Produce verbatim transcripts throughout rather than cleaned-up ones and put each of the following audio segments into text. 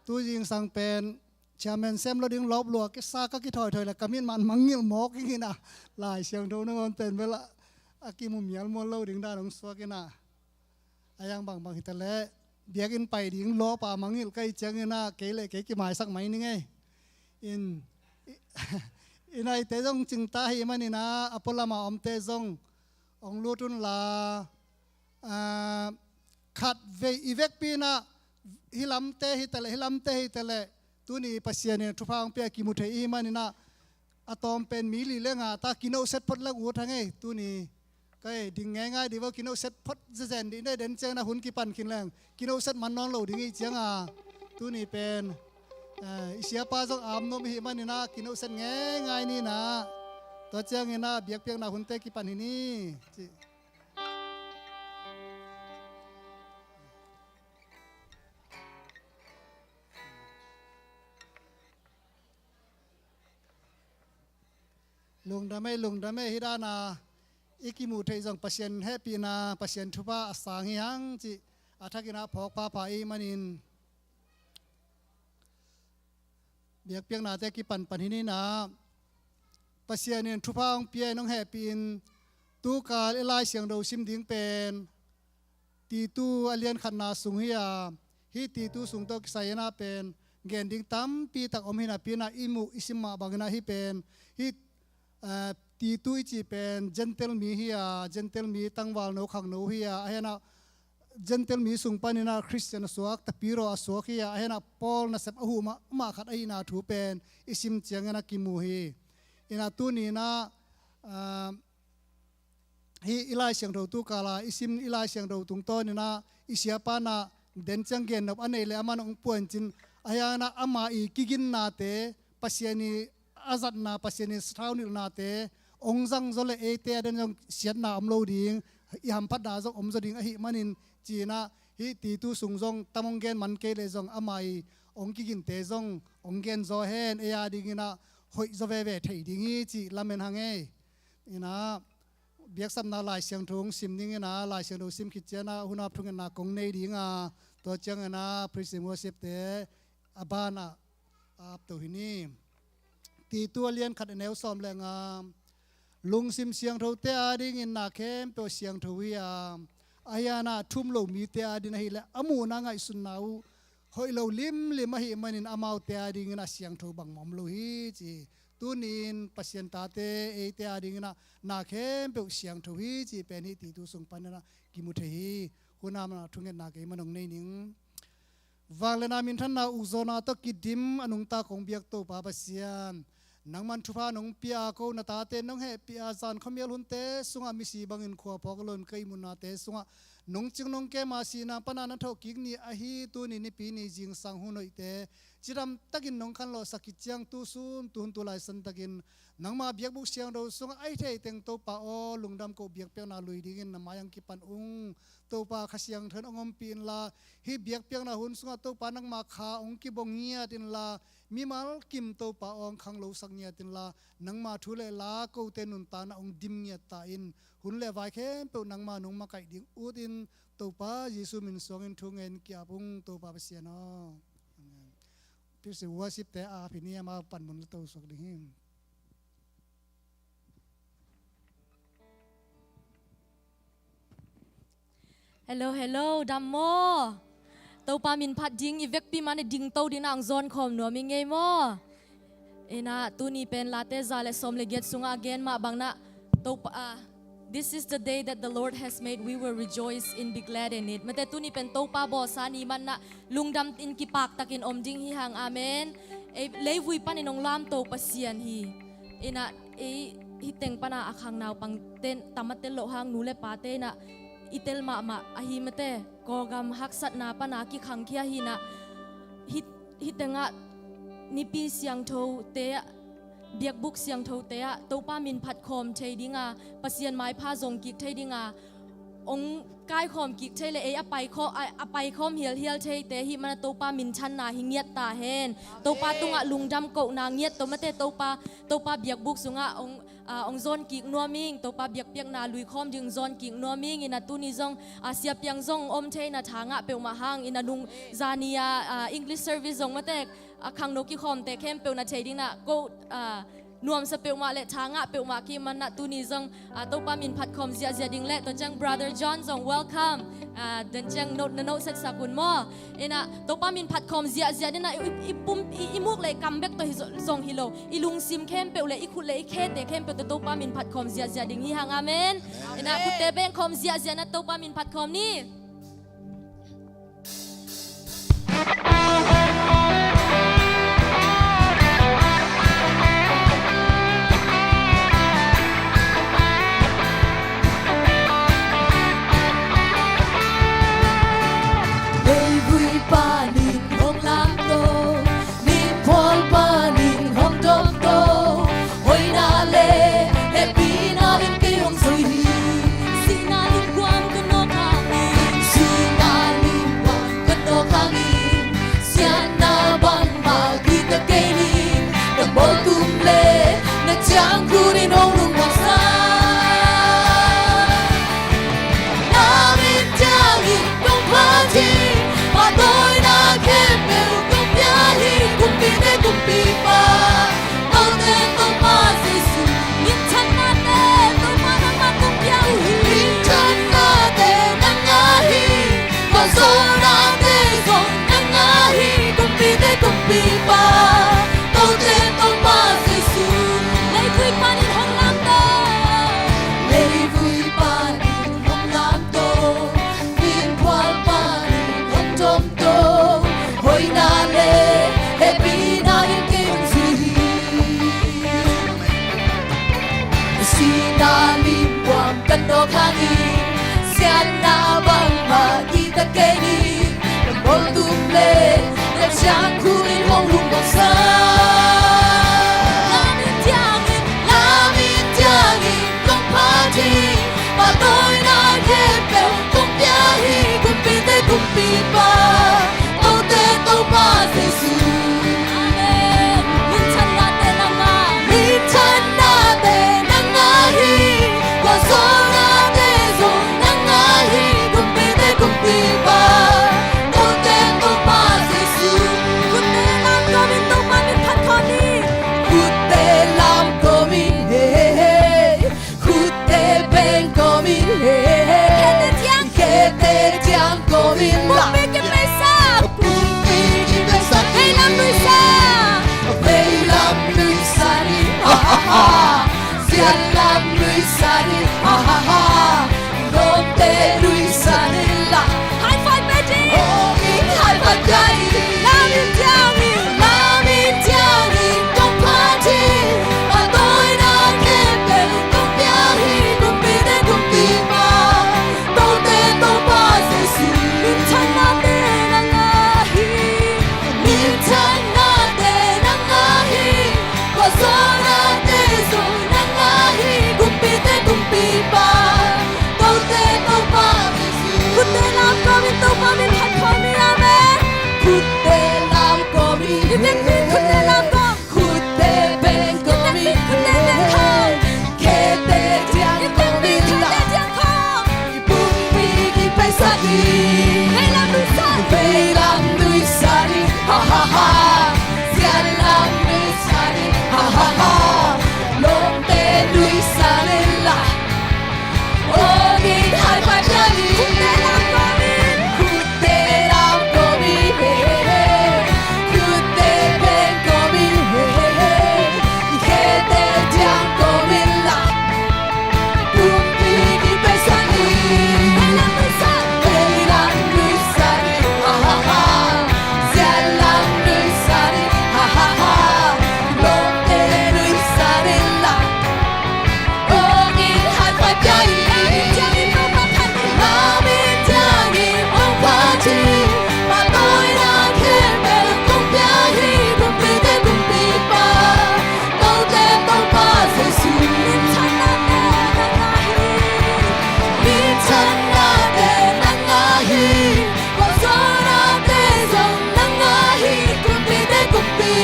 tu zingsang pen chairman sem lo ding lawp lua kisa ka kithoithoi le ka min man mangngilh mawk ing ina, Lai Siangtho nangawn pen bel a kimu mialmual lo ding dan hong suak ina. A yang bangbang hita leh biakinn pai ding lawp a mangngilh ka hih ciang ina, kei le kei kimaisak mai ning ei. In, inaite zong cingta hi man ina, a pualama omte zong hong lut unla, ah, khat vei i vekpi ina, hi lamte hi ta leh, hi lamte hi ta leh, tuni Pasian in thupha hong pia kimu thei i hi man ina, a tawm pen mi li le nga ta kinoset phot lak ut hang ei, tuni. Kai ding ngeingai di vo, kinoset phot zezen di ne, den ciang na hun kipan khin leng kinoset man nawn lo ding i ciang a, tuni pen, eh, i siapa zong am nuam i hi man ina, kinoset ngeingai ni ina. Tua ciang ina biakpiakna hunte kipan hi ni. Ci. Lungdam ei, lungdam ei, hi dana i kimuh theih zong Pasian hehpihna, Pasian thupha a sang hi hang cih a thakin a phawk phapha i hih manin biakpiaknate kipanpan hi ni ina. Pasian in thupha hong pia in hong hehpih in tukal i Lai Siangtho sim ding pen Titu a lian khatna sung hi a, hih Titu sung tawh kisai ina pen gen ding tampi tak om hi napi ina, i muh i sim mah bang ina hih pen, hih, eh, Titu i cih pen Gentile mi hi a, Gentile mi tangvalno khangno hi a, a hi ina Gentile mi sung pan ina Khristian a suak, Tapiro a suak hi a, a hi ina Paul nasep a huh mahmah khat ahihna thu pen i sim ciang ina kimu hi. Ina tuni ina, ah, hih i Lai Siangtho tukal a i sim i Lai Siangtho tungtawn ina i siapa ina den ciang gennop a nei le aman hong puancin, a hi ina ama i kiginnate, Pasian i a zatna, Pasian i sathau nilhnate hong zang zaw le eite a den zong siatna om lo ding, i hamphatna zong om zaw ding ahih manin ci ina, hih Titu sung zong tam hong gen man kei le zong ama i hong kiginte zong hong gen zaw hen, ei a ding ina hoih zaw veve thei ding hi cih lamen hang ei. Ina biaksapna Lai Siangtho hong sim ding ina, Lai Siangtho sim khit ciang ina hunap thungetna kong nei ding a, tua ciang ina praise and worship te a ban ah a apto hi ni. Titu a lian khat a neu sawm le nga, lungsim siangthote a dingin na khempeuh siangtho hi a, a hi ina thum lo mite a ding ahih le a muhna ngaihsutna uh hoih lo limlim ahih manin amaute a dingin a siangtho bangmah om lo hi ci. Tuni-in Pasian tate eite a dingin a na khempeuh siangtho hi cih pen hih Titu sung pan ina kimu thei hi. Hunam ina thungetna kei man hong nei ning. Vangliatna minthanna ukzawhna tawh kidim a nungta kong biak Topa Pasian, nangman thupha nong pia a, ko na tate nong hehpih a, zan khuamial hunte sungah misi bangin khua phawk a lon ka ihmutnate sungah nong cing nong kem a, sihna pana na thawhkik ni ahi tuni nipi ni zingsang hun hoihte cidam takin nong khanlawhsak khit ciang, tusun tuhun tulai santakin nangma biakbuk siangtho sungah a hih theih teng Topa aw, lungdam ko, biakpiakna lui dingin na mai-ah kipan ung. Topa, Kha Siangtho in hong ompih inla, hih biakpiakna hun sungah Topa nangma Kha hong kibawng ngiat inla, mimal kim Topa aw, hong khanglosak ngiat inla, nangma thu le la kote nuntakna hong dim ngiat ta in, hun le vai khempeuh nangma nong makaih ding ut in, Topa Jesu min suangin thu ngen ki-ap ung, Topa Pasian aw. Amen. Praise and worship te a ap hi ni, amau panmun la to suak ding hi. Hello, hello, dam maw? Topa min phat ding i vekpi man i dingto ding na hong zawn khawm nuam i ngei maw? Ina tuni pen Late za le sawm le giat sungah a gen mah bang na, Topa, ah, "This is the day that the Lord has made, we will rejoice and be glad in it." Mate, tuni pen Topa bawlsa ni man na lungdam in kipak takin om ding hi hang. Amen. Ei leivui panin hong lamto Pasian hi. Ina ei hih teng pana a khang naupangte tam a tel loh hang, nu le pate ina i tel mahmah ahi mate. Kawlgam haksatna pana kikhangkhia hi ina, hih, hih tengah nipi siangthote ah, biakbuk siangthote ah Topa min phat khawm thei dinga, Pasian maipha zong kik thei dinga ong kaikhawm kik thei le ei a paikhawm, a, a paikhawm hialhial theite hih mana Topa minthanna hi ngiat ta hen. Topa tungah lungdam kohna ngiat to mate Topa, Topa biakbuk sungah ong, a, ong zawn kik nuam ing, Topa biakpiakna luikhawm ding zawn kik nuam ing. Ina tuni zong, a, siapiang zong om theina tha ngah peuhmah hang, ina nung zani a, a, English service zong mate, a, khangno kikhawmte khempeuh na thei dingna ko, a, nuamsa peuhmah le tha ngah peuhmah kih mana tuni zong, a, Topa min phatkhawm ziahziah ding le tua ciang Brother John zong welcome. A, den ciang no, na no setsak un maw. Ina Topa min phatkhawm ziahziah dingna i, i, i pum, i, i muk le i kam bek tawh hi zo-, zong hi lo. I lungsim khempeuh le i khut le i khete khempeuh tawh Topa min phatkhawm ziahziah ding hi hang. Amen. Ina khutte bengkhawm ziahziah na Topa min phatkhawm ni. Leivui panin hong lamto, Limphual panin hong domto, hoihna le hehpihna in kei hong zui hi. Sihna limguam ka nawk hangin, sihna limguam ka nawk hangin, siatna bangmah kihta kei ning, na bawltum le na ciangkhut in hong lungmuang sa. Na min ciangin kong phat hi, pahtawina khempeuh kong pia hi, kumpite kumpipa, Tote Topa Jesu. Minthannate Topa nangmah kong pia uh hi. Minthannate nang ngah hi, khualzawhnate zong nang ngah hi, kumpite kumpipa, Tote Topa Jesu. Leivui panin hong lamto, leivui panin hong lamto, Limphual panin hong domto, hoihna le hehpihna in kei hong zui hi. Sihna limguam ka nawk hangin, siatna bangmah kihta kei ning, na bawltum le na ciangkhut in hong lungmuang sa. Na min ciangin, na min ciangin kong phat hi, pahtawina khempeuh kong pia hi, kumpite kumpipa, Tote Topa Jesu.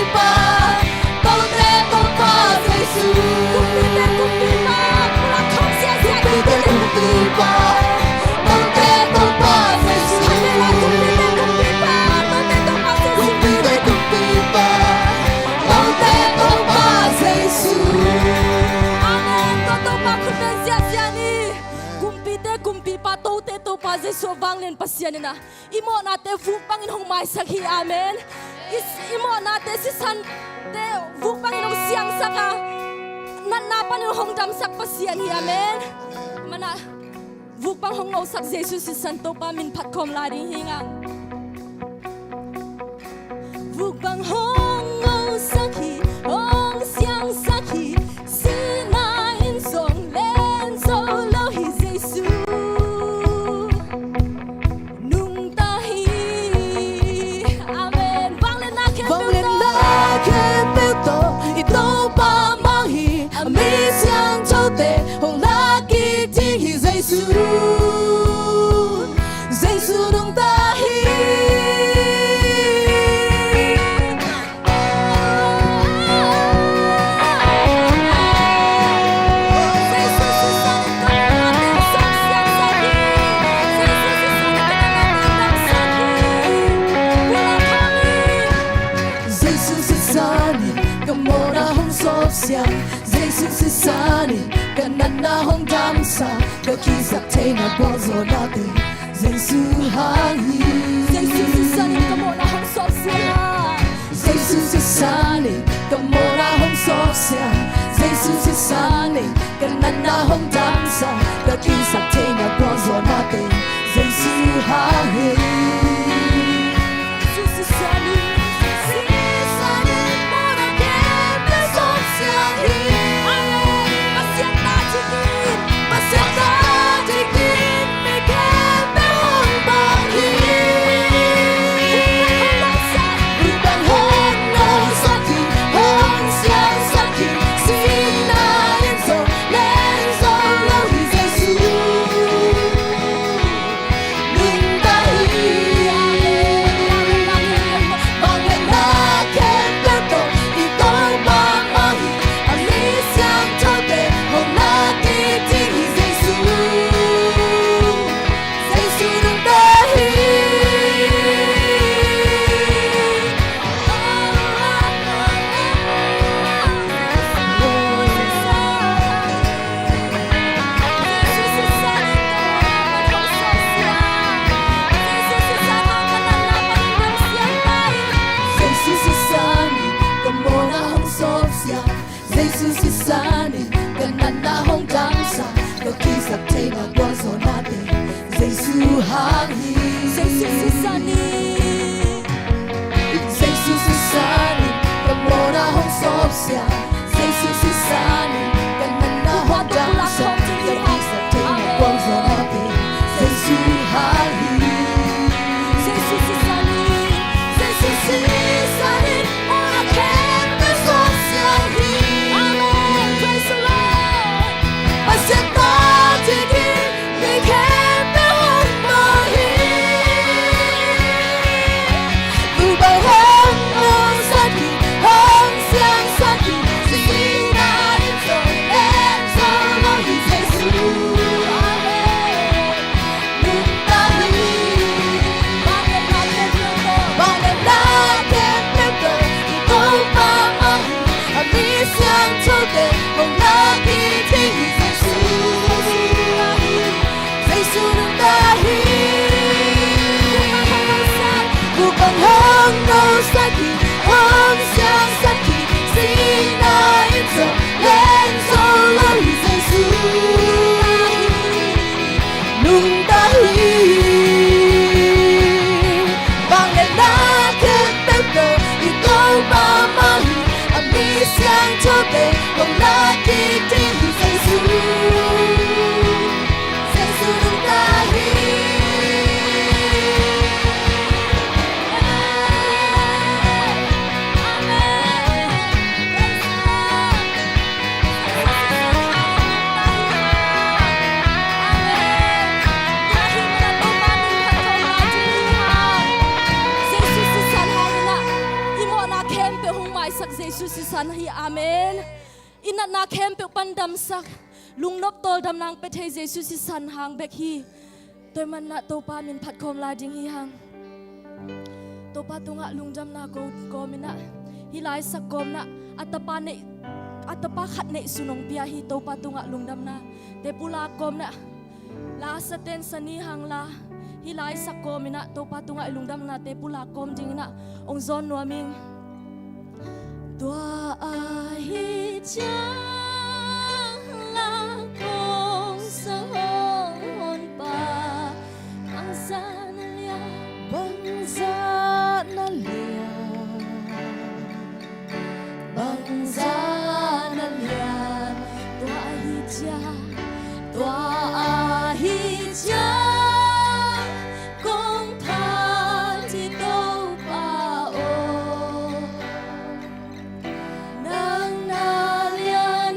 Kumpipa, Tote Topa Jesu. Kumpite Kumpipa, pulak khawm ziahziah. Kumpite Kumpipa, Tote Topa Jesu. Kumpite Kumpipa, Tote Topa Jesu. Kumpite Kumpipa, Tote Topa Jesu. Amen. Tote Topa khut beng ziahziah ni. Kumpite Kumpipa, Tote Topa Jesu, vanglian Pasian in ah i mawhnate vuk bangin hong maisak hi. Amen. I, i mawhnate sisante vuk bangin hong siangsak a, natna panin hong damsak Pasian hi. Amen. Mana vuk bang hong ngosak Jesu sisan Topa min phat khawm lai ding hi ing. Vuk bang hong ngosak hi, hong siangsak hi, sihna in zong len zo lo hi Jesu. Nungta hi. Amen. Vangliatna khempeuh tawh. Vangliatna khempeuh tawh i Topa mang hi. A mi siangthote hong lak kik ding hi Jesu. Jesu nungta hi. Jesu sisan in ka mawhna hong sawpsiang, Jesu sisan in ka natna hong damsak, ka kisap theihna gualzawhnate Jesu hang hi. Jesu sisan in ka mawhna hong sawpsiang. Jesu sisan in ka mawhna hong sawpsiang. Jesu sisan in ka natna hong damsak, ka kisap theihna gualzawhnate Jesu hang hi. Jesu sisan in, sisan in mawhna khempeuh sawpsiang hi. Amen. Pasian ta dingin, Pasian ta dingin mi khempeuh hong bawng hi. Vuk bang hong ngosak hi, hong siangsak hi, sihna in zong len zo lo hi Jesu. Nungta hi. Vangliatna khempeuh tawh i Topa mang hi. A mi siangthote hong lak kik ding hi Jesu. Jesu nungta hi. Jesu sisan in ka mawhna hong sawpsiang, Jesu sisan in ka natna hong damsak, ka kisap theihna gualzawhnate Jesu hang hi. Jesu sisan in, Jesu sisan in ka mawhna hong sawpsiang, Jesu sisan in ka natna hong damsak, ka kisap theihna gualzawhnate Jesu hang hi. Jesu sisan in, Jesu sisan in mawhna khempeuh sawpsiang hi. Amen. Praise the Lord. Pasian ta dingin mi khempeuh hong bawng hi. Vuk bang hong ngosak hi, hong siangsak hi, sihna in zong len zo lo hi Jesu. Amen. Nungta hi. Vangliatna khempeuh tawh i Topa mang hi. A mi siangthote hong lak kik ding hi Jesu. Jesu nungta hi. Vuk bang hong ngosak hi, hong siangsak hi, sihna in zong len zo lo hi Jesu. Nungta hi. Vangliatna khempeuh tawh i Topa mang hi. A mi siangthote hong lak kik ding hi Jesu. Jesu nungta hi. Amen. Praise the Lord. Jesu sisan hi. Amen. I natna khempeuh pan damsak, lungnop tawldamna hong pia thei Jesu sisan hang bek hi. Tua ahih manin ah Topa min phat khawm lai ding hi hang. Topa tungah lungdamna ko kawm in ah, hih laisak kawm in ah, a tapa neih, a tapa khat neihsun hong pia hi. Topa tungah lungdamna te pulak kawm in ah, la sa ten sa ni hang la, hih laisak kawm in ah Topa tungah i lungdamna te pulak kawm ding in ah hong zawn nuam ing. Tua ahih ciang la kong sa honpa, bangzah na lian, bangzah na lian, bangzah na lian. Tua ahih ciang, tua ahih ciang kong phat hi Topa aw. Nang na lian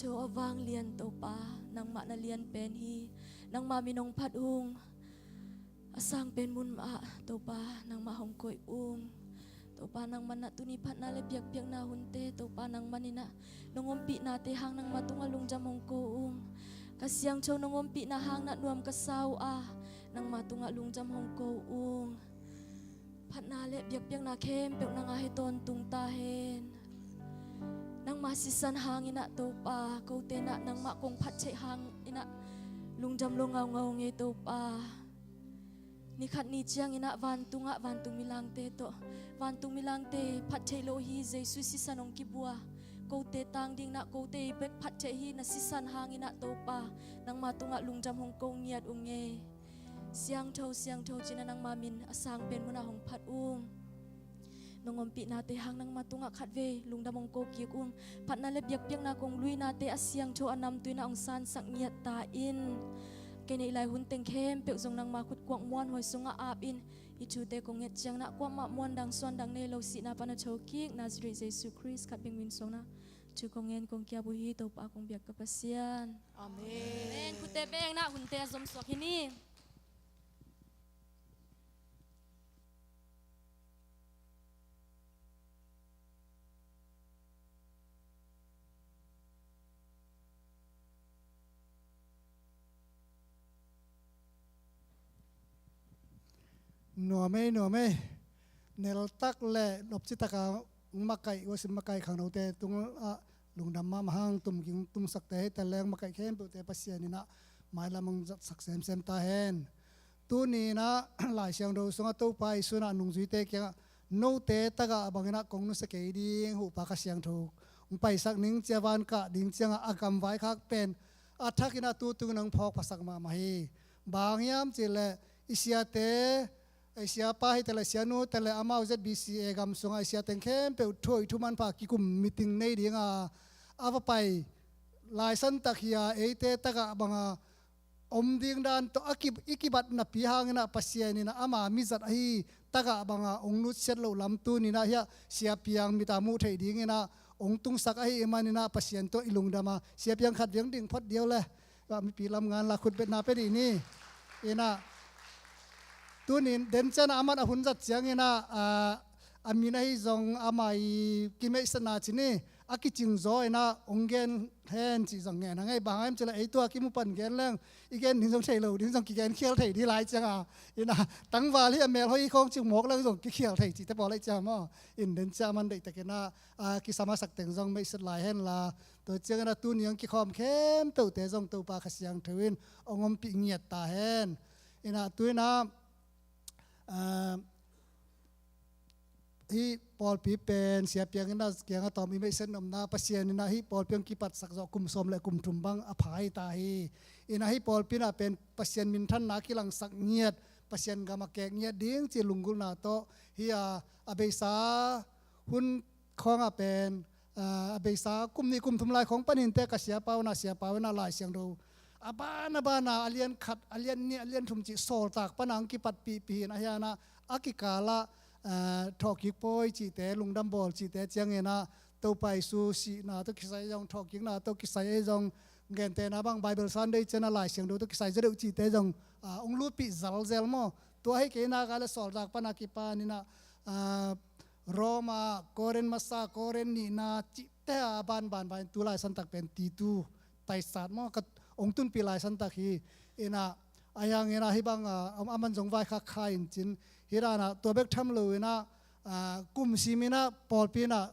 Tho a vanglian Topa, nangmah na lian pen hi. Nangmah min hong phat ung. A sang pen mun mah ah Topa, nangmah hong koih ung. Topa, nangmah na tuni phatna le biakpiakna hunte Topa, nangmah in ah nong ompihnate hang nangmah tungah lungdam hong ko ung. Kha Siangtho, nong ompihnate hang na nuam ka sa uh a, nangmah tungah lungdam hong ko ung. Phatna le biakpiakna khempeuh nang a hi tawntung ta hen. Nangmah sisan hangin ah Topa, kote in ah nangmah kong phat theih hangin ah lungdam lo ngaungau ung ei Topa. Nikhat ni ciangin ah vantungah vantung milangte tawh, vantung milangte phat theih loh hi, Jesu sisan hong kibua. Kote tang dingin ah kote bek phat theih hi, na sisan hangin ah Topa, nangmah tungah lungdam hong ko ngiat ung ei. Siangtho, Siangtho ci-in ah nangmah min a sang pen mun ah hong phat ung. Nong ompihnate hang nangmah tungah khatvei lungdam hong ko kik ung. Phatna le biakpiakna kong luinate a siangtho a namtui in ah hong sansak ngiat ta in. Kei neih lai hun teng khempeuh zong nangmah khut kuak muanhuai sungah ap in, hih thute kong nget ciangin ah kuamah muan dang suan dang nei lo, sihna pan a thokik Nazareth Jesu Khrist khat bek min suangin ah thu kong ngen kong ki-ap uh hi. Topa kong biak ka Pasian. Amen. Amen. Khutte beng in ah hunte a zom suak hi ni. Nuam ei, nuam ei. Neltak le nopci taka makaih, worship makaih khangnote tungah lungdam mahmah hang, tumging tumsakte hi ta leng makaih khempeuhte Pasian in ah mailam hong zatsak semsem ta hen. Tuni in ah Lai Siangtho sungah Topa Jesu in ah nungzuite kiangah note tagah bangin ah kong nusia kei ding, huhpa Kha Siangtho hong paisak ning ci-a van kah ding ciangah a gamvaikhak pen a thakin ah tu tungin hong phawkphasak mahmah hi. Bang hiam cih leh i siate, i siapa hi ta leh sianu hi ta leh amau Z B C A gam sungah i siate khempeuh thu hoih thu manpha kikum meeting nei ding a, a va pai laisantak hi a, eite tagah banga om ding dan tawh a ki, i kibat napi hangin ah Pasian in ah ama mizat ahi tagah banga hong nusiat loh lam tuni in ah hiah sia piang mit a muh theih dingin ah hong tungsak ahih manin ah Pasian tawh i lungdam a, sia piang khat viang ding phot ding uh le, mipi lam ngan la khut betna pia dih ni. In ah tuni in den ciang ah aman a hun zat ciangin ah, ah, a min ahi zong ama i kimeihsakna ci ni, a kicing zaw in ah hong gen hen cih zong ngen hang ei. Bang hang hiam cih leh ei tua kimu pan gen leng i gen ding zong thei lo ding, zong kigen khial thei ding lai ciang a. In ah tangval hi a, mel hoih hi khawng cih mawk leng zong kikhial thei cihte pawl ahi ciang maw. In den ciang aman deihtakin ah, ah, kisam a sak teng zong meihset lai hen la. Tua ciangin ah tuni hong kikhawm khempeuhte zong Topa Kha Siangtho in hong ompih ngiat ta hen. In ah tu in ah, ah, hih pawlpi pen sia piang in ah kiang a tawm i meihset nopna, Pasian in ah hih pawlpi hong kipatsak zawh kum sawm le kum thum bang a pha hi ta hi. In ah hih pawlpi in ah pen Pasian minthanna kilangsak ngiat, Pasian gam a kek ngiat ding ci lunggulhna tawh hi a, a beisa hun khawngah pen, ah, a beisa kum nih kum thum lai khawng panin teh ka siapa un ah, siapa un ah Lai Siangtho a ban a ban a, a lian khat, a lian nih, a lian thum cih sawltak pan a hong kipatpihpih in ah, a hiang ah a kikal ah, ah, thawhkik pawi cihte, lungdam bawl cihte ciangin ah Topa Jesu sihna tawh kisai zong, thawhkikna tawh kisai ahi zong, gentehna bang Bible Sunday ciang ah Lai Siangtho tawh kisai zaw deuh cihte zong, ah, hong lutpih zalzel maw. Tua hi kei nak leh sawltak pan a kipan in ah, ah, Roma, Korin masa, Korin nihna cihte a banban, banban tu laisantak pen Titu, Taisat maw, ka hong tunpih laisantak hi. In ah, a hiang in ah hih bang, ah, a man zong vaikhak kha in cin. Hih dan ah tua bek tham lo in ah, ah, kum sim in ah pawlpi in ah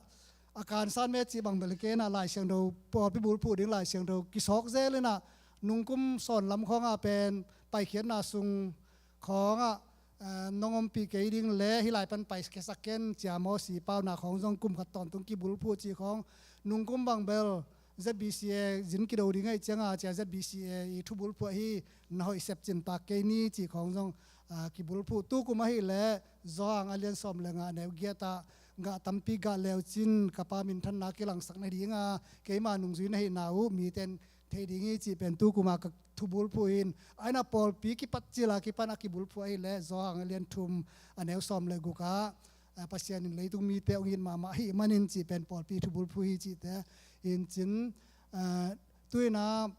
a kansan me cih bang bel hi kei in ah Lai Siangtho, pawlpi bulphuh ding Lai Siangtho kisawk zel in ah nungkum sawn lam khawngah pen paikhiatna sung khawngah, eh, nong ompih kei ding leh hih lai pan paikhia sak ken ci-a mawsi pauna khawng zong kum khat tawntung kibulphuh cih khawng, nungkum bang bel Z B C A zin kido ding ahih ciangah ci-a Z B C A i thubulphuh ahi, na hoih sepcin pak kei ni cih khawng zong, ah, kibulphuh. Tukum ahih leh Johan a lian sawm le nga neu giat ah, gah tampi gah leucin ka Pa minthanna kilangsak nading a, keima nungzui na hihna uh mite in thei ding hi cih pen tukum a ka thubulphuh hi. Ahi na pawlpi kipat cil a kipan a kibulphuh ahih leh Johan a lian thum a neu sawm le guk ah, ah, Pasian in leitung mite hong it mahmah ahih manin cih pen pawlpi thubulphuh hi cihte hi in cin, Ah, tu-in ah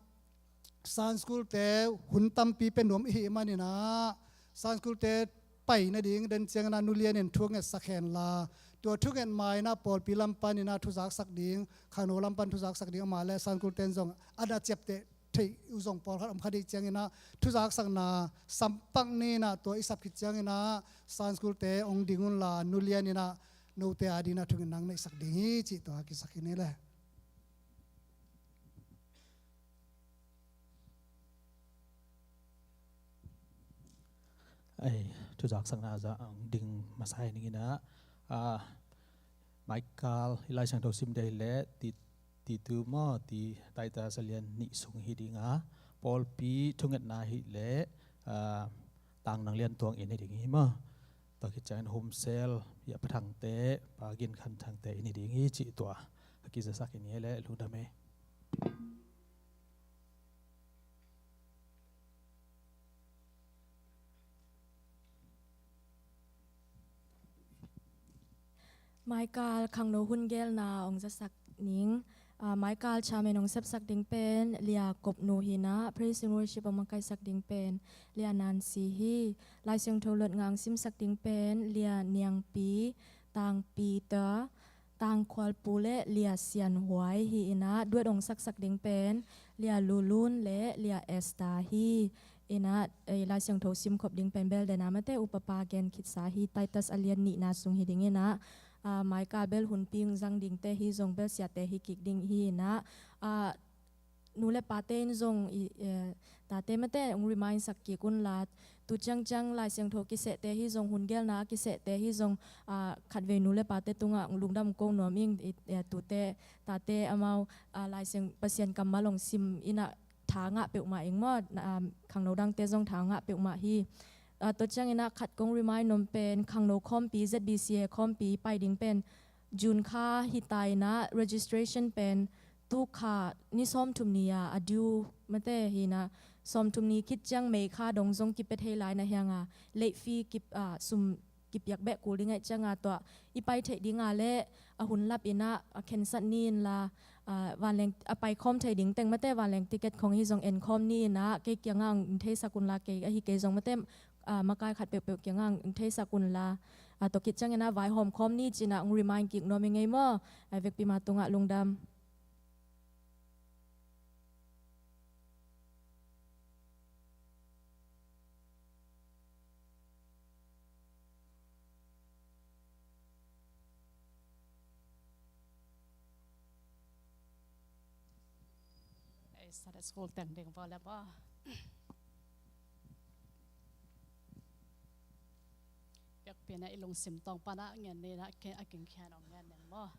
Sunday school te hun tampi pia nuam i hih manin ah Sunday school te pai nading den ciangin ah Nu Lian in thu ngetsak hen la, tua thu nget ma-in ah pawlpi lam panin ah thuzaksak ding, khangno lam pan thuzaksak ding, amah le Sunday school ten zong a na ciapteh theih uh zong pawlkhat om kha ding ciangin ah thuzaksakna sampak ni-in ah tua i sap khit ciangin ah Sunday school te hong ding un la, Nu Lian in ah note adingin ah thungetna neihsak ding hi cih tua kisak hi ni le. Ei, thuzaksakna zah ang ding masa hi ning in ah, ah, Michael i Lai Siangtho sim ding hi leh ti, Titu maw, ti Titus a lian nih sung hi ding a, pawlpi thungetna hi leh, ah, Tang Nang Lian Tuang in hi ding hi maw. Tua khit ciangin Home Cell i a Pa Thangte, Pa Gin Khan Thangte in hi ding hi cih tua a kizasak hi ni le, lungdam ei. Michael khangno hun gelna hong zasak ning. Ah, Michael chairman hong sepsak ding pen Lia Kop Nu hi in ah, praise and worship hong makaisak ding pen Lia Nancy hi. Lai Siangtho luatna hong simsak ding pen Lia Niangpi, Tang Peter, Tang Khual Pu le Lia Sian Huai hi in ah, duet hong saksak ding pen Lia Lulun le Lia Esther hi in ah, eh, Lai Siangtho simkhop ding pen bel den a mate upapa gen khitsa hi, Titus a lian nihna sung hi ding in ah, ah, Michael bel hunpi hong zang dingte hi zong bel siate hi kik ding hi in ah, ah, nu le pate in zong i, eh, tate mate hong remind sak kik un la, tu ciangciang Lai Siangtho kisehte hi zong, hun gelna kisehte hi zong, ah, khatvei nu le pate tungah lungdam ko nuam ing, i, eh, tute tate amau, ah, Lai Siang Pasian kammal hong sim in ah tha ngah peuhmah ing maw, na, ah, khangno dangte zong tha ngah peuhmah hi. Ah, tua ciangin ah khat kong remind nuam pen khangno khawmpi, Z B C A khawmpi pai ding pen June kha hi ta in ah, registration pen tu kha ni sawmthum ni a a due mate hi in ah, sawmthum ni khit ciang May kha dong zong kipia thei lai na hi hang a, late fee kip, ah, sum kipiak beh kul ding ahih ciang a, tua i pai theih ding a leh a hun lap in ah a khensat ni in la, ah, vanleng a pai khawm thei ding teng mate vanleng ticket khong hi zong en khawm ni in ah kei kiangah hong theisak un la, kei ahi kei zong mate, ah, makai khat peuhpeuh kiangah hong theisak un la, ah, tua khit ciangin ah vaihawm khawm ni ci in ah hong remind kik nuam ing ei maw. Ai vekpi ma tungah lungdam. Ei, Sunday school teng ding vaw le maw. Biakpiakna i lungsim tawng pana ngen ni in ah, a kingkhian hong ngen ning maw.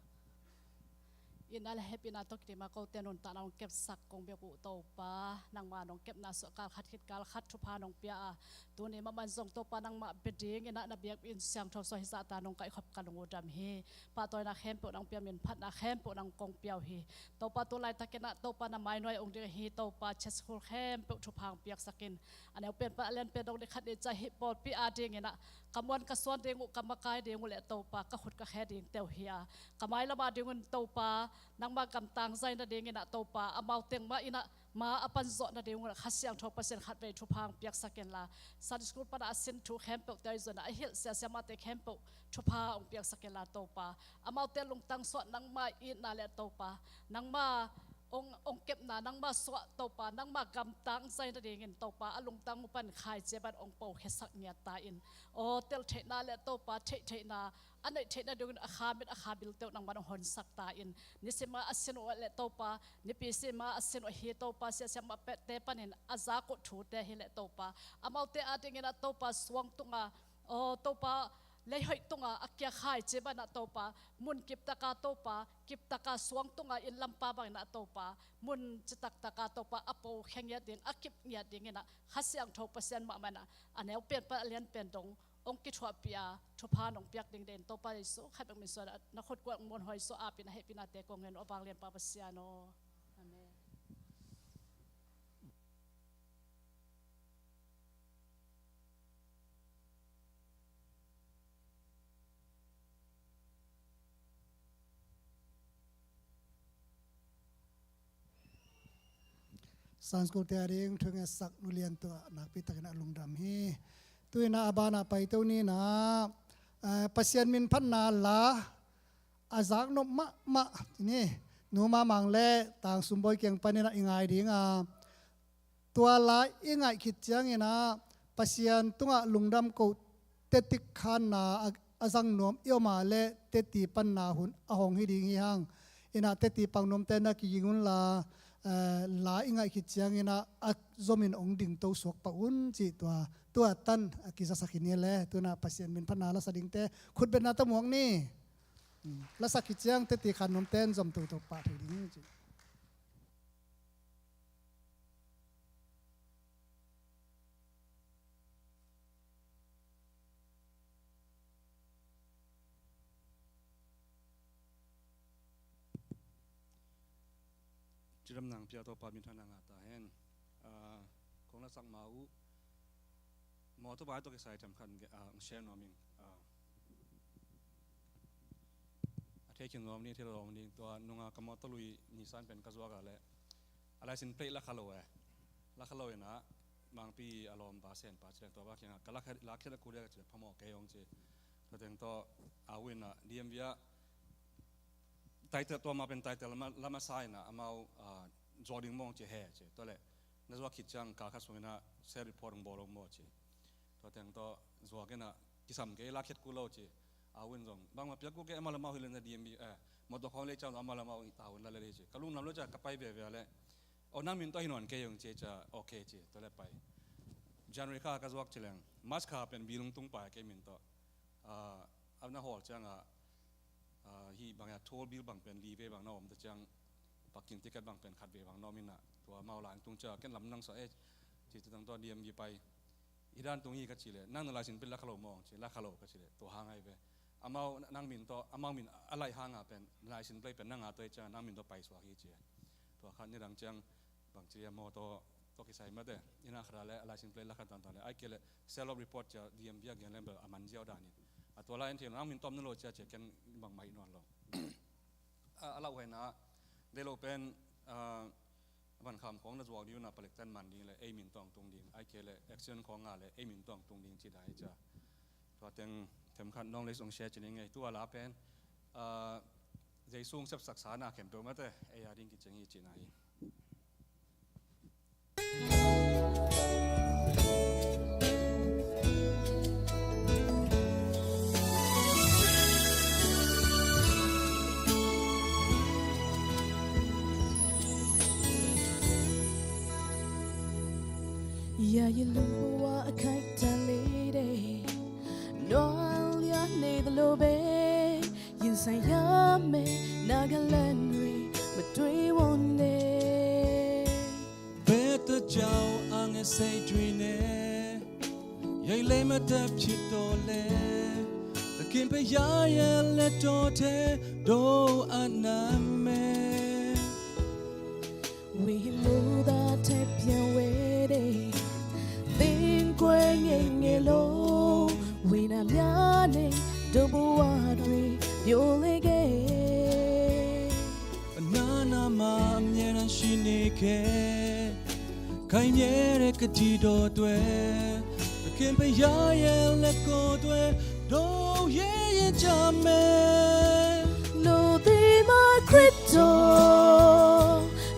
Itna le hehpihna tawh kidim a kote nuntakna hong kepsak kong biak uh Topa, nangma nong kepna suah kal khat khit kal khat thupha nong pia a, tuni maman zong Topa nangmah bia ding in ah na biakinn siangtho suah hi zahta nong kaihkhop ka lung uh dam hi. Pahtawina khempeuh nang pia, minphatna khempeuh nang kong pia uh hi. Topa tu laitak in ah Topa na mainuai ong ding ahi Topa, church khul khempeuh thupha hong piaksak in. A neu pen pan a lian pen dong ding khat ni ciang hih pawlpi ading in ah ka muan ka suan ding uh, ka makai ding uh le Topa ka khut ka khe ding teuh hi a, ka mailam ading un Topa nangma gamtang zai nading in ah Topa amau teng mah in ah ma a pan zawh nading un ah Kha Siangtho Pasian khatvei thupha hong piaksak in la, Sunday school pan a sin thu khempeuh te ahi zong in ah a hilh siasia mahte khempeuh thupha hong piaksak in la Topa, amaute lungtang suah nangma itna le Topa nangma ong, ong kepna nangma suah Topa, nangma gamtang zai nadingin Topa a lungtang uh pan khaici a ban ong pokhiasak ngiat ta in. Aw, tel theihna le Topa theih theihna a neih theihna dingin a kha mit a kha bil teuh nangman ong honsak ta in. Nisim a a sin uh le Topa, nipi sim a a sin uh hi Topa, siasia mah pette panin a zak uh thute hi le Topa, amaute adingin ah Topa suang tunga, aw Topa, leihoih tunga a kia khaici banah Topa, mun kiptaka Topa, kiptaka suang tunga inn lampa bangin ah Topa, mun citaktaka Topa a po khe ngiat ding, a kip ngiat dingin ah Kha Siangtho Pasian mahmah in ah a neu pen pan a lian pen dong ong kithuahpih a thupha nong piak ding dein Topa Jesu khat bek min suan ah na khut kuan ong muanhuai suah apin a hehpihnate kong ngen uh a vanglianpa Pasian aw. Amen. Sunday school te a ding thu ngetsak Nu Lian Tuah nakpi takin a lungdam hi. Tu-in ah a banah paito ni-in ah, eh, Pasian min phatna la a zak nop mahmah ni, Nu Ma Mang le Tang Sum Bawi kiang panin ah i ngai ding a, tua la i ngaih khit ciangin ah Pasian tungah lungdam ko, teci khanna a, a zang nuam i om a leh teci panna hun a hong hi ding hi hang. In ah teci pang nuamte na kiging un la, eh, la i ngaih khit ciangin ah a zomin hong dingto suak pah un cih tua, tua tan a kizasak hi ni le. Tu-in ah Pasian min phatna la sa dingte khutbetna tawh muak ni. Hmm. La sa khit ciang teci khan nuamte in zom toto pah thei ding hi ci. Cidam nang pia Topa minthanna ngah ta hen. Ah, kong lasak ma uh, mawtaw bai tawh kisai themkhat, ah, share nuam ing. Ah, a thei khin nuam ni, thei lo nuam ni, tua nunga ka mawtaw lui Nissan pen ka zuak a leh a license plate la kha lo e. La kha lo in ah Mangpi a lawmpa Senpa ci leng tua pa kiangah ka la kha, la khiat a kul dia ka ci leh phamawh kei hong ci. Tua teng tawh a u in ah D M V ah title, tua ma pen title la ma, la masa in ah amau, ah, zuak ding mawng ci he ci. Tua leh na zuak khit ciang kal khat sung in ah self report hong bawl hong maw ci. Tua teng tawh zuak in ah kisam kei, la khiat kul lo ci. A u in zong bangmah piak kul kei, amau le amau hi leh na D M V, eh, mawtaw khawng lei ciang amau le amau hi ta un la lel hi ci. Ka lungnuam lo ci a ka pai veve a leh, aw, nang min tawh hi nawn kei ung ci ci a, okay ci. Tua leh pai. January kha ka zuak ci leng March kha pen bill hong tung pai kei min tawh. Ah, a na hawl ciangah, ah, hih bang a toll bill bang pen li vei bang na om ta ciang, parking ticket bang pen khat vei bang na om in ah, tua amau la hong tung ciang ken lam nang sa e ci. Tua teng tawh D M V pai. Hi dan tung hi ka ci leh, nang na license plate la kha lo mawng ci, la kha lo ka ci leh, tua hang ahi ve. Amau nang min tawh, amau min a laih hang a pen license plate pen nang a tawh hi ciang nang min tawh paisuak hi ci. Tua khan nidang ciang bangci a mawtaw tawh kisai mate, in ah khat a leh a license plate la kha tawntawn leh, ahih kei leh sale of report ci a D M V a gen leng bel a man ziau dan in. A tua lai in thei lo, nang min tawh om na lo ci a ci a ken bangmah hi nawn lo. A, a lauhuaina deih lo pen, ah, a van kham khawng na zuak ding un ah palek tan man ding leh ei min tawh hong tung ding, ahih kei leh accident khawng ngah leh ei min tawh hong tung ding ci dan hi ci a. Tua teng themkhat nong lei sung share ci ning ei. Tua la pen, ah, Jesu hong sepsak sa na khempeuh mate ei a ding kicing hi cihna hi. Ya yi lumpuwa a kai ta lede. Nua lia ne the lobe. Yin sa ya me na ga len ri ma tui won ne. Beta jau ang e sei tui ne. Yai le ma tap chit to le. Ta kin pe ya ye le to te do anam me. Wi hi mu da te pia we de. Thin kwe nge nge lo. Wi na lia ne. Do bu wa dwi. Yo le ge. Nana ma mye na shi ni ke. Kai mye re ka ti do twe. Ka ken pe ya ye le ko twe. Do ye ye ja me. No ti ma Krito.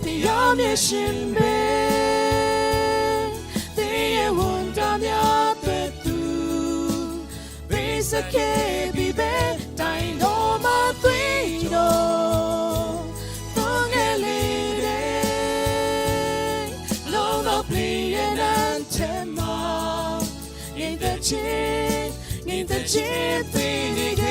Ti ya mye shin be. Ti ye won ta mya pe tu. Bisa ke bibe tai no ma tui do. Tong e li de. Lo no pli e nan te ma. Ngin te chi, ngin te chi pli ni ke.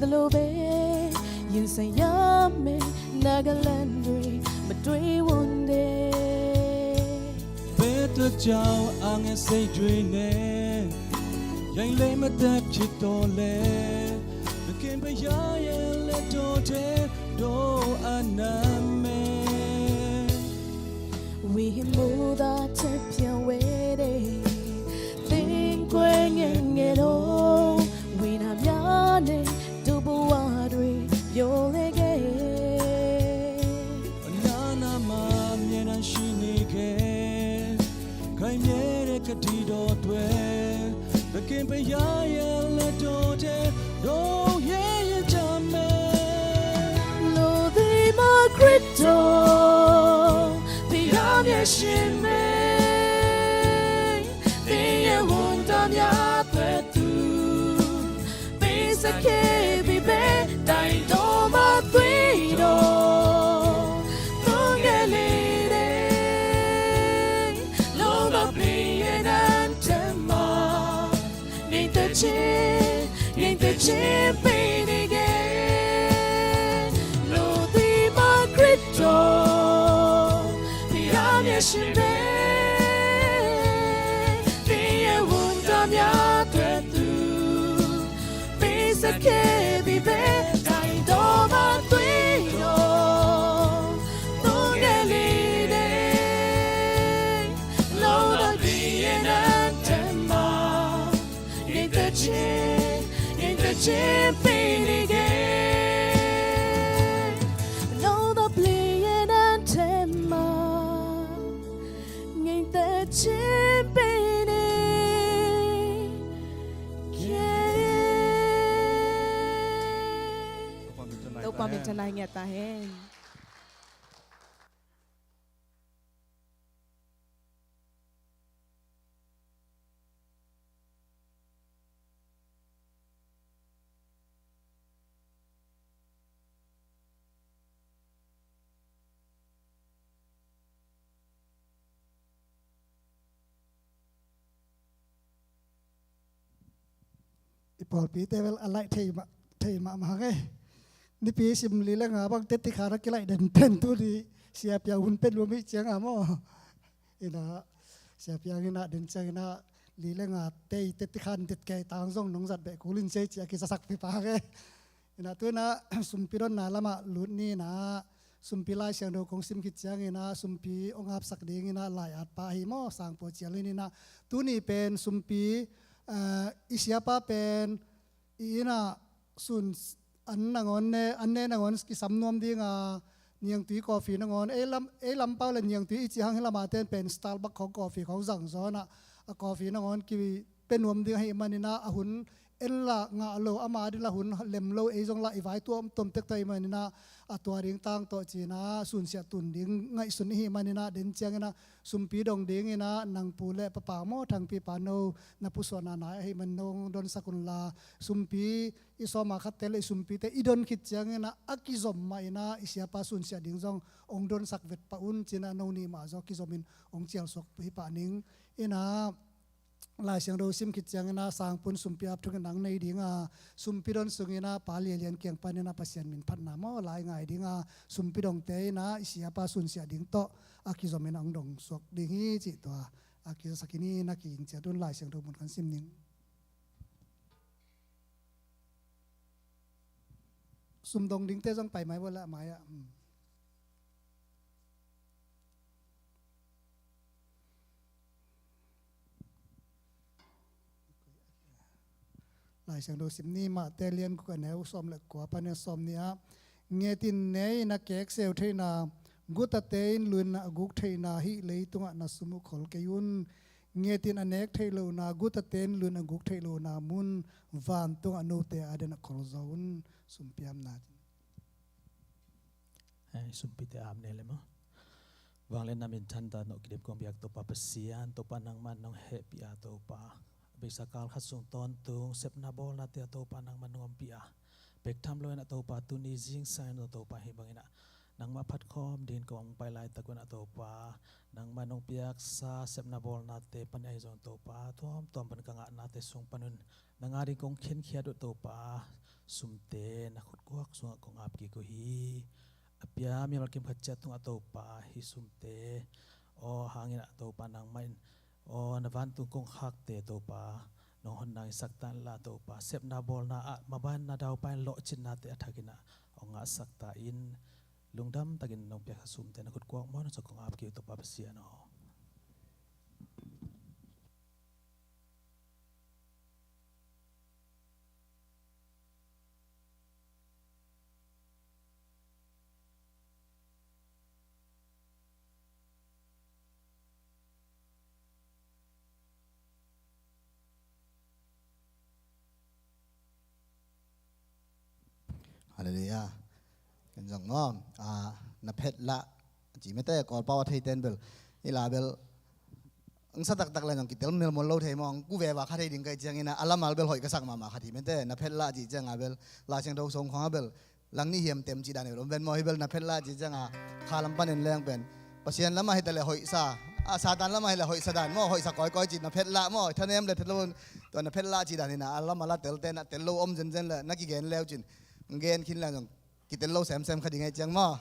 တလိုပဲ ရင်ဆိုင်ရမယ် နာဂလန်တွေ မတွေ့ဝံ့တဲ့ ဘယ်အတွက်ကြောင့် အငယ်စိတ်တွေနဲ့ ရိုင်းလိမ့်မသက်ဖြစ်တော့လဲ သခင်ဘုရားရဲ့လက်တော်ထဲ တို့အနမ်းမယ် ဝိဟိုင်းမိုးသားထက်ပြန်ဝဲတဲ့ သင်းခွဲငယ်ငယ်တော့ ဝေးနများနဲ့ တို့ဘဝတွေ ပြောလဲခဲ့ အနားနားမှာ အမြဲတမ်းရှိနေခဲ့ ခိုင်မြဲတဲ့ကတိတော်အတွက် သခင်ဘုရားရဲ့လက်တော်ထဲ တို့ရဲရကြမယ် လူသစ်မခရစ်တော် ဘုရားမျက်ရှင်မင်း သင်ရဲ့ဝန်တော်များအတွက်သူ ပေးဆက်ခဲ့ပြီပဲ တိုင်းတော်မှာသွေးတော် သွန်ငယ်လေးတဲ့ လုံးတော်ပလင်ရဲ့နန်းထဲမှာ ငြိမ်သက်ခြင်း ငြိမ်သက်ခြင်းပေးနေခဲ့ လူသစ်မခရစ်တော် ဘုရားမျက်ရှင်ပဲ သင်ရဲ့ဝန်တော်များအတွက်သူ ပေးဆက်ခဲ့ပြီပဲ တိုင်းတော်မှာသွေးတော် သွန်ငယ်လေးတဲ့ လုံးတော်ပလင်ရဲ့နန်းထဲမှာ ငြိမ်သက်ခြင်း ငြိမ်သက်ခြင်းပေးနေခဲ့ လုံးတော်ပလင်ရဲ့နန်းထဲမှာ ငြိမ်သက်ခြင်းပေးနေခဲ့ Topa min thanai ngiat ta hen. I pawlpite bel a laih thei mah, thei mahmah nge. Nipi sim li le nga bang teti khan a kilaih den pen tu ni Sia Piang hun pen lua mi ciang a maw. Ina Sia Piang ina den ciang ina li le nga tei teti khan tet kei tang zong nong zat beh kulin sei cia kisasak pi pa nge. Ina tu ina sumpi donna lamah lut ni ina sumpi Lai Siangtho kong sim khit ciang ina sumpi ong apsak ding ina lai at pa hi maw Sangpua Cial in ina tuni pen sumpi, eh, i siapa pen i ina sun an nangawn ne, an ne nangawn kisam nuam dinga niangtui coffee nangawn ei lam, ei lampau le niangtui i ci hang hi lama ten pen Starbucks khong coffee khong zang zaw ina a coffee nangawn ki pe nuam ding ahih manin ah, a hun en lah ngah lo, ama ding lah hun lem lo, ei zong lah i vai tuamtuam tek ta ahih manin ah, a tua ding tang tawh ci-in ah, sunsiah tun ding ngaihsun i hih manin ah, den ciangin ah, sumpi dong dingin ah, nang pu le papa maw, Thangpi pa no, na pusuahna nai ahih manin nong donsak un la, sumpi i sawma khatte le i sumpite i don khit ciangin ah, a kizom mah in ah, i siapa sunsiah ding zong ong donsak vet pah un ci-in ah, no nih mah zaw kizomin ong cialsuak hi pah ning in ah, Lai Siangtho sim khit ciangin ah, sangpun sumpi ap thungin nang nei ding a, sumpi don sungin ah, Pa Lia Lian kiang panin ah, Pasian min phatna maw, lai ngai ding a, sumpi dongte in ah, i siapa sunsiah ding tawh, a kizomin ah ong dong suak ding hi cih tua, a kizasak in ah, a kiging ciat un Lai Siangtho mun kan sim ning. Sum dong dingte zong pai mai bawla mai ah. Hmm. Lai Siangtho sim ni, Mate lian guk a neu sawm le kua panin sawm nih ah, ngetin ne in a kekseu theihna, gutate in lu in a guk theihna hih leitungah na sum uh khol kei un. Ngetin a nek theih lohna, gutate in lu in a guk theih lohna mun vantungah note a den a khol zaw un. Sumpi amna. Hei, sumpite amne le maw. Vangliatna minthan ta, nawh kidem kong biak Topa Pasian, Topa nangman nong hehpih a Topa. Beisa kal khat sung tawntung sepna bawlnate a Topa nangman nong ompih a, bek tham loin a Topa tuni zingsang in a Topa hih bangin ah nangmah phatkhawm dingin kong pai laitak un a Topa, nangman nong piaksa sepna bawlnate pan ahi zong Topa, tuamtuam pan ka ngahnate sung panun nang a ding kong khenkhiat uh Topa, sumte na khutkuak sungah kong ap kik uh hi. A pia mimal kim khat ciat tungah Topa, hih sumte aw hangin ah Topa nangmah in aw na vantung kongkhakte Topa nong hon nang i sak ta inla Topa, sepna bawlna ah mabanna daupa in lawhcitnate a thakin ah hong ngahsak ta in, lungdam takin nong piaksa sumte na khutkuak maw na sa kong ap kik uh Topa Pasian aw. Halleluiah. Ken zong maw, ah, na phet lah ci mete, Kawlpau a thei ten bel, i la bel ang sa taktak le zong kitel melmol lo thei maw, ang ku veva kha thei ding kai ciangin a lamal bel hoih ka sak mahmah kha thei mete, na phet lah ci ciang a bel, la ciang tho song khong a bel, lang ni hiam tem ci dan i bel om ven maw, hi bel na phet lah ci ciang a kha lam panin leng pen Pasian lamah hi ta le hoihsa, a Satan lamah hi le hoihsa dan maw, hoihsa kawikawi ci na phet lah maw, thanem le thet lo, tua na phet lah ci dan hi na a lam a la tel te na tel lo om zenzen le na kigen leu cin, gen khin le zong kitel lo semsem kha ding ei ciang maw.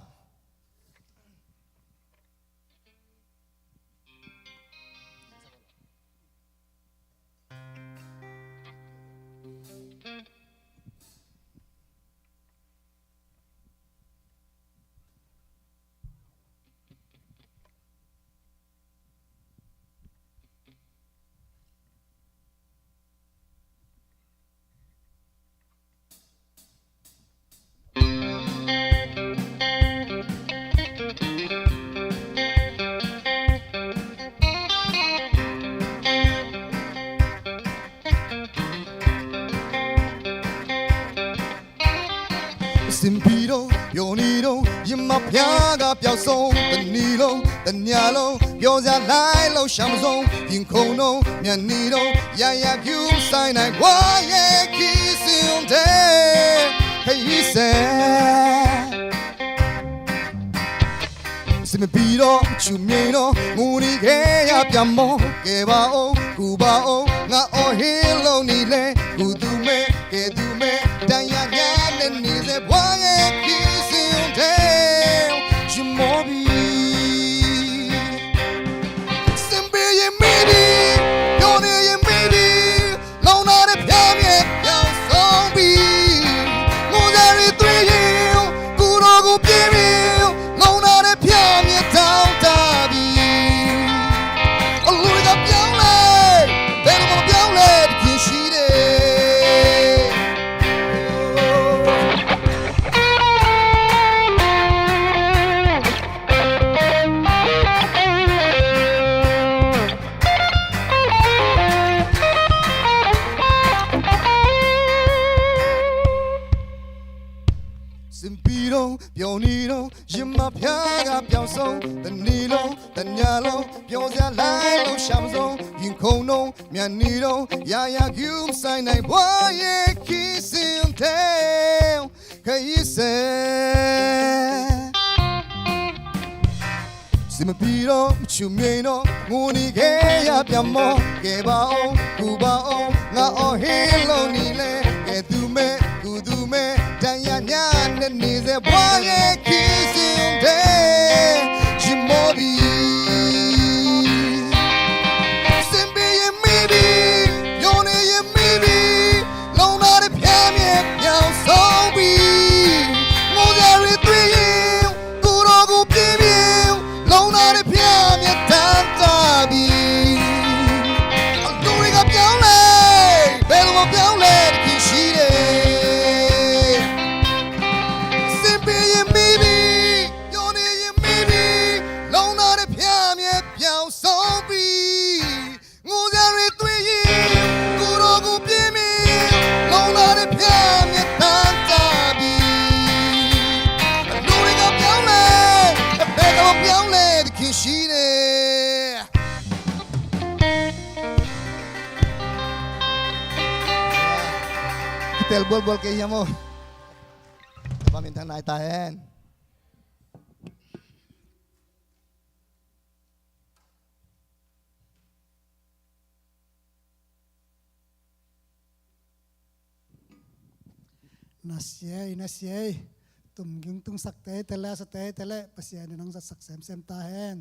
Simpi dong, pyo ni dong, yin ma pya ga pyao song, ta ni long, ta nya long, pyo zia lai lo sham zong, yin kong dong, mya ni dong, ya ya kyu sai nai, wa ye ki siung de, hey yi se. Simpi dong, chu mye dong, mu ni ke ya pya mo, ke ba o, ku ba o, nga o hi lo ni le, ku du me, ke du me, da ya ya ne ni se, wa ye ki siung de, chu mo bi. Simpi ye mi di, yo ni ye mi di, 老衲的飘面飘送笔，我在这对影，孤独孤别名，老衲的飘面到大地。哦，路里个飘嘞，被路上飘嘞，天时的。 Simpi dong, pyo ni dong, yin ma pya ga pyao song, ta ni long, ta nya long, pyo zia lai long sham zong, yin kong dong, mya ni dong, ya ya gyum sai nai, wa ye ki siung teo. Ka yi se. Simpi dong, chu mye dong, mu ni ke ya pya mo, ke ba o, ku ba o, nga o hi lo ni le, ke du me, ku du me, da ya nya ne ni se, wa ye ki siung de, chi mo bi. Simpi ye mi bi, yo ni ye mi bi, 老衲的飘面飘送笔，我在这对影，孤独孤别名， 老衲的飘面到大地。啊，路里个飘嘞，被路上飘嘞，天时的。Simpi ye mi bi, yo ni ye mi bi, 老衲的飘面飘送笔。 我在这对影，孤独孤别名， 老衲的飘面到大地。路里个飘嘞，被个飘嘞，天时的。Tel bual bual ke hiam o. Ba min thang nai ta hen. Na sia ei, na sia ei. Tumging tungsak tei tele, a sa tei tele, Pasian in hong zatsak semsem ta hen.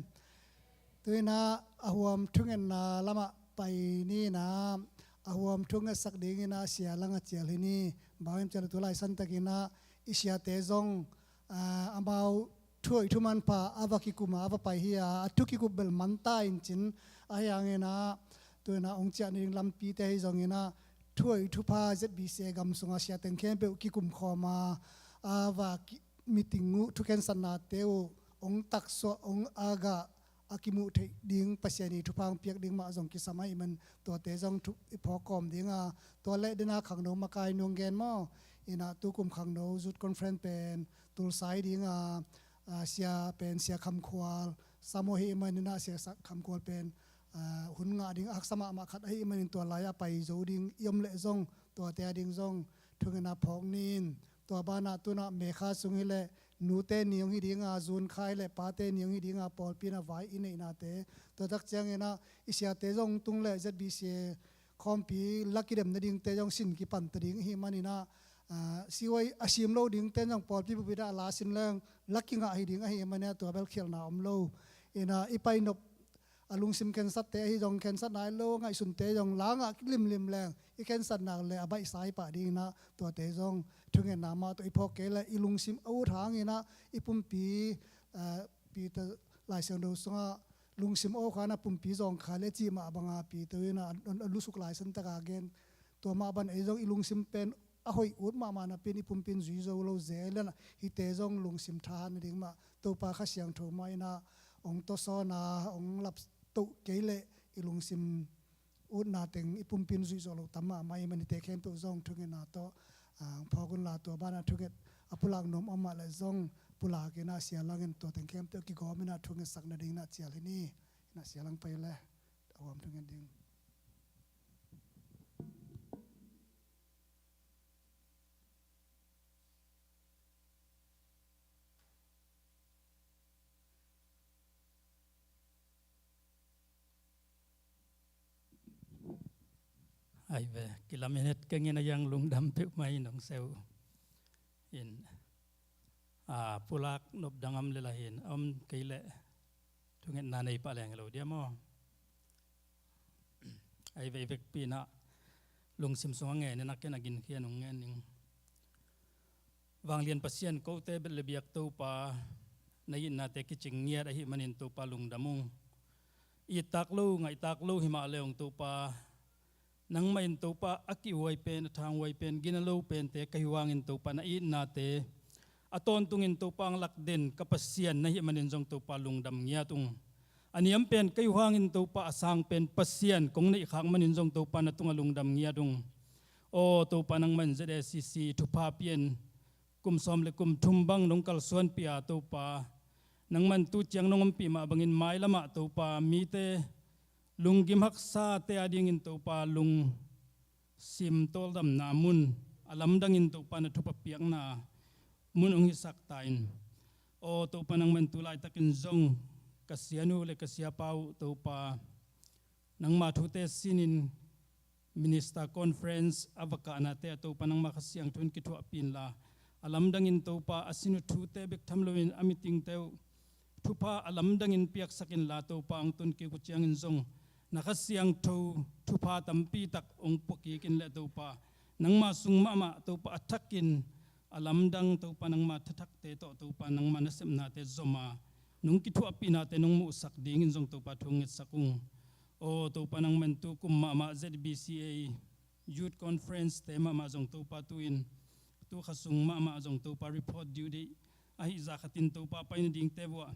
Tuina a huam thungetna lamah pai ni na, a huam thungetsak dingina sia lang a cial hi ni. Bawem cial tu lai santakina i siate zong, ah, amau thuhoih thumanpha a va kikuma a va pai hi a, a thu kikup bel manta in cin a hiangina, tuina ong ciah ni ding lampite hi zongina, thuhoih thupha Z B C A gam sunga sia teng khempeuh kikum khawma a va ki, meeting uh, thukhensatnate uh ong taksuah, ong agah, a kimuh theih ding Pasian i thupha ong piak ding mah zong kisam ahih man tuate zong thu i phawk kawm dinga, tua leh dena khangno makai nung gen maw? Ina tukum khangno Youth Conference pen Tulsa hi dinga, ah, sia pen Sia Kham Khual, Samoa hi manin ah Sia Sa-, Kham Khual pen, ah, hun ngah ding a haksa mahmah khat ahih manin tua lai-ah pai zo ding i om leh zong tuate a ding zong thungetna phawk ni in. Tua banah tunah May kha sung hileh nute ni hong hi dinga, June kha hileh pate ni hong hi dinga, pawlpi in a vai i neihnate. Tua tak ciangin ah i siate zong tung leh Z B C A khawmpi la kidem nadingte zong sin kipan ta ding ahih manin ah, ah, C Y a sim lo dingte zong pawlpi bup in ah la sin leng la kingah hi ding ahih manin ah tua bel khialhna om lo. Ina i pai nop a lungsim khensatte ahi zong, khensat nai lo ngaihsunte zong la ngah limlim leng i khensat nak leh a baihsa hi pah dingin ah tuate zong thungetna mah tawh i phawk kei leh i lungsim a ut hangin ah i pumpi, eh, Peter Lai Siangtho sungah lungsim awkhan a pumpi zawngkhal hi a cih mah banga Peter in ah a, a lusuk lai santaka gen. Tua mah ban ei zong i lungsim pen a hoih ut mahmah napi in i pumpi in zui zo lo zel in ah hihte zong lungsim thahat nading mah Topa Kha Siangtho mah in ah ong tawsawn a, ong laptoh kei leh i lungsim utna teng i pumpi in zuih zawh lo tam mahmah ahih manin hihte khempeuh zong thungetna tawh, ah, phawk unla, tua banah thunget a pulak nuam om mah leh zong pulak in ah sia lang in tua teng khempeuh kigawm in ah thungetsak nadingin ah cial hi ni. In ah sia lang pai leh a huam thunget ding. Ai ve, kilamin het keng in a, yang lungdam peuhmah in hong seu in. A, pulak nop dang om leh la hin, om kei leh thungetna nei pah leng hi lo dia maw? Ai ve, i vekpi in ah lungsim sungah ngen in ah ken a ginkhia nung ngen ning. Vanglian Pasian, kote bet le biak Topa, na itnate kicing ngiat ahih manin Topa lungdam ung. Ittak lo, ngaihtak lo hi mah leh ung Topa, nangmah in Topa a kihhuai pen, a thanghuai pen, gina lo pente ka hi hangin Topa na itnate a tawntungin Topa ang lak den ka Pasian na hih manin zong Topa lungdam ngiat ung. A niam pen ka hi hangin Topa a sang pen Pasian kong neih khak manin zong Topa na tungah lungdam ngiat ung. Aw Topa, nangmah in Z A C C thupha pia in kum sawm le kum thum bang nong kalsuanpih a Topa, nangmah in tu ciang nong ompih mah bangin mailamah Topa mite lunggim haksate a dingin Topa lungsim tawldamna mun a lamdangin Topa na thupha piakna mun hong hisak ta in. Aw Topa, nangmah in tu laitakin zong ka sianu le ka siapa uh Topa, nangma thute sinin Minister Conference a va kahnate ah Topa nangma Kha Siangtho in kithuahpih inla, a lamdangin Topa a sin uh thute bek tham loin a meetingte uh thupha a lamdangin piaksak inla Topa, hong tun kik uh ciangin zong na Kha Siangtho thupha tampi tak hong pua kik in leh Topa, nangma sung mahmah Topa a thakin a lamdang Topa, nangma thathakte tawh Topa nangma nasepnate zom a, nong kithuahpihnate nong muhsak dingin zong Topa thu ngetsak ung. Aw Topa, nangmah in tu kum mahmah Z B C A Youth Conference te mahmah zong Topa tu-in, tu kha sung mahmah zong Topa report due date ahi zah khatin Topa pai nadingte vuah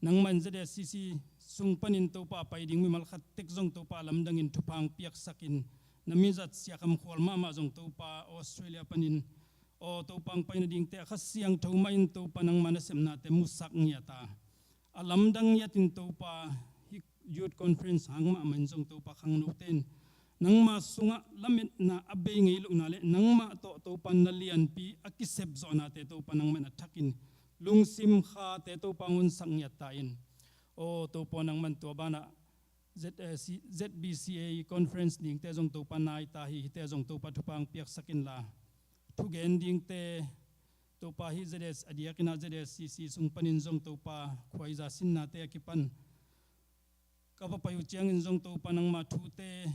nangmah in Z A C C sung panin Topa a pai ding mimal khat tek zong Topa a lamdangin thupha hong piaksakin, na mi zat Sia Kham Khual mahmah zong Topa Australia panin, aw Topa, hong pai nadingte ah Kha Siangtho mah in Topa nangma nasepnate musak ngiat a, a lamdang ngiatin Topa hih Youth Conference hang mahmah in zong Topa khangnote in nangma sungah lametna a bei ngei lohna le nangmah tawh Topa na lianpi a kisep zawhnate Topa nangmah in a thakin lungsim khate Topa hong honsak ngiat ta in. Aw Topa, nangmah in tua banah Z, eh, C-, Z B C A conference dingte zong Topa nai ta hi, hihte zong Topa thupha hong piaksak inla, thugen dingte, Topa, hih Z S a diakin ah Z S C C sung panin zong Topa, khuaiza sinnate a kipan ka va pai uh ciangin zong Topa, nangma thute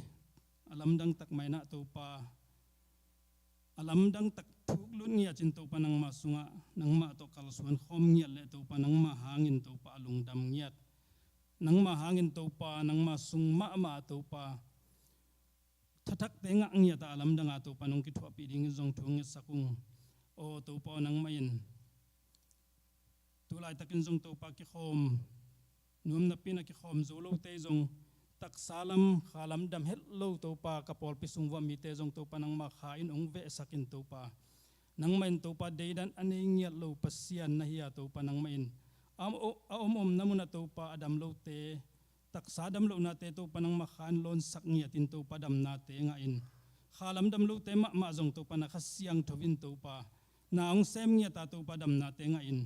a lamdang tak mah in ah Topa, a lamdang tak thuk lut ngiat in Topa, nangma sungah nangmah tawh kalsuan khawm ngiat leh Topa, nangma hangin Topa a lungdam ngiat, nangma hangin Topa, nangma sung mahmah Topa, thathakte ngah ngiat a lamdang a Topa nong kithuahpih dingin zong thu ngetsak ung. Aw Topa aw, nangmah in tu laitakin zong Topa, kikhawm nuam napi in a kikhawm zo lote zong, taksa lam kha lam dam het lo Topa, ka pawlpi sung vuah mite zong Topa, nangma kha in hong vehsak in Topa, nangmah in Topa, deidan a nei ngiat lo Pasian na hi a Topa, nangmah in a om, a om omna munah Topa, a dam lote, taksa dam lohnate Topa, nangma kha in lawnsak ngiat in Topa, damnate ngah in, kha lam dam lote mahmah zong Topa, na Kha Siangtho in Topa, na hong sem ngiat a Topa, damnate ngah in,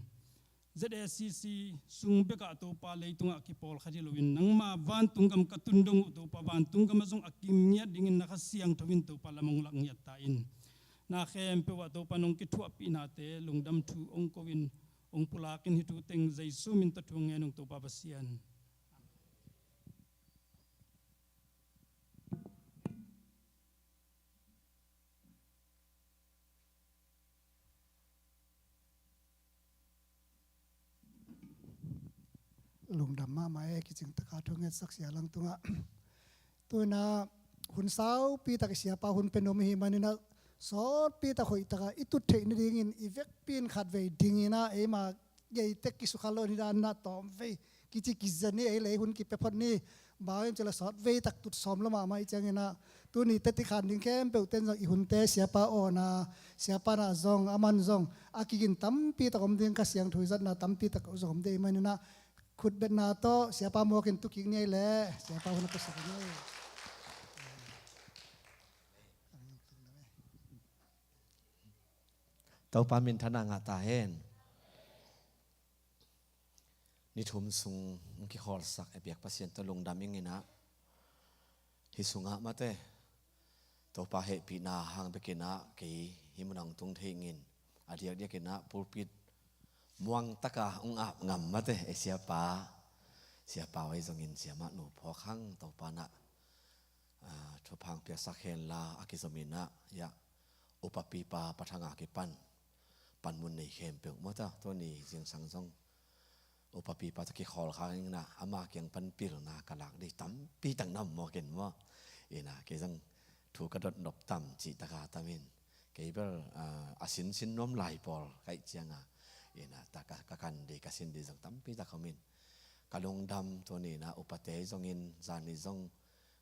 Z S C C sung bekah Topa, leitungah kipawlkhat hi loin nangma vantung gam ka tun dong uh Topa, vantung gamah zong a kim ngiat dingin na Kha Siangtho in Topa, lam hong lak ngiat ta in, na khempeuh ah Topa, nong kithuahpihnate lungdam thu hong ko in, hong pulak in, hih thu teng Jesu min tawh thu ngen ung Topa Pasian. Lungdam mahmah e, kicing taka thu ngetsak sia lang tungah. Tu-in ah hun saupi tak i siapa hun pia nuam i hih manin ah, sawtpi tak hoih takah i tut theih nadingin i vekpi in khatvei dingin ah eima gei tek kisukha lo ni dan ah tawmvei kici kiza ni, ei lei hun kipia phot ni. Bang hiam cih leh sawtvei tak tut sawm lo mahmah i ciangin ah, tuni teti khan ding khempeuh ten zong i hunte siapa awna, siapa na zong, aman zong a kigin tampi tak om ding, Kha Siangtho i zatna tampi tak zong om ding i manin ah, khutbetna tawh siapa muak in tu kik ni ei leh, siapa hun a pusak ni ei. Topa minthanna ngah ta hen. Ni thum sung hong kikhawlsak a biak Pasian tawh lungdam ing in ah, hih sungah mate Topa hehpihna hang bekin ah kei hih munah hong tung thei ing in, a diakdiakin ah pulpit muang taka hong ap ngam mate e siapa, siapa ahi zongin siamah nu phawk hang Topa in ah thupha hong piaksak hen la, a kizom in ah, ya, upapipa pathanga kipan panmun nei khempeuh mawta, tuni zingsang zong upapipa tawh kikhawl kha in ah, ama kiang pan pilna ka lak ding tampi tak na om mawk in maw. In ah kei zong thu ka dot nop tam cih taka tam in, kei bel a sinsin nuam lai pawl ka hih ciangah, in ah ka kan ding ka sin ding zong tampi tak om in, ka lungdam. Tuni in ah upate zongin zani zong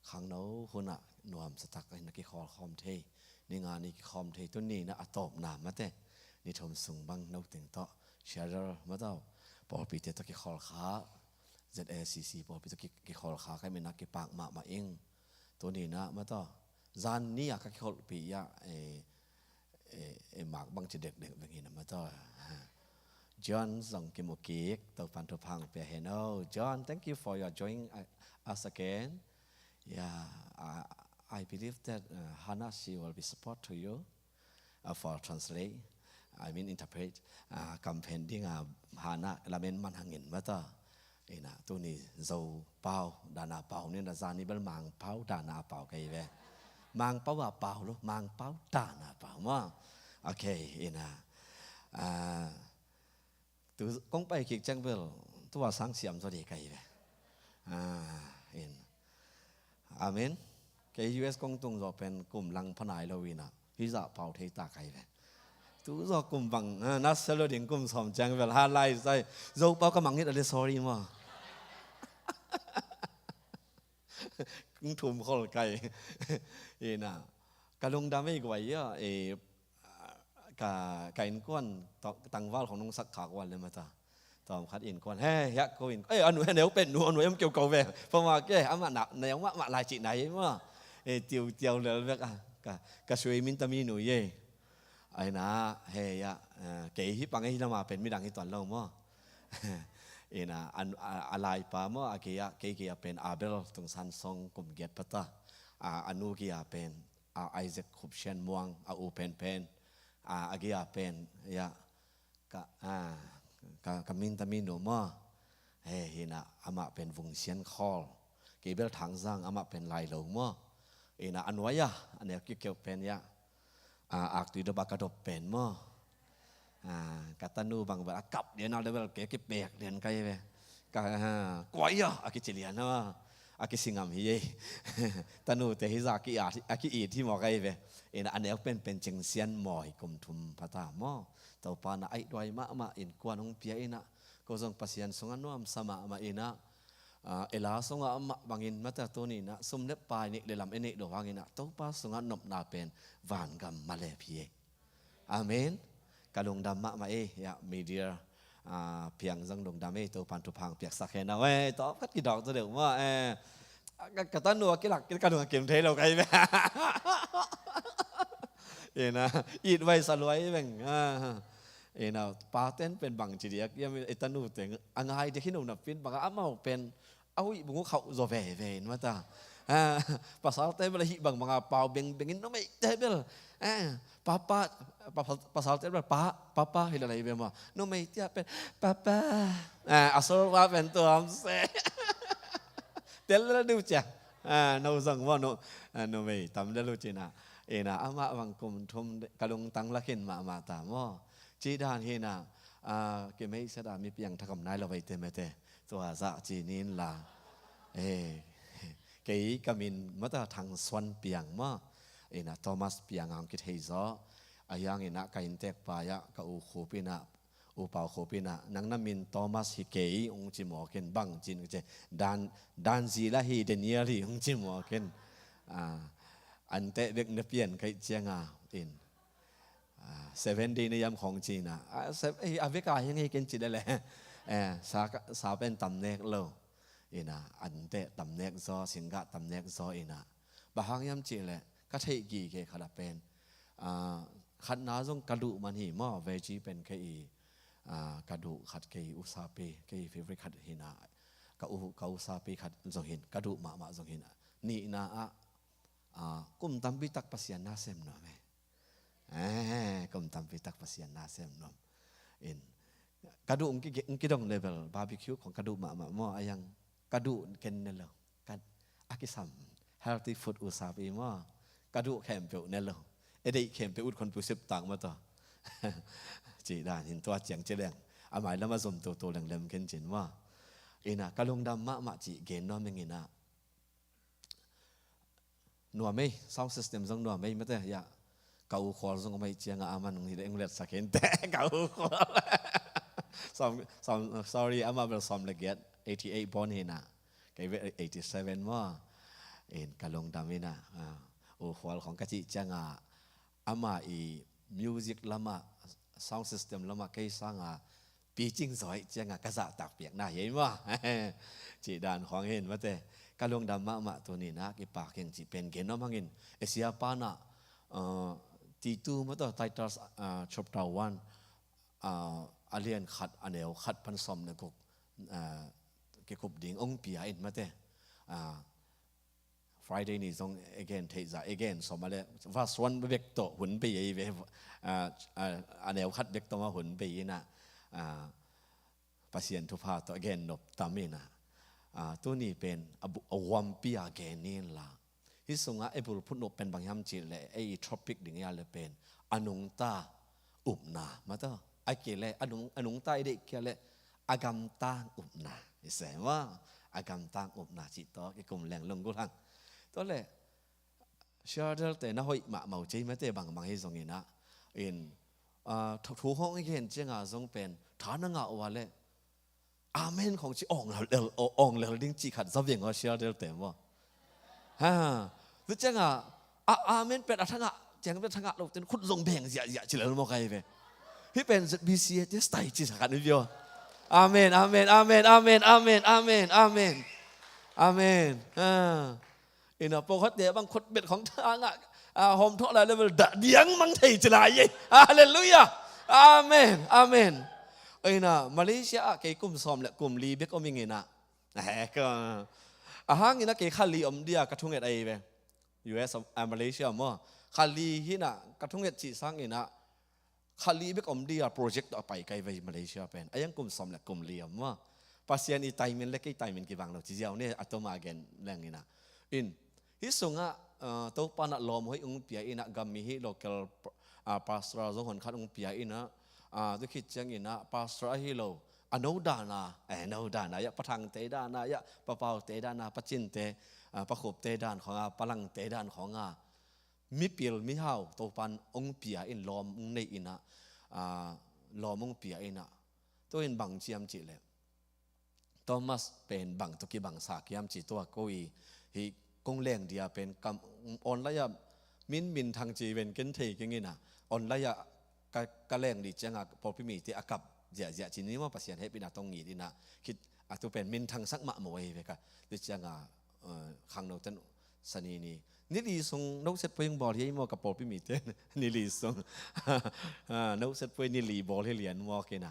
khangno hunah nuamsa takin a kikhawlkhawm thei, ni nga ni kikhawm thei, tuni in ah a tawpna mate ni thum sung bang no teng tawh sharer mataw pawlpite tawh kikhawl kha, Z A C C pawlpi tawh ki, kikhawl kha ka hih manin ah kipak mahmah ing. Tuni in ah mataw zan ni a ka kikholhpih ah, eh, eh, eh, mak bang ci dekdek veng hi na mataw. John zong kimu kik, Topan thupha hong pia hen. Oh John, thank you for your joining, uh, us again. Yeah, I, I believe that, uh, Hannah, she will be support to you, uh, for translate, I mean interpret, uh, campaign ding, uh, Hannah lamen man hangin mataw. In ah tuni Zo pau, dana pau ni na, zani bel Mang pau, dana pau ka hi ve. Mang pau a pau lo, Mang pau, dana pau maw. Okay, in ah, ah, tu kong pai kik ciang bel tua sang siam zaw ding ka hi ve. Ah, in. Amen. Kei U S kong tung zaw pen kum lang pha nai lo in ah, hih zah pau thei ta ka hi ve. Tu zaw kum bang, ah, na sia lo ding kum sawm ciang bel ha lai zai, Zo pau ka mang it a le sorry maw. Kong thum khol kai. In ah ka lungdam ei guai ah, eh, ka, ka innkuan tawh tangval khong nong sak khak ua le mataw. Tawmkhat innkuan, he, hiah ko innkuan, eh, a nu he neu pen nu, a nu em keu ko ve. Pama ke, amah na neu mahmah lai cih nai ei maw. Eh, tiutiau lel vek a, ka, ka sui min ta mi nu ei. Ai na, he, ya, eh, kei hih pang ei, hi lama pen midang hi tuan lo maw. In ah, a, a, a laipa maw, a kei ah, kei kei ah pen Abel Tung San Song, kum giat pha ta. A, a nu kei ah pen, a, Isaac Khup Sian Muang, a u penpen, a, a gei a pen, ya, ka, a, ka, ka min ta min no maw. He, hi na, amah pen Vung Sian Khawl. Kei bel Thang Zang, amah pen Lai Lo maw. Hi na, a nuai a, a neu kiukeu pen ya. A, aktui dop a ka dop pen maw. A, ka tanu bang bel a kap lian a le bel kei kipek lian kai ve. Ka, a, kuai a, a kici lian a, a kisi ngam hi ei. Tanute hi za ki-at, a ki-it hi maw kai ve. Hi na, a neu pen pen Cing Sian Mawi, kum thum pha ta maw. Topa na aih duai mahmah in kuan hong pia hi na. Ko zong Pasian sungah nuamsa mahmah hi na. A, ela sungah amah bangin mata tuni na, sum le pai nih le lam e nih lo hangin a, Topa sungah nopna pen vangam malep hi ei. Amen. Ka lungdam mahmah ei, ya, media, a, piang zong lungdam ei, Topan thupha hong piaksak hen a, wei, tawp khat kidawk zaw deuh maw, e. Ka, ka tanu a kilak, ka lung a kim thei lo kai ve. Hi na, it vai sa luai veng. A. Hi na, paten pen bang ci diak, ya, i tanute, a ngai diak hi no na pin, bang a amau pen, a huih bung uh khauh zaw veve in mata. A, pasalte bel a hih bang bang a pau bengbeng in numeite bel. A, papa, papa, pasalte bel pa, papa hi la lai ve maw. Numeite a pen, papa. A, a sol pa pen tuam se. Tel la du cia. A, no zong maw no, a, numei tam la lu ci na. Hi na, amah bang kum thum de, ka lungtang lakin mahmah ta maw. Ci dan hi na, a, kimei sa da mi piang thakam nai lo vai te mete. Tua zah ci nin la. E, kei ka min mata Thang Suan Piang maw. Hi na, Thomas Piang a hong kithei zaw. A hiang hi na, ka inntek pa ya, ka u Khup hi na, u Pau Khup hi na, nang na min Thomas hi kei hong ci mawk in, bang cin ka ci. Dan, Dan Zila hi, Daniel hi hong ci mawk in. A, an teh bek na pian kaih ciang a in. A, seven day na yam khong ci na. A, se-, eh, a vek a hiang hi ken ci le le. Eh, sa ka, sa pen tam nek lo. Hi na, an teh tam nek zaw, singgah tam nek zaw hi na. Bang hang hiam ci le, ka theih gige khat a pen. A, khatna zong ka duh man hi maw, veggie pen kei i, a, ka duh khat kei usapi, kei favorite khat hi na. Ka u, ka usapi khat zong hin, ka duh mahmah zong hin. Nihna ah, a, kum tampi tak Pasian na sem nuam e. Eh, kum tampi tak Pasian na sem nuam. In, ka duh ung ki, ung kidong level, barbecue khong ka duh mahmah maw, a hiang ka duh ken ne lo. Ka, a kisam, healthy food usapi maw. Ka duh khempeuh ne lo. E deih khempeuh ut khon pu sep tang maw taw. Ci dan hin tua ciang ci leng. A mai lam a zom toto leng lem ken cin maw. Hi na, ka lungdam mahmah ci gen nuam ing hi na. Nuam ei, sound system zong nuam ei, mate, ya. Ka u Khual zong om ei ciang a, aman hong hi le, hong letsak hi inteh, ka u Khual. Sawm, sawm, sorry, amah bel sawm le giat, eighty eight born hi na. Kei bel eighty seven maw. In ka lungdam hi na. A, u Khual khong ka cih ciang a, amah i music lam ah, sound system lam ah, kei sang a, picing zaw hi ciang a ka zahtak piakna hi ei maw. Cih dan khong hin mate. Ka lungdam mahmah tuni na kipak ing cih pen gen nuam hang in. Asia pan ah, uh, Titu maw taw Titus, uh, chapter one, uh, a lian khat a neu khat pan sawm le guk, uh, kikup ding ong pia in mate. Uh, Friday ni zong again theih zah again sawm a le verse one bek tawh hun bei ei ve. A, a, a neu khat bek tawh mah hun bei in a, a, Pasian thupha tawh again nop tam in a, a, tuni pen a bu-, a huampi a gen in la. Hih sungah ei bulphuh nop pen bang hiam cih leh ei topic ding a le pen a nungta upna maw taw. A kei leh a nung, a nungta i deih kei leh a gamtang upna. I se maw? A gamtang upna cih tawh kikum leng lunggulh hang. Tua leh, Sheldon te na hoih mahmah uh cei mate bangbang hi zong in a. In, ah, thu, thu hong i gen ciang a zong pen, tha na ngah uh a leh. Amen khong ci awng lel, awng lel ding cih khat za veng aw Sheldon te maw. Ha. Tu ciang a, a, amen pen a thangah, ciang pen thangah lo ten khut zong beng ziahziah ci lel maw kai ve. Hih pen Z B C A te style ci sa khat ni vio. Amen, amen, amen, amen, amen, amen, amen. Amen. Ha. Ina pawlkhatte bang khut bet khong thangah, a, hawm thawh lai level dah diang mang thei ci lai ei. Halleluiah. Amen, amen. Ina Malaysia ah kei kum sawm le kum li bek om ing ina. Eh, ka, a hang ina kei kha li om dia ka thunget ai ve. U S, a, Malaysia maw. Kha li hi na ka thunget cih sang ina. khat li bek om dia project tawh a pai kai ve Malaysia pen. A yang kum sawm le kum li om maw. Pasian i timing le kei timing kibang lo ci ziau ne, a tawma gen leng ina. In, hih sungah, ah, Topa in ah lawm hoih ung pia ina, gam mi hih local, ah, pastor zong hon khat ung pia ina, ah, tu khit ciang ina, pastor ahi lo, a no dana, eh, no dana, ya Pa Thangte dana, ya Pa Paute dana, Pa Cinte, ah, Pa Khupte dan khonga, Pa Langte dan khonga, mipil mihau Topa in ung pia in lawm ung nei ina, ah, lawm ung pia ina. Tu in bang ciam cih leh Thomas pen bang tawh kibang sa kiam ci tua ko i, hih kong leng dia pen kam online ah min min thang ci ven ken thei keng ina, online ah ka, ka leng di cianga pawlpi mite a kap ziahziah ci ni maw, Pasian hehpihna tawh ngit ina, khit a tu pen min thang sak mah maw ei ve ka. Di cianga, eh, khangno ten sani ni, ni li sung no set poi ung bawl hi ei maw ka pawlpi mite. Ni li sung, ah, no set poi ni li bawl hi lian maw kina.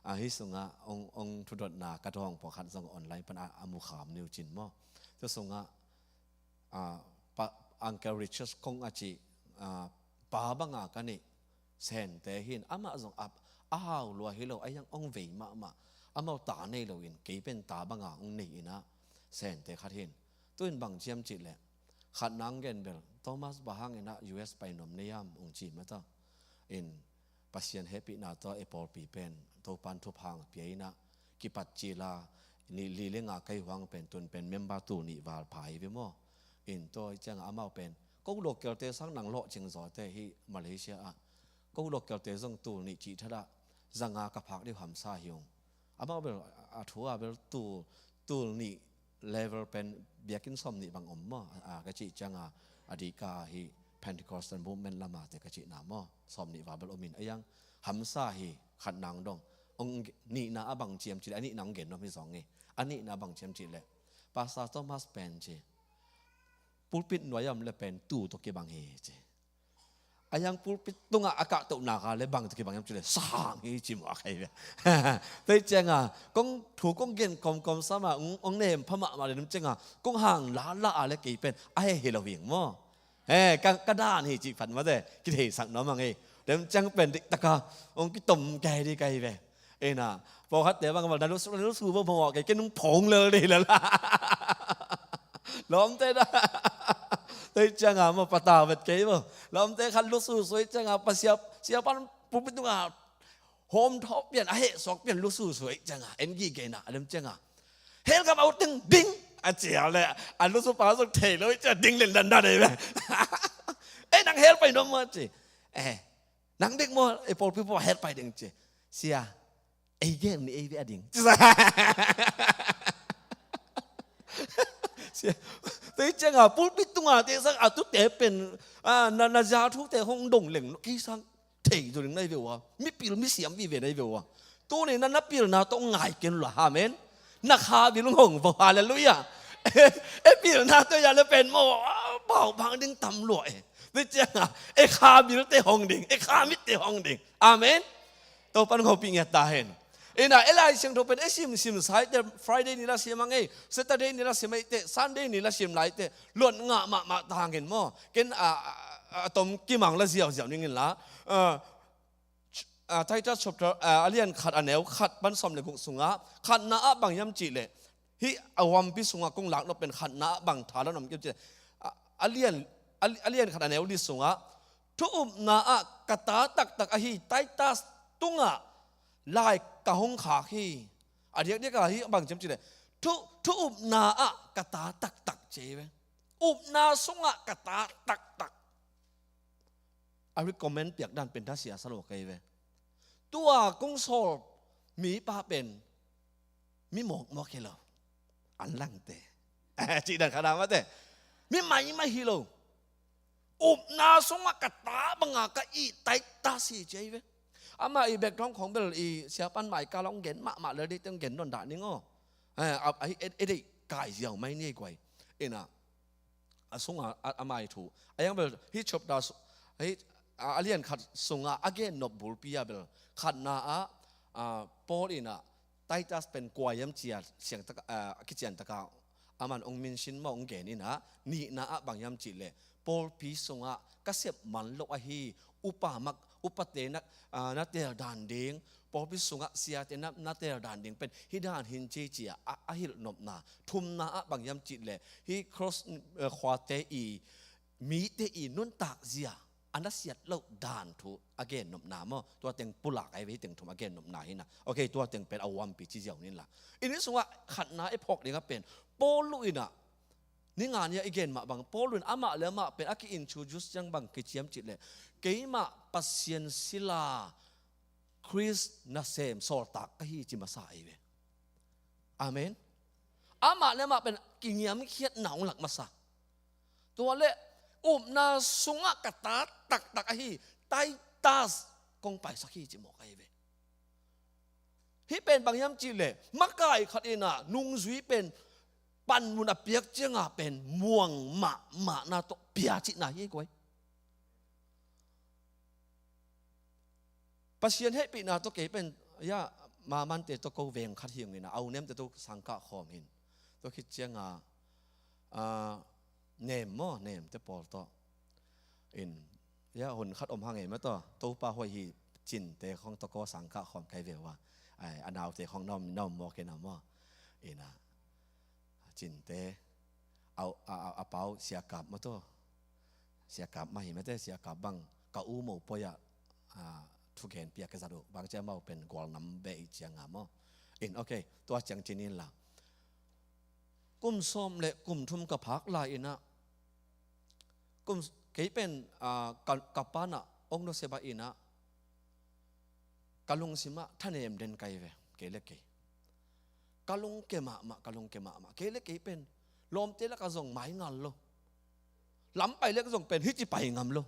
Ah, hih sungah ong, ong thudotna ka dawng pawlkhat zong online pan a, a mu kham niu cin maw. Tu sungah, ah, pa, Uncle Richard kong a ci, ah, pa banga ka nih Sente hin amah zong a, a hau lua hi lo, a yang ong vei mahmah. Amau ta nei lo in kei pen ta banga ong nei ina, Sente khat hin. Tu in bang ciam cih leh khat nang gen bel, Thomas bang hang ina U S pai nuam nei am ong ci mata. In Pasian hehpihna tawh e pawlpi pen Topa in thupha pia ina, kipat cila, ni li le nga kai huang pen tun pen member tul nih val pha hi ve maw. In tua cianga amau pen ko local te sang nang lawh cing zaw te hi Malaysia ah. Ko local te zong tul nih cih thadah zanga ka phak deuh hamsa hi ung. Amau bel a thu a bel tul, tul nih level pen biakinn sawm nih bang om maw. A, ka cih cianga a dika hi Pentecostal movement lama te ka cihna maw. Sawm nih val bel om in a yang hamsa hi khat nang dong. Ong nihna a bang ciam cih leh, a nihna ong gen nuam hi zong hi. A nihna bang ciam cih leh, Pastor Thomas pen ci, pulpit nuai a om le pen tu tawh kibang hi ci. A yang pulpit tungah a kahtohna ka le bang tawh kibang hiam ci le sang hi ci mawk hi ve. Tei cianga kong thu kong gen kawmkawm sama ong, ong nem pha mahmah le nem cianga kong hang lala a le kei pen a he hi lo hing maw. He, ka, ka dan hi cih phat mate kitheisak nuam ang ei. Dem ciang pen diktaka ong kitom kai di kai ve. Ina, pawlkhatte bang bal na lusu, na lusu bo mawh kei, kei nung phawng lel di lel. Lawmte da. Tei cianga maw pata vet kei bo. Lawmte khat lusu sui cianga pa siap, siapan pulpit tunga hawm thawh pian, a heh suak pian lusu sui cianga en gi kei na, a dem cianga hell gam au teng ding a cia le, a lusu pa zong thei lo i cia ding len dan dan ei ve. Eh, nang hell pai nuam maw ci. Eh, nang bek maw, eh, pawlpi pawl hell pai ding ci. Sia, ei gen ni ei ve a ding. Sia, tei cianga pulpit tunga te sang a tute pen, ah, na, na zia thute hong dong leng kei sang thei zo ding nai ve ua. Mipil misiam vive nai ve ua. Tuni na, na pilna tawh ngai ken la. Amen. Na kha bil hong vo. Hallelujah. E pilna tawh ya le pen maw, ah, pau bang ding tam lua e. Tei cianga e kha bil te hong ding, e kha mit te hong ding. Amen. Topan hong pi ngiat ta hen. Ina, e Lai Siangtho pen e sim sim sai te, Friday ni la sim ang ei, Saturday ni la sim ei te, Sunday ni la sim lai te, luat ngah mahmah ta hangin maw. Ken a, a, a tom kimang la ziauziau ningin la. A, ch-, a, Titus chapter, a, a lian khat a neu khat pan sawm le guk sungah khatna ah bang hiam cih leh, hih a huampi sungah kong lak nop pen khatna ah bang tha la nuam kiam cih leh, a, a lian, a, a lian khat a neu li sungah thu upna ah ka ta taktak ahi Titus tungah lai ka hong khak hi. A diakdiak ah hih bang ciam cih leh thu, thu upna ah ka ta taktak ci ve. Upna sungah ka ta taktak. A recommend piak dan pen tha sia sa lo kei ve. Tua kong sawl mipa pen mi mawkmawk hi lo. An langte. Cih dan kha dan mate. Mi maimai hi lo. Upna sungah ka ta banga ka ih Titus hi ci ei ve. Ama i bek thawng khawng bel i siapan mai ka long gen mahmah lel dei teng gen non dah ning aw. Eh, a, a, e, e dei kai ziau mai ni ei guai. Ina, a sunga a, a mai thu. A yang bel hih chapter su-, hih, a, a lian khat sunga a gen nop bulpi a bel khatna ah, a, Paul ina Titus pen kua hiam cia siang taka, a, a kician taka aman ong mention maw ong gen ina, nihna ah bang hiam cih leh pawlpi sungah ka sep man lo ahi upa mak, upate na, ah, na tel dan ding, pawlpi sungah siate na, na tel dan ding pen hih dan hi ci ci a, a, a hilh nopna. Thumna ah bang hiam cih leh hih cross, eh, khuate i mite i nuntak zia a na siat loh dan thu a gen nopna maw? Tua teng pulak ahi ve, hih teng thum a gen nopna hi na. Ok, tua teng pen a huampi ci ziau ni la. I ni sungah khatna i phawk dingah pen Paul in ah, ni nga ni a i gen mah bang, Paul in amah le amah pen a ki-introduce ciang bang kici hiam cih leh, keimah Pasian sila Khrist nasem sawltak ka hi ci masa ahi ve. Amen. Amah le amah pen kingiamkhiatna hong lak masa. Tua leh upna sungah ka ta taktak ahi Titus kong paisak hi ci mawk ahi ve. Hih pen bang hiam cih leh makai khat in ah nungzui pen panmun a piak ciangah pen muang mahmahna tawh pia cihna hi guai. Pasian hehpihna tawh kei pen, ya, mamante tawh ko veng khat hi ung in ah, a u nemte tawh sangkah khawm hi in. Tua khit ciangah, ah, Nem maw, nemte pawl tawh in, ya, hun khat om hang ei maw tawh, Topa huai hi, Cinte khawng tawh ko sangkah khawm kai ve ua. Ai, a naute khawng na om, na om mawk in ah maw. In ah, Cinte, a, a, a, a pau Sia Kap maw tawh. Sia Kap mah hi mate, Sia Kap bang ka u mo poi ah, ah, thugen piak ka zat uh. Bang cia mau pen gual nam beh i ciang a maw. In, ok, tua ciang cinin la. Kum sawm le kum thum ka phak lai in ah, kum, kei pen, ah, ka, ka pa in ah, ong no seba in ah, ka lungsim ah thanem den kai ve, kei le kei. Ka lungke mahmah, ka lungke mahmah. Kei le kei pen, lawmte lak ah zong mai ngal lo. Lam pai lek zong pen, hici pai ngam lo.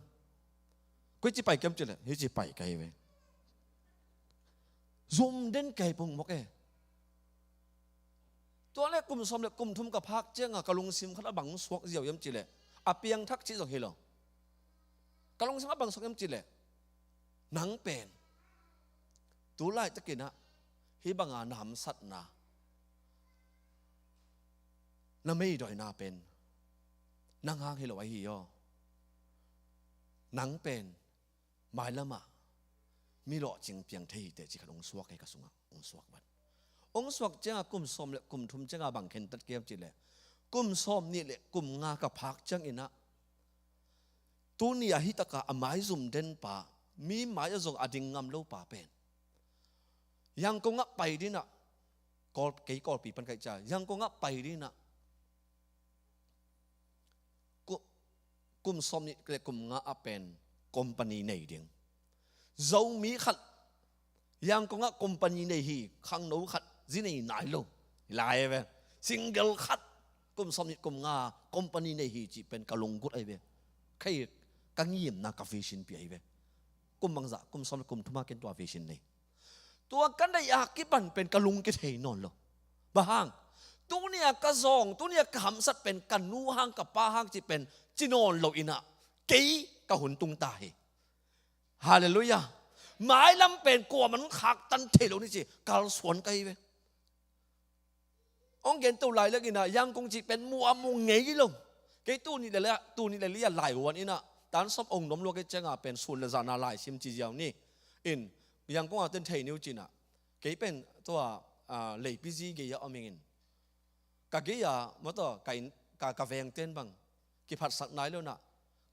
Koi ci pai kiam ci le, hici pai kai ve. Zum den kai pong mok e. Tua le kum sawm le kum thum ka phak ciang a, ka lungsim khat a bang suak ziau hiam ci le, a piangthak ci zong hi lo. Ka lungsim a bang suak hiam ci le, nang pen tu laitakin ah, hih bang a namsatna, na meidawina pen nang hang hi lo ahi aw. Nang pen mailam ah mi lawhcing piang thei hi teh ci khat hong suak hi ka sungah, hong suak vat. Hong suak ciang a kum sawm le kum thum ciang a bang khentat kiam ci le, kum sawm nih le kum nga ka phak ciang in ah, tuni a hih tak a a maizum den pa, mi mai ah zong a ding ngam lo pa pen, Yangon ah pai din ah, Kawl, kei Kawlpi pan ka hih ciang, Yangon ah pai din ah, ku-, kum sawm nih le kum nga ah pen company nei ding. Zomi khat Yangon ah company nei hi, khangno khat zi nei nai lo. Lai ve. Single khat kum sawm nih kum nga company nei hi cih pen ka lunggut ahi ve. Kei ka ngimna ka vision pi ahi ve. Kum bangzah, kum sawm kum thum a ken tua vision nei. Tua ka neih a kipan pen ka lung kithei nawn lo. Bang hang? Tuni a ka zawng, tuni a ka hamsat pen ka nu hang ka pa hang cih pen ci nawn lo in ah, kei ka hun tung ta hi. Halleluiah. Mailam pen kuaman khaktan thei lo ni ci kalsuan ka hi ve. Hong gen to lai lek in ah, Yangon cih pen mu a mu ngei lo. Kei tuni le le, tuni le le a lai huan in ah, tan sawm hong nuam lua kei ciang a pen sun le zan a lai sim ci ziau ni. In, Yangon a ten thei ni uh ci in ah, kei pen tua, ah, leipi zi gei a om ing in. Ka gei a, maw tawh, ka in, ka, ka vengten bang kiphatsak nai lo in ah,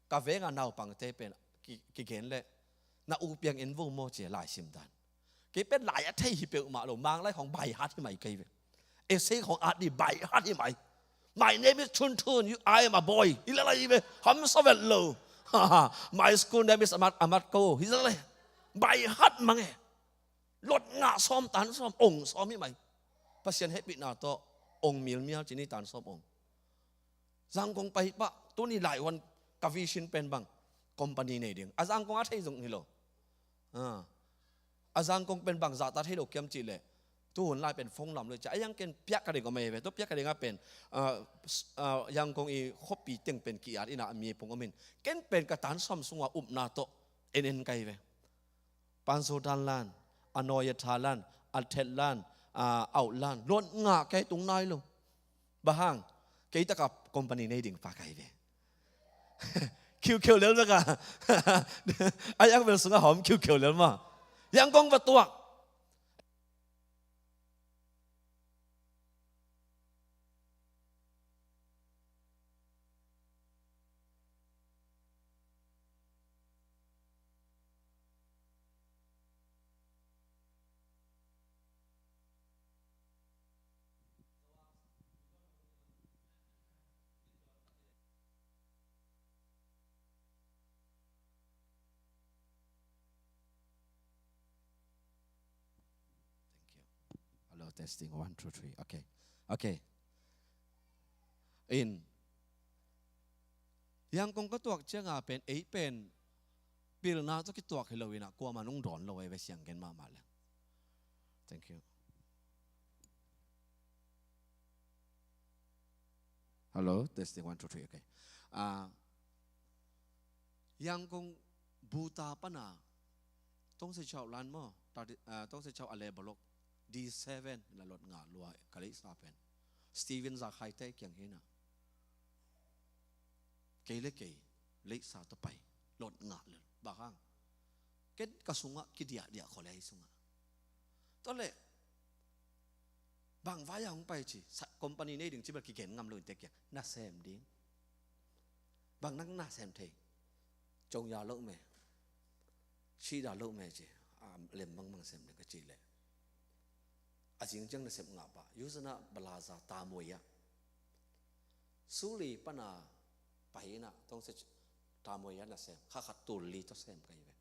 ka veng a naupangte pen ki, kigen le, na u piang en vo maw ci a lai sim dan. Kei pen lai a thei hi peuhmah lo, Manglai khawng by heart hi mai kei ve. Essay khawng at ding by heart hi mai. My name is Chun Chun, you, I am a boy. Hi la lai ve, hamsa vet lo. My school name is Amat, Amat Ko. Hi la lai. By heart mang e. Lot ngah sawm tan sawm, ong sawm hi mai. Pasian hehpihna tawh, ong milmial ci ni tan sawm ong. Zangkong pai pah, tuni lai huan ka vision pen bang, company nei ding. A Zangkong a thei zong hi lo. Ah. A Zangkong pen bang zahta thei lo kiam cih leh, tu hun lai pen phone lam lo cia. A Yangon ken piak ka ding om ahi ve. Tu piak ka ding a pen, ah, s-, ah, Yangon i khuapi teng pen ki-at in a mi pung om in. Ken pen ka tan sawm sungah upna tawh en en ka hi ve. Panso tan lan, a nawi a tha lan, a thet lan, a auh lan, luat ngah kei tung nai lo. Bang hang, kei taka company nei ding pa ka hi ve. khiukheu lel bek a. A Yangkong bel sungah hawm khiukheu lel maw. Yangkong va tuak. Thank you. Hello, testing, one, two, three. Okay. Okay. In. Yangkong ka tuak cianga pen, ei pen pilna tawh kituak hi lo in ah, kuamah nong dawn lo ei ve, siang gen mahmah leh. Thank you. Hello, testing, one, two, three. Okay. Ah, Yangkong Buta pana Tong Se Chau lan maw, tadi, ah, Tong Se Chau a le balok D seven na lot ngah lua ka leisa pen. Steven Za Khai te kiang hi na. Kei le kei leisa tawh pai, lot ngah le bang hang. Ken ka sungah kidiahdiah khol ei sungah. Tua leh bang vai a hong pai ci, sa-, company nei ding ci bel kigen ngam lo in te kiang, na sem ding. Bang nang na sem thei. Cong ya lo me. Sida lo me ci. A lem bangmah sem ding ka ci leh. A zing ciang nasep ngah pah. Yusana Balaza Tamuya. Suli pana pai na Tong Se Tamuya nasem. Kha khat tul li tawh sem ka hi ve.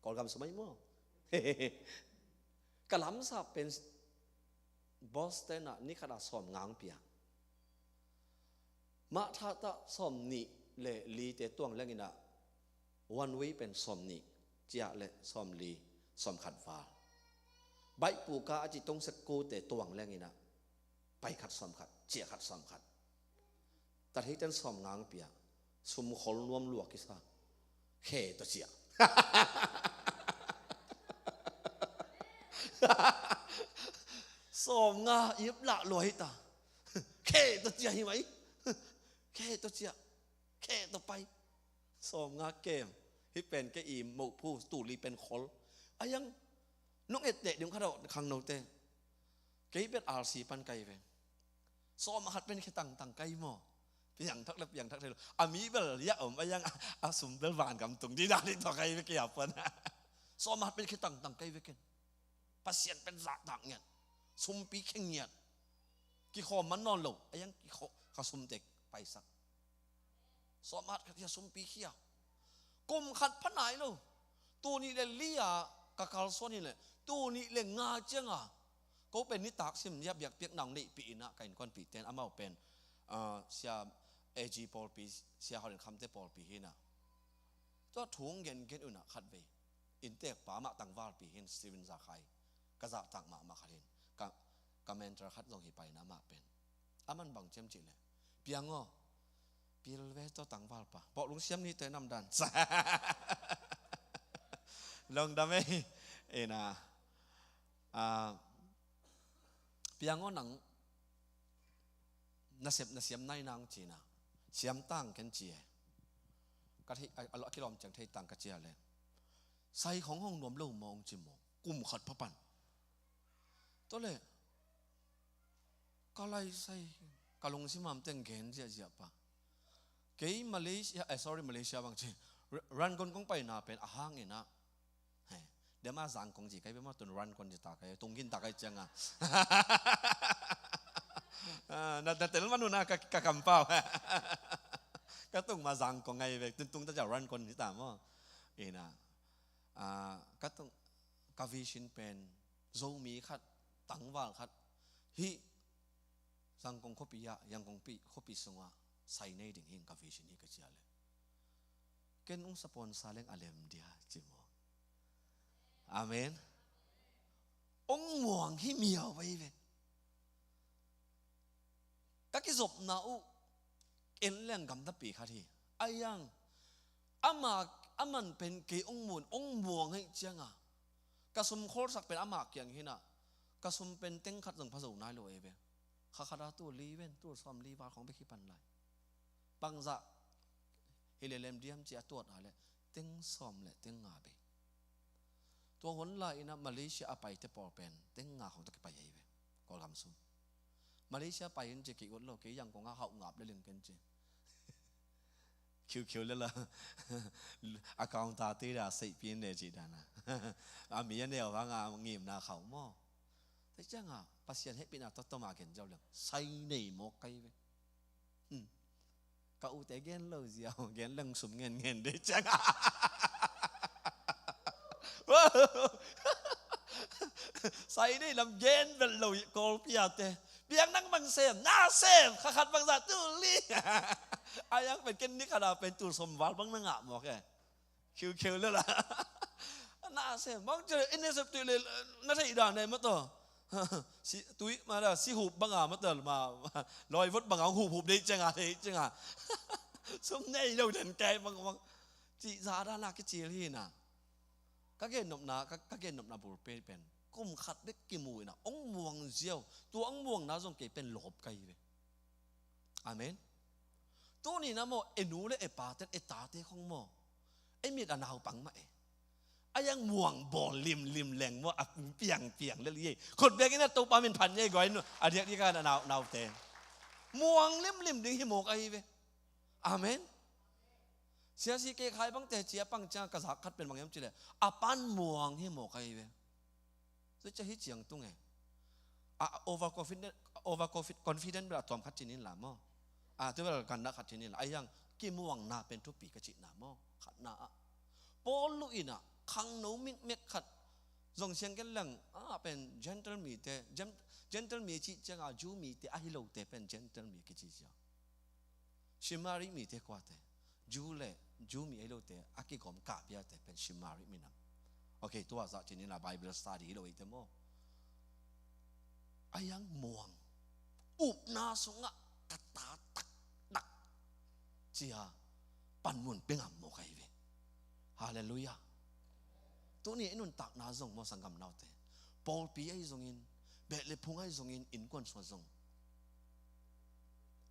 Kawlgam sumai maw. Ka lamsap pen Boston ah ni khat a sawm ngang pia. Mah thah tah sawm nih le li te tuang leng in ah, one way pen sawm nih ciah le sawm li, sawm khat val. Baih puka a ci Tong Se Ko te tuang leng in ah, pai khat sawm khat, ciah khat sawm khat. Tat hei ten sawm ngang pia, sum khol nuam lua kisa. Khe tawh ciah. Sawm nga ip lah lua hi ta. Khe tawh ciah hi mai. Khe tawh ciah. Khe tawh pai. Sawm nga kem. Hih pen kei i moh phu, tul li pen khol. A yang nong et teh ding kha dawh khangno te. Kei bet R C pan kai ve. Sawm a khat pen khe tangtang kai maw. Piang thak le piang thak thei lo. A mi bel ya om a yang a, a sum bel van gam tung di dan i tua kai ve kei a pan. Sawm a khat pen khe tangtang kai ve ken. Pasian pen zahtak ngiat. Sumpi khe ngiat. Kikhawm man nawn lo. A yang kikhawm ka sum tek paisak. Sawm a khat khat hi a sumpi khia. Kum khat pha nai lo. Tul nih le li a ka kalsuan hi leh. Tul nih le nga cianga. Ko pen nitak sim ya biakpiak nang neihpih in ah ka innkuanpih ten amau pen, ah, Sia A G pawlpi, Sia Hau Lian Kham te pawlpi hi na. Tua thu hong gengen un ah khatvei. Inntek pa mah tangvalpi hin Steven Za Khai. Ka zahtak mahmah khat hin. Ka, ka mentor khat zong hi pai na mah pen. A man bang ciam cih leh. Piang aw. Pil ve tawh tangval pa. Bawh lungsiam ni te namdan. Lungdam ei. Ina. Ah, piang aw nang. Nasep na siam nai nang cina. Siam tang ken ci e. Ka thei, a, a, a kilawm ciang thei tang ka cia le. Sai khong hong nuam lo mawng ci maw. Kum khat pha pan. Tua le. Ka lai sai. Ka lungsim am teng gen ziahziah pa. Kei Malaysia, eh, sorry, Malaysia bang ci. Ra-, Rangoon kong pai na pen a hang ina. Hei, dia ma Zangkong ci kai bia ma tun Rangoon ci ta kai, tung gin ta kai ciang a. Ah, na, na tel manu na ka, ka kampau. Ka tung ma Zangkong ngai ve, tun tung ta cia Rangoon ci ta maw. Ina. Ah, ka tung, ka vision pen, Zomi khat, tangval khat. Hih, Zangkong khuapi ah, Zangkong pi, khuapi sungah, sai nei ding hing ka vision hi ka cia le. Ken ung sapon sa leng a lem dia, ci maw. Amen. Ong muang hi miau vai ve. Ka kizopna uh en leng gamtapi khat hi. A yang ama, aman pen kei ong mun, ong muang hei cianga. Ka sum kholsak pen ama kiang hina. Ka sum pen teng khat zong pha zo nai lo ei ve. Kha khat a tu li ven, tu sawm li val khong bek hi pan lai. Bangzah Hi lelem diam ci a tuat a leh teng sawm le teng nga bei. Tua hun lai-in ah Malaysia a paite pawl pen teng nga khong tawh kipai ahi ve. Kawlgam sung Malaysia pai in ci kei ut lo, kei Yangon ah hauh ngap le ling ken ci. Khiukheu le la. Account tate da seihpi in le ci dan a. A mi a neu hang a ngimna khauh maw. Tua ciang a Pasian hehpihna tawh tawm a gen ziau leng sai nei mawk kai ve. Hmm. Ka ute gen lo ziau, gen leng sum ngen ngen de ciang a. Sai nei lam gen vel lo Kawlpi a te. Piang nang bang sem, na sem, kha khat bang za tu li. A yang pen ken ni khat a pen tul som val bang na ngah mawk e. Khiukheu le la. Na sem bang ci in ne sep tui le na thei dan ne ma to. Si tui ma da si hup bang a ma tel ma. Loi vot bang a hup hup dei ciang a dei ciang a. Sum nei lo den kai bang bang. Ci za da la kicil hi na. Ka gen nopna, ka, ka gen nopna bul pen pen kum khat bek kimu in a ong muang ziau. Tua ong muangna zong kei pen lawp kai ve. Amen. Tuni na maw, e nu le e pate, e tate khong maw, e mit a naupang mah e. A yang muang bawl limlim leng maw, a piangpiang le li e. Khut bek in a Topa min phan ye guai nu a diak diak a nau, naute. Muang limlim ding hi mawk ahi ve. Amen. Sia si ke khai bang te cia pang cia ka zak khat pen bang yam ci le a pan muang hi mawk ahi ve. Tua cia hi ciang tung e. A overconfident, overconfident bel a tuam khat cin in la maw. A tu bel ganna khat cin in la. A yang kimuangna pen thupi ka cihna maw. Khatna ah Paul luh in a khangno mikmek khat zong siang gen leng a pen Gentile mite, Gen-, Gentile mi cih ciang a Jew mite ahi lote pen Gentile mi kici cia. Samari mite kuate, Jew le Jew mi ahi lote a kigawm kahpiate pen Samari minam. Ok, tua zah cin in la Bible study hi lo eite maw. A yang muang upna sungah ka ta taktak cia panmun pia ngam mawk ahi ve. Halleluiah. Tuni i nuntakna zong maw sanggam naute, pawlpi ahi zongin, beh le phung ahi zongin, innkuan sungah zong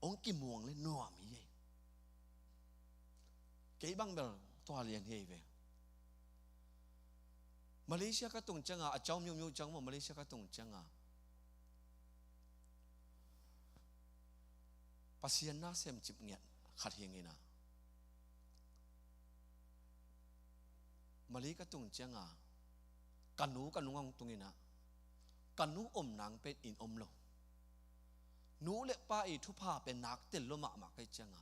ong kimuang le nuam hi ei. Kei bang bel tua lian hi ei ve. Malaysia ka tung cianga a cau miumiu ciang maw, Malaysia ka tung cianga Pasian na sem cip ngiat khat hi ngina. Mali ka tung cianga ka nu ka nungah tung ina, ka nu om nang pen inn om lo. Nu le pa i thupha pen nak tel lo mahmah kai cianga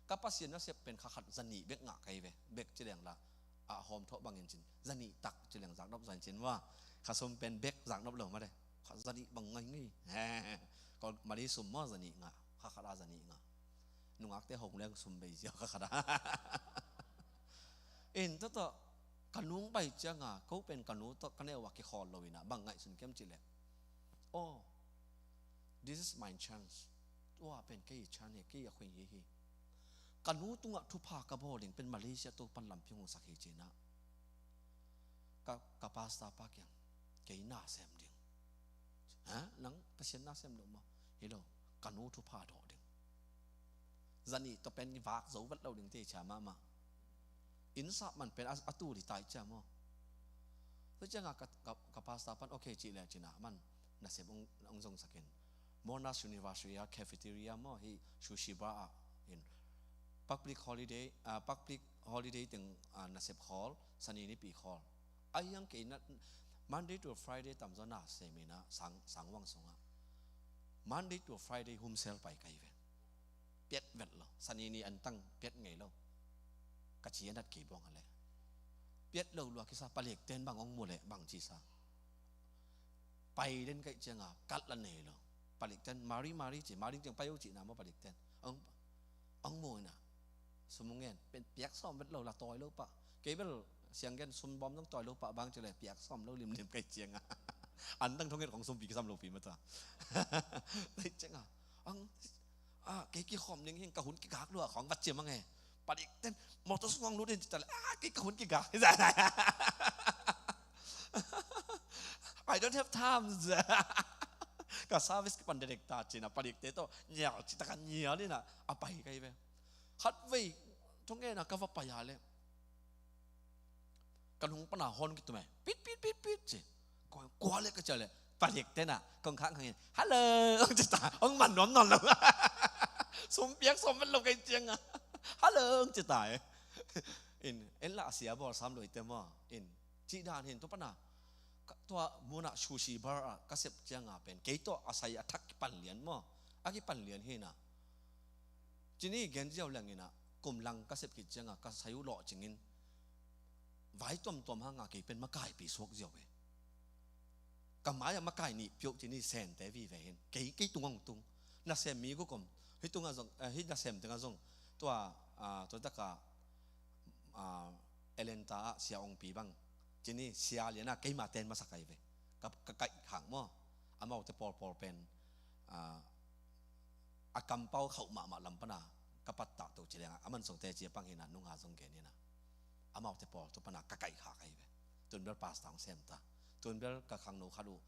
ka Pasian nasep pen kha khat zanih bek ngah kai ve. Bek ci leng la a hawm thawh bangin cin zanih tak ci leng zaknop zain cin wa. Kha sum pen bek zaknop lo ma de. Kha zanih bang ngai ngai. Ko mali sum maw zanih ngah, kha khat a zanih ngah. Nungakte hong leng sum bei zia kha khat a. In tawtawh ka nung pai cianga ko pen ka nu tawh ka neu a kikhawl lo ina bang ngaihsun kiam ci leh, oh, this is my chance. Tua pen kei chance hi, kei a khuing hi hi. Ka nu tungah thupha ka bawl ding pen Malaysia to pan lampi hong sak hi cina. Ka, ka pastor pa kiang kei na sem ding. Ha? Nang Pasian na sem lo maw? Hi lo, ka nu thupha dawh ding. Zanih tawh pen vak zo vat lo ding te cia mahmah. Innsah man pen a, a tu li tai cia maw? Tua cianga ka, ka, ka pastor pan okay cih le cina man nasep ong, ong zong sakin. Monash University a cafeteria maw hi sushi bar ah in public holiday, ah, public holiday teng, ah, nasep khawl, sani nipi khawl. A hiang kei na Monday to Friday tamzaw na semina sang, sangwang sungah Monday to Friday humsel pai kai ve. Piat vet lo, sani ni antang piat ngei lo. Ka ci a nat kei buang a le. Piat lo lua kisa palik ten bang ong mu le bang ci sa. Pai den kai cianga kal la nei lo. Palik ten mari mari ci, mari ciang pai o ci na mo palik ten. Ang, ang mo na. Sumungen pen piak sawm vet lo la tawi lo pah. Kei bel siang gen sum bawm zong tawi lo pah bang ci le piak sawm lo limlim kai cianga. An dang thonget kong sumpi kisam lo pi mata. Dai cianga ang, ah, kei kikhawm ning hing ka hun kigak lua khawng vat ciam ang e. Palik ten motor sung ang lut in ci ta le, ah, kei ka hun kigak. I don't have time. Ka service kipan direct ta cina palik te to nyial ci ta ka nyial ina a pai kai ve. Khat vei Thungen a ka va pai a leh, ka nung pana hon kitum e, pit pit pit pit ci. Kua, kua leh ka ci a leh, palik tena kong khak hangin, "Hello," hong ci ta, hong man nuam nawn lo. Sum piak sawm vet lo kei cianga, "Hello," hong ci ta e. In, en lah a sia bawl sam lo i te maw. In, cih dan hin, tua pana, ka, tua munah sushi bar ah ka sep cianga pen kei tawh a sai a thak kipan lian maw. A kipan lian hinah, cini gen ziau leng inah, kum lang ka sep khit cianga ka sai uh lawhcingin, vai tuamtuam hanga kei pen makaipi suak ziau e. Ka mai-ah makai nih pioh cini sente vive hin, kei, kei tung hong tung. Nasem mi gukom, hih tungah zong, eh, hih nasem tengah zong, tua, ah, tua taka, ah, Elenta ah sia ongpi bang, cini sia lianah keima ten masak ahi ve. Ka, ka kaih khak maw. Amaute pawlpawl pen, ah, a kampau khauh mahmah lam pana ka pattah to ci lengah, a mansongte ci a pang hinah, nunga zong gen hinah. Amaute pawl tua pana ka kaih khak ahi ve. Tun bel pastor hong sem ta. Tun bel ka khangno khat uh,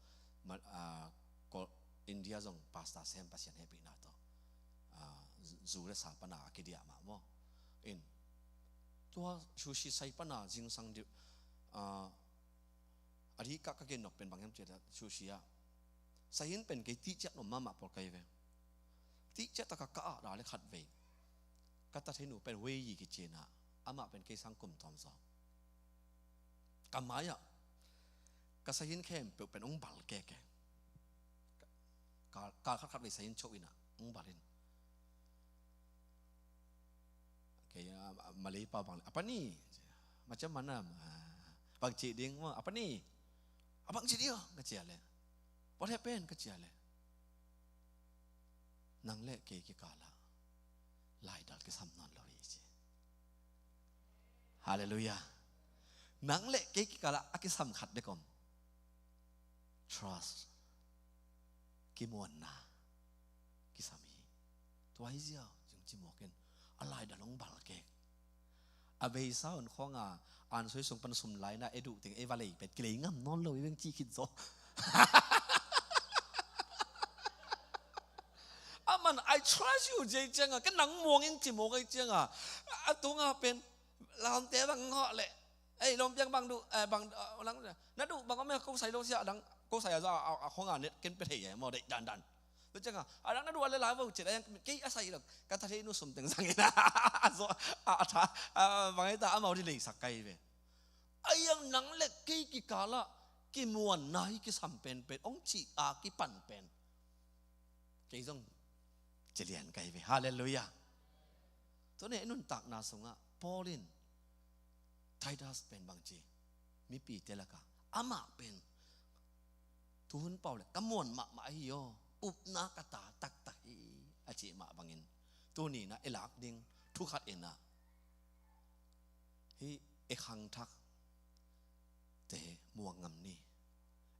ma-, ah, ko-, India zong pastor sem, Pasian hehpihna tawh. Ah, zu, zu le sa pana a kidiah mah maw. In, tua sushi sai pana zingsang di, ah, a dih kah ka gen nop pen bang hiam cih leh, sushi ah, sai hin pen kei tihciat nuam mahmah pawl ka hi ve. Tihciat taka ka ah da le khat vei, ka tathei nu pen Wei Yi kici inah, amah pen kei sang kum tawm zaw. Ka mai-ah ka sai hin khempeuh pen hong bal keke. Ka, ka khat khat vei sai hin choh inah hong bal in. Kei, ah, Malay pau bang le, "Apa ni?" Macam mana? Ah, bang cih ding maw, "Apa ni?" "Ah, bang cih ding?" ka ci a leh, "What happened?" ka ci a leh, "Nang le kei kikalah laidal kisam nawn lo hi," ci. Halleluiah. Nang le kei kikalah a kisam khat dek om. Trust. Kimuanna kisam hi. Tua hi ziau, ci mawk in. A laidal hong bal kek. A beisa hun khawng a, an soi sung pan sum laina e duh teng e va lei pet, kilei ngam nawn lo i veng ci khit zaw. Aman, "I trust you," ci cianga, "Ken nang muang ing," ci mawk ahi cianga, a tunga pen, lamte bang ngawh leh, "Ei, lawmpiang bang duh, eh, bang, ah, lang, na duh bang om e, ko sai lo sia dang, ko sai a za, a, a khong a net ken pe thei e maw, deih dandan." Tua cianga, "A dang na duh a le la vo," ci leh, "Kei a sai lo, ka tathei nu sum teng zangin," a zaw, a, a tha, a, bang hita, amau di leisak ka hi ve. A iang nang le kei kikalah kimuanna hi kisam penpen, hong cih a kipan pen. Kei zong ci lian ka hi ve. Halleluiah. Tuni i nuntakna sungah Paul in Titus pen bang ci, mipite lakah amah pen, "Tuhun pau le ka muan mahmah ahi aw, upna ka ta taktak hi," a cih mah bangin, tuni inah i lak ding thu khat inah, hih i khangthak te muang ngam ni.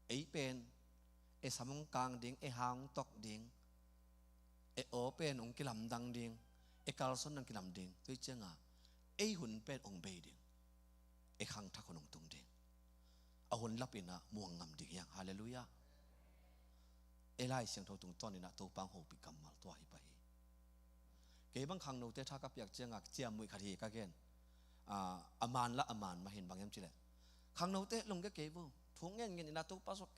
Ei pen, e sam hong kang ding, e ha hong tok ding, e aw pen hong kilamdang ding, e kalsuan hong kilam ding. Tua hi cianga, ei hun pen hong bei ding, e khangthak hun hong tung ding. A hun lap inah muang ngam ding hi hang. Halleluiah. E Lai Siangtho tungtawn inah Topa hong hopih kammal tua hi pah hi. Kei bang khangnote tha ka piak cianga ciamnuih khat hi ka gen. Ah, a man la a man mah hin bang hiam cih leh, khangnote lunggel kei vo. Thu ngen ngen inla Topa sung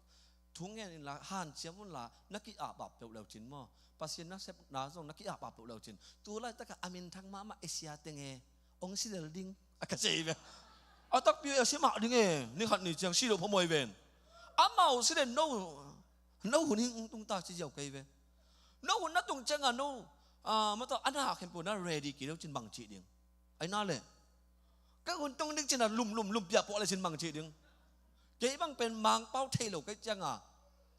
thu ngen inla hanciam unla, na ki-apap peuh leucin maw. Pasian nasepna zong na ki-apap peuh leucin. Tu laitakah a minthang mahmah Asia teng e, hong si lel ding, a ka ci hi ve. A takpi a si mah ding e, ni khat ni ciang si lo phamawh hi ven. Amau si leh no, no hun hi hong tung ta ci ziau ka hi ve. No hun na tung cianga no, ah, mataw, a na khempeuh na ready kei leucin bang cih ding. Ai na leh, ka hun tung ding cina lum lum lum piah puah lecin bang cih ding. Kei bang pen Mangpau thei lo kei cianga,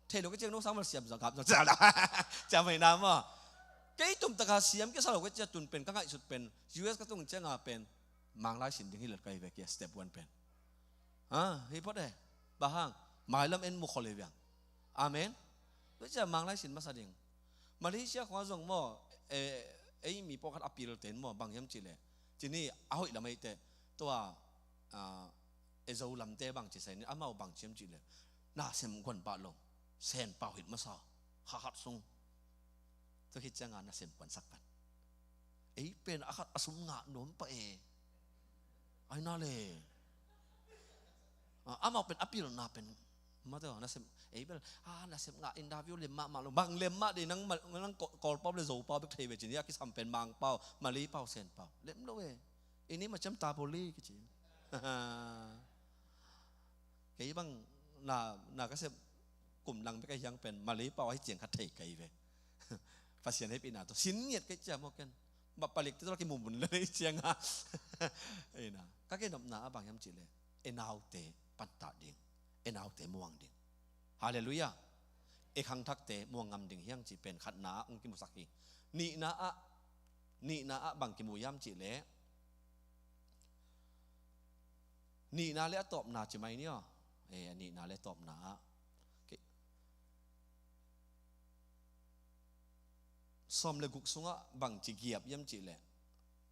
thei lo kei ciang no sang mal siam zang kap zang ciang la. Ciang mai na maw. Kei tumtaka siam kisa lo kei cia tun pen ka ngaihsut pen U S ka tung cianga pen Manglai sin ding hi lel ka hi ve kia step one pen. Ha, hi phot e. Bang hang, mailam en mu khol hi viang. Amen. Tua cia Manglai sin masa ding. Malaysia khong a zong maw, eh, ei mi pawlkhat a pil ten maw, bang hiam cih leh, cini a hoih lam ei teh, tua, ah, e Zo lamte bang ci sai ni, amau bang ci hiam cih leh, nasem guan pah lo, sen pau hit masa, kha khat sung. Tua khit cianga nasem guan sak pan. Ei pen a khat a sum ngah nuam pah e. Ai na le. Ah, amau pen a pilna pen, mate, nasem, ei bel, ah, nasem ngah, interview lem mahmah lo. Bang lem mah ding, nang ma-, nang Kawl, Kawl pau le Zo pau bek thei ve cin, a kisam pen Mang pau, Malay pau, Sen pau. Lem lo e. Ini macam tabuli kici. Kei bang na, na ka sep kum lang bek a hiang pen Malay pau ahi ciang khat thei kei ve. Pasian hehpihna tawh sin ngiat kei cia maw ken. Ba palik te tawh la kimumun le i ciang a. Ei na. Ka gen nopna ah bang hiam cih leh, e naute pantah ding, e naute muang ding. Halleluiah. E khangthakte muang ngam ding hi hang cih pen khatna ah hong kimusak hi. Nihna ah, nihna ah bang kimu hiam cih leh, nihna le a tawpna ci mai ni aw. E, a nihna le a tawpna ah. Sawm le guk sungah bangci giap hiam cih leh,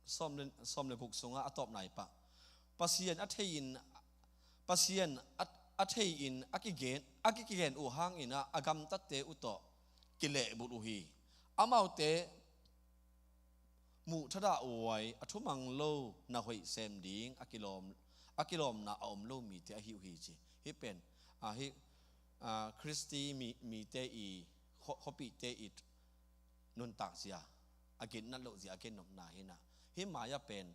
sawm le, sawm le guk sungah a tawpna i pah, Pasian a thei-in, Pasian a, a thei-in a kigen, a kigen uh hangin ah a gamtatte uh tawh kilehbulh uh hi. Amaute muh thadah uh a, a thumang lo na hoih sem ding a kilawm, a kilawmna a om lo mite ahi uh hi ci. Hih pen, a, hih, a, Khristi mi, mite i, khuapihte i nuntak zia, a gennat loh zia a gen nopna hi na. Hih mai-ah pen,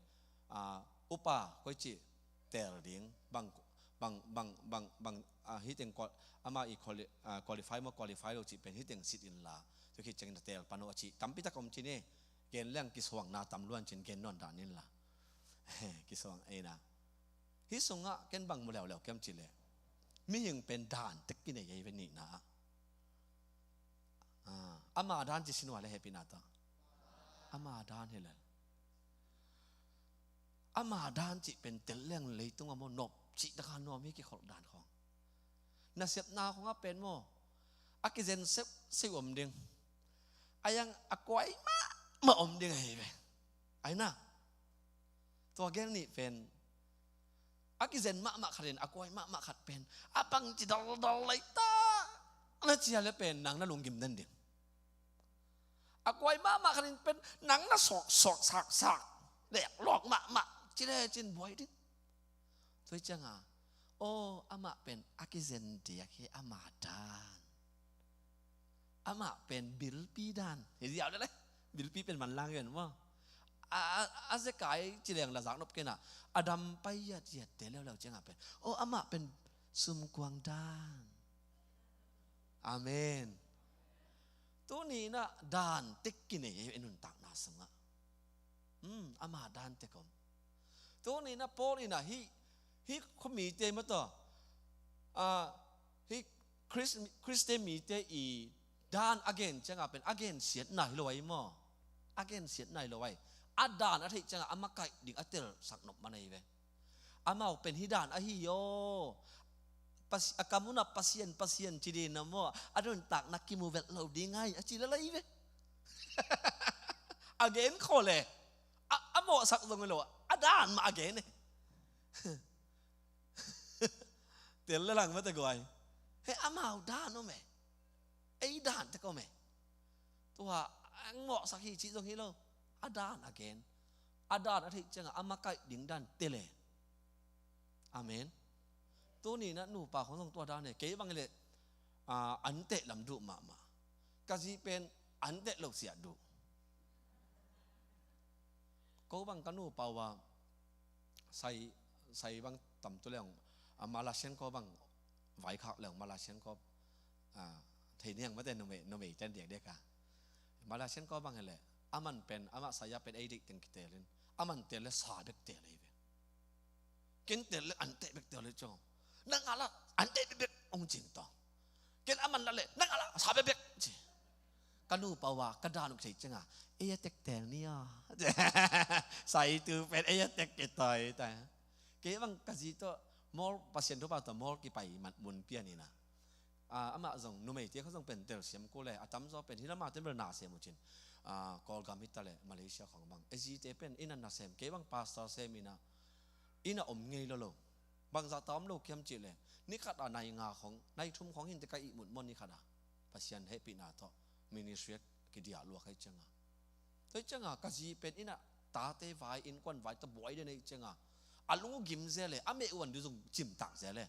a, upa koici teel ding, bang, bang, bang, bang, bang, a, hih teng qual-, ama i quali-, a, qualify maw, qualify lo cih pen hih teng sit inla, tua khit ciangin a teel pan uh a cih tampi tak om ci ni. Gen leng kisuangna tam luan cin gen nawn dan inla. Kisuang ei na. Hih sungah ken bang mu leuleu kem cih leh, mihing pen dan tek kinei ei ve nihna ah. A, ama dan ci sin uh a le hehpihna tawh. Ama dan hi lel. Ama dan cih pen tel leng leitung a maw nop cih taka nuam hi kikholh dan khawng. Nasepna khawng a pen maw, a kizen sepsei om ding. A yang a kuai mahmah om ding ahi ve. Ai na. Tua gel nih pen a kizen mahmah khatin a kuai mahmah khat pen a bangci daldal lai ta na cia le pen nang na lunggim den ding. A kuai mahmah khatin pen nang na sawk, sawk, sak, sak, lek lawk mahmah ci le cin buai ding. Tua hi cianga, aw, amah pen a kizen diak hi, ama dan. Amah pen bilpi dan hi ziau le le. Bilpi pen manlang ven maw. A, a, a zekai ci leng la zak nop kena. A dam pai yat yat te leuleu cianga pen, aw, amah pen sumkuang dan. Amen. Tuni na dan tek kinei e, e nuntakna sungah. Hmm, ama dan tek om. Tuni na Paul ina hih, hih khua mite mataw, a, hih Chris-, Khristian mite i dan a gen cianga pen a gensiatna hi lo ai maw. A gensiatna hi lo ai. A dan a theih cianga a makaih ding a telsak nop man ahi ve. Amau pen hih dan ahi aw. Pas-, a kam una Pasian, Pasian ci ding na maw, a nuntakna kimu velh lo ding ai, a ci lel ahi ve. A gen khawh le, a, a mawhsak zong hi lo, a dan mah a gen e. Tel le lang mate guai. He amau dan om e. Ei dan tek om e. Tua ang mawhsak hi cih zong hi lo. A dan a gen. A dan a theih cianga a makaih ding dan tel e. Amen. Tuni na nupa khong zong tua dan e. Kei bang le, a, anteh lam duh mahmah. Ka zi pen anteh lo siah duh. Ko bang ka nupa uh a sai, sai bang tam tu leong, a, Malaysian ko bang vaikhak leong, Malaysian ko, a, thei niang mate numei, numei ten diak diak a. Malaysian ko bang hele, aman pen, ama saya pen ei dik teng kitelin, aman tel le sa bek tel ei ve. Ken tel le anteh bek tel le cong. Nang ala anteh bek bek ong cing tong. Ken aman la le, nang ala sa bek bek ci. Ka nupa uh a, ka dan uh thei cianga, ei a tek tel ni aw. Sai tu pen ei a tek kitoi ta. Kei bang ka zi tawh, mawl Pasian thupha tawh mawl kipai man mun pian ina. A, amah zong, numeite kha zong pen telsiam kul e, a tamzaw pen, hi lama ten bel nasem uh cin. A, Kawlgam hita le, Malaysia khong bang. E zite pen, ina nasem, kei bang pastor sem ina, ina om ngei lo lo. Bangzah ta om lo kiam cih le, ni khat a nai nga khong, nai thum khong hinte ka ihmut maw ni khat a. Pasian hehpihna tawh, ministry a kidiah luak hai cianga. Tua ciangah ka zi pen innah tate vai, innkuan vai tawh buai den ei ciangah a lung uh gim zel e, a meh uan dih zong cimtak zel e.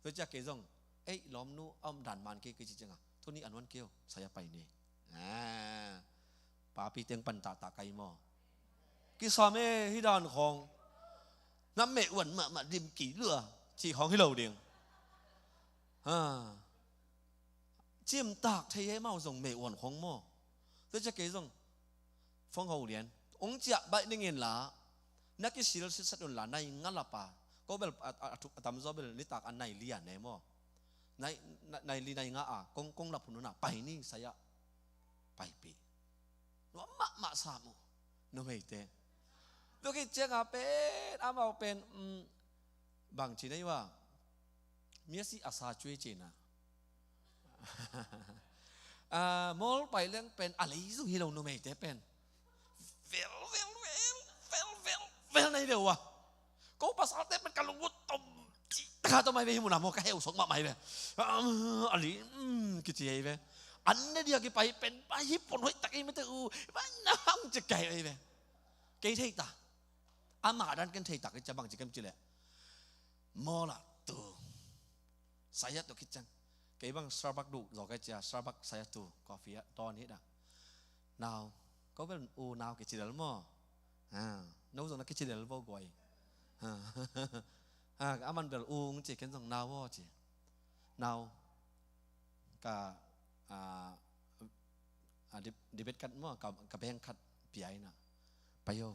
Tua ciah kei zong, ei lawmnu a om dan man kei, kei ci ciangah, tuni an wan kei o, saya pai ni. Papi teng pan tahtak kai maw? Kisam e, hih dan khawng. Na meh uan mahmah dim kei lua, cih khawng hi lo ding. Cimtak thei e, mau zong meh uan khawng maw? Tua ciah kei zong phone ho lian, ong ciah baih ning inla, na kisil sitset unla, nai nga lapa. Ko bel a, a, a, a tamzaw bel nitak a nai li a ne maw? Nai, nai, nai li nai nga a kong, kong lap hun una pai ni, saya paipih. Nuam mahmah sam uh numeite. Tua khit ciangah pen amau pen, um, bangci nei uh a, mi a si a sa cuai cina. Mawl pai leng pen a lei zung hi lo numeite pen. Vel, vel, vel, vel, vel, vel nei deuh a. Ko pasalte pen ka lung uh tom cih taka tom mai ve, hi munah maw ka heu sok mahmah hi ve. A li, um, kici hi ve. An ne dia kipai pen pai hi pon hoih tak hi mete uh. Pai na hang cik kai hi ve. Kei thei ta. Amah dan ken thei tak hi cia bangci kem ci leh. Mawl ah tu. Saya tu khit ciang. Kei bang Starbucks duh zaw kai cia, Starbucks saya tu, coffee ah dawn hi dah. Nau, ko bel u nau kici lel maw? No zong na kici lel vo guai. Aman bel u ci, ken zong nau aw ci. Nau, ka, a, a debit card maw, ka, ka bank card pia inah. Pai o.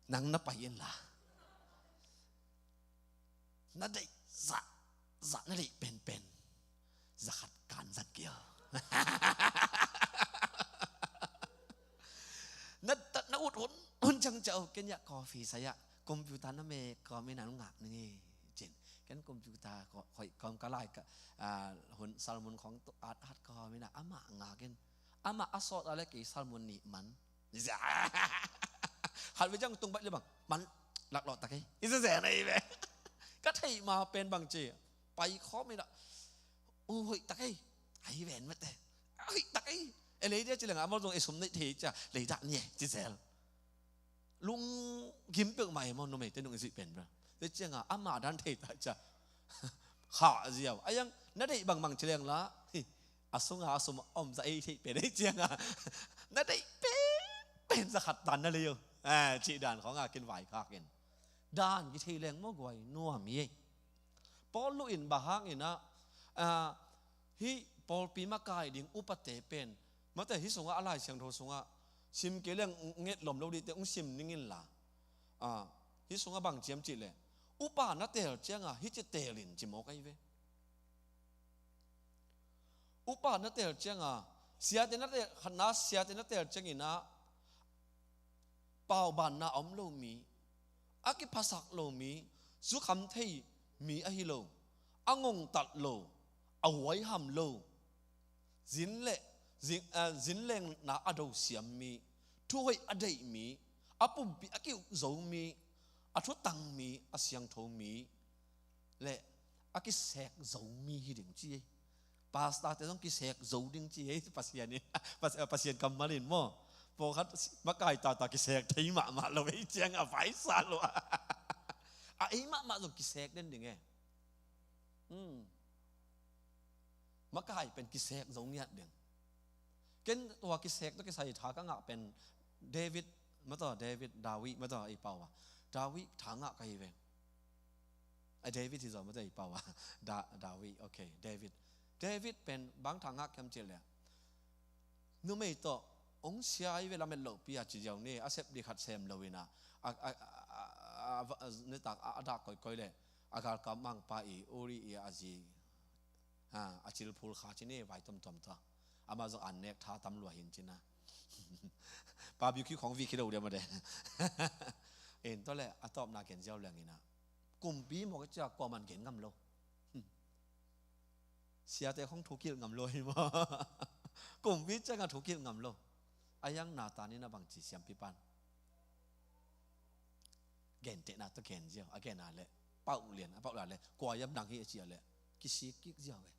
Nang na pai inla. Na deih zah, zah na deih penpen. Za khat kan zat kei o. Na, na ut hun, hun ciang ciah o, ken ya coffee saya. Computer na me kawm ina ngak ning e. Cin. Ken computer khoih kawm ka lai ka, a, hun salmon khawng tu at at kawm ina amah ngak in. Amah a sawt a le kei salmon nih man. Khat ve ciang tung baih le bang man laklawh tak ei. I zeze na i ve. Ka theih ma pen bang ci. Pai khawm ina. U hoih tak ei. Ai ven mate. Hoih tak ei. E lei dia ci leng a mol zong e sum neih thei cia. Lei dah ni e ci zel. Lunggim peuhmah e maw, numeite nung i zuih pen bel. Tua ciangah amah dan thei ta cia. Khah ziau a iang na deih bangbang ci leng la. Hi, a sunga a sum a om za ei theih pen ei ciangah na deih pen pen za khat dan na lei o. Cih dan khawngah kin vaikhak in dan kithei leng maw guai nuam hi ei. Paul luh in bang hang inah, a, hih pawlpi makai ding upate pen, mate hih sungah a Lai Siangtho sungah sim kei leng nget lom lo dihte ung sim ning inla. A, hih sungah bang ciam cih leh upa na teel ciangah hih ci teel in ci mawk ahi ve. Upa na teel ciangah siate na teel, khatna siate na teel cianginah paubanna a om lo mi, a kiphasak lo mi, zukham thei mi ahi lo, a ngongtat lo, a huaiham lo, zin le, zin, a, zinlengna a dosiam mi, thuhoih a deih mi, a pumpi a ki-uk zo mi, a thutang mi, a siangtho mi, le a kisek zo mi hi ding ci ei. Pastor te zong kisek zo ding ci ei, Pasian in, Pas-, Pasian kammal in maw. Pawlkhat makai tata kisek thei mahmah lo ei ciang a vaisa lo. A ei mahmah zong kisek den ding e. Hmm. Makai pen kisek zo ngiat ding. Ken tua kisek tawh kisai tha ka ngah pen David, mataw, David, David, mataw, ei pau a. David tha ngah ka hi ve. A David hi zaw mataw, ei pau a. Da-, David, ok, David. David pen bang tha ngah kiam cih leh. Numei tawh, ong sia i ve lamet lohpi a ci ziau ni, a sep di khat sem lo ina. A, a, a, a, a, a, nitak, a, a dak koikoi leh. A galkap mangpa i, Uri i a zi. Ha, a cilphul kha ci ni vai tomtom ta. Amah zong an nek tha tam lua hin cina. Barbecue khong vik hi lo dia ma de. In tua le a tawpna gen ziau leng ina. Kumpi mawk i cia kuaman gen ngam lo. Siate khong thukilh ngam lo hi maw. Kumpi cianga thukilh ngam lo. A iang Nathan ina bangci siampi pan. Gentehna tawh gen ziau, a gen a leh, pauh lian, a pauh lian leh, kua iam nang hi a ci a leh, kisik kik ziau e.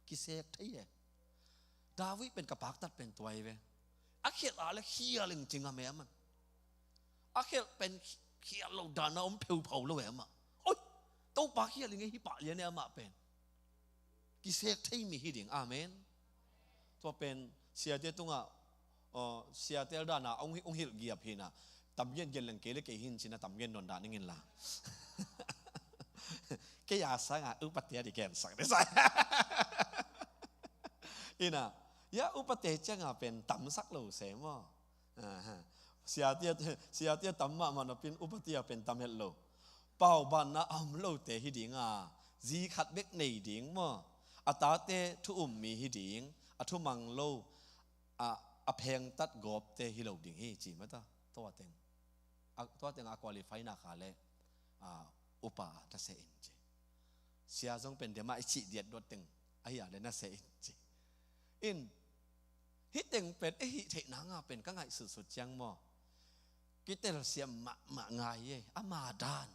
Kisek thei e. David pen ka paktat pen tua hi ve. A khialh a le khial ing ci ngam e amah. A khialh pen khial lo dan a om pheuphau lo e amah. Oi, Topa khial ing e, hi pah lian e amah pen. Kisek thei mi hi ding. Amen. Tua pen siate tungah, aw, siate dan a hong hi, hong hilh giap hi na. Tam gen gen leng kei le kei hi in ci na tam gen nawn dan ing in la. Kei a sang a upate a di gensak de sa. Ina, ya upate ciang a pen tamsak lo se maw. Aha. Siate, siate tam mahmah napi in upate a pen tam het lo. Paubanna a om lote hi ding a, zi khat bek nei ding maw. A tate thu um mi hi ding, a thu mang lo, a, a phengtat gawpte hi lo ding hi ci mah ta. Tua teng. A, tua teng a qualify na kha le, a, upa na seh in ci. Sia zong pen dia mah i cih diat duat teng. A hi a le na seh in ci. In, hih teng pen, eh, hih theih nanga pen ka ngaihsutsut ciang maw. Kitelsiam mahmah ngai e, ama dan.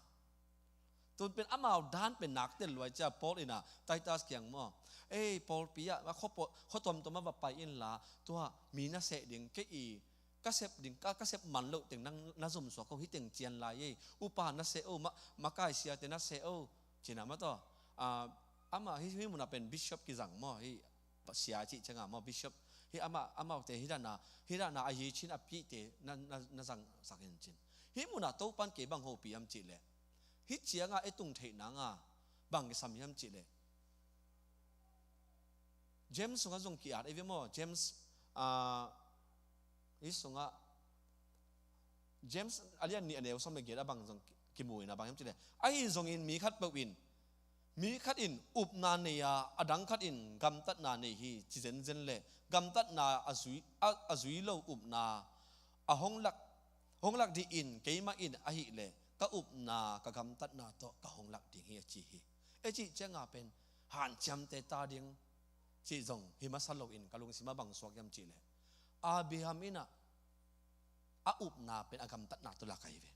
Tun pen amau dan pen nak tel luai cia Paul ina Titus kiang maw. Ei, Paul pi ah, a khuapo-, khua tuamtuam a va pai in la, tua mi na seh ding, kei i, ka sep ding, ka, ka sep man loh teng nang na zomsuak ko, hih teng cian lai e, upa na seh o, ma, makai siate na seh o, cina mah taw. Ah, ama hih, hih munah pen bishop kizang maw, hih sia cih cianga maw, bishop. Hih amah, amaute hih dana, hih dana a hi cin a pihte na, na, na zangsak in cin. Hih munah Topan kei bang hopih hiam cih leh. Hih cianga e tung theih nanga bang kisam hiam cih leh. James sungah zong ki-at ei ve maw, James, ah, hih sungah James a lian nih a neu sawm le giat a bang zong ki-, kimu in a bang hiam cih leh. Ahi zongin mi khat peuh in, mi khat in upna nei a, a dang khat in gamtatna nei hi ci zenzen leh, gamtatna a zui, a, a zui lo upna a hong lak, hong lak dih in keimah in ahih leh, ka upna, ka gamtatna tawh ka hong lak ding hi a ci hi. E cih cianga pen, hanciamte ta ding, cih zong hi masa loin ka lungsim a bang suak hiam cih leh. Abraham in ah, a upna pen a gamtatna tawh lak ahi ve.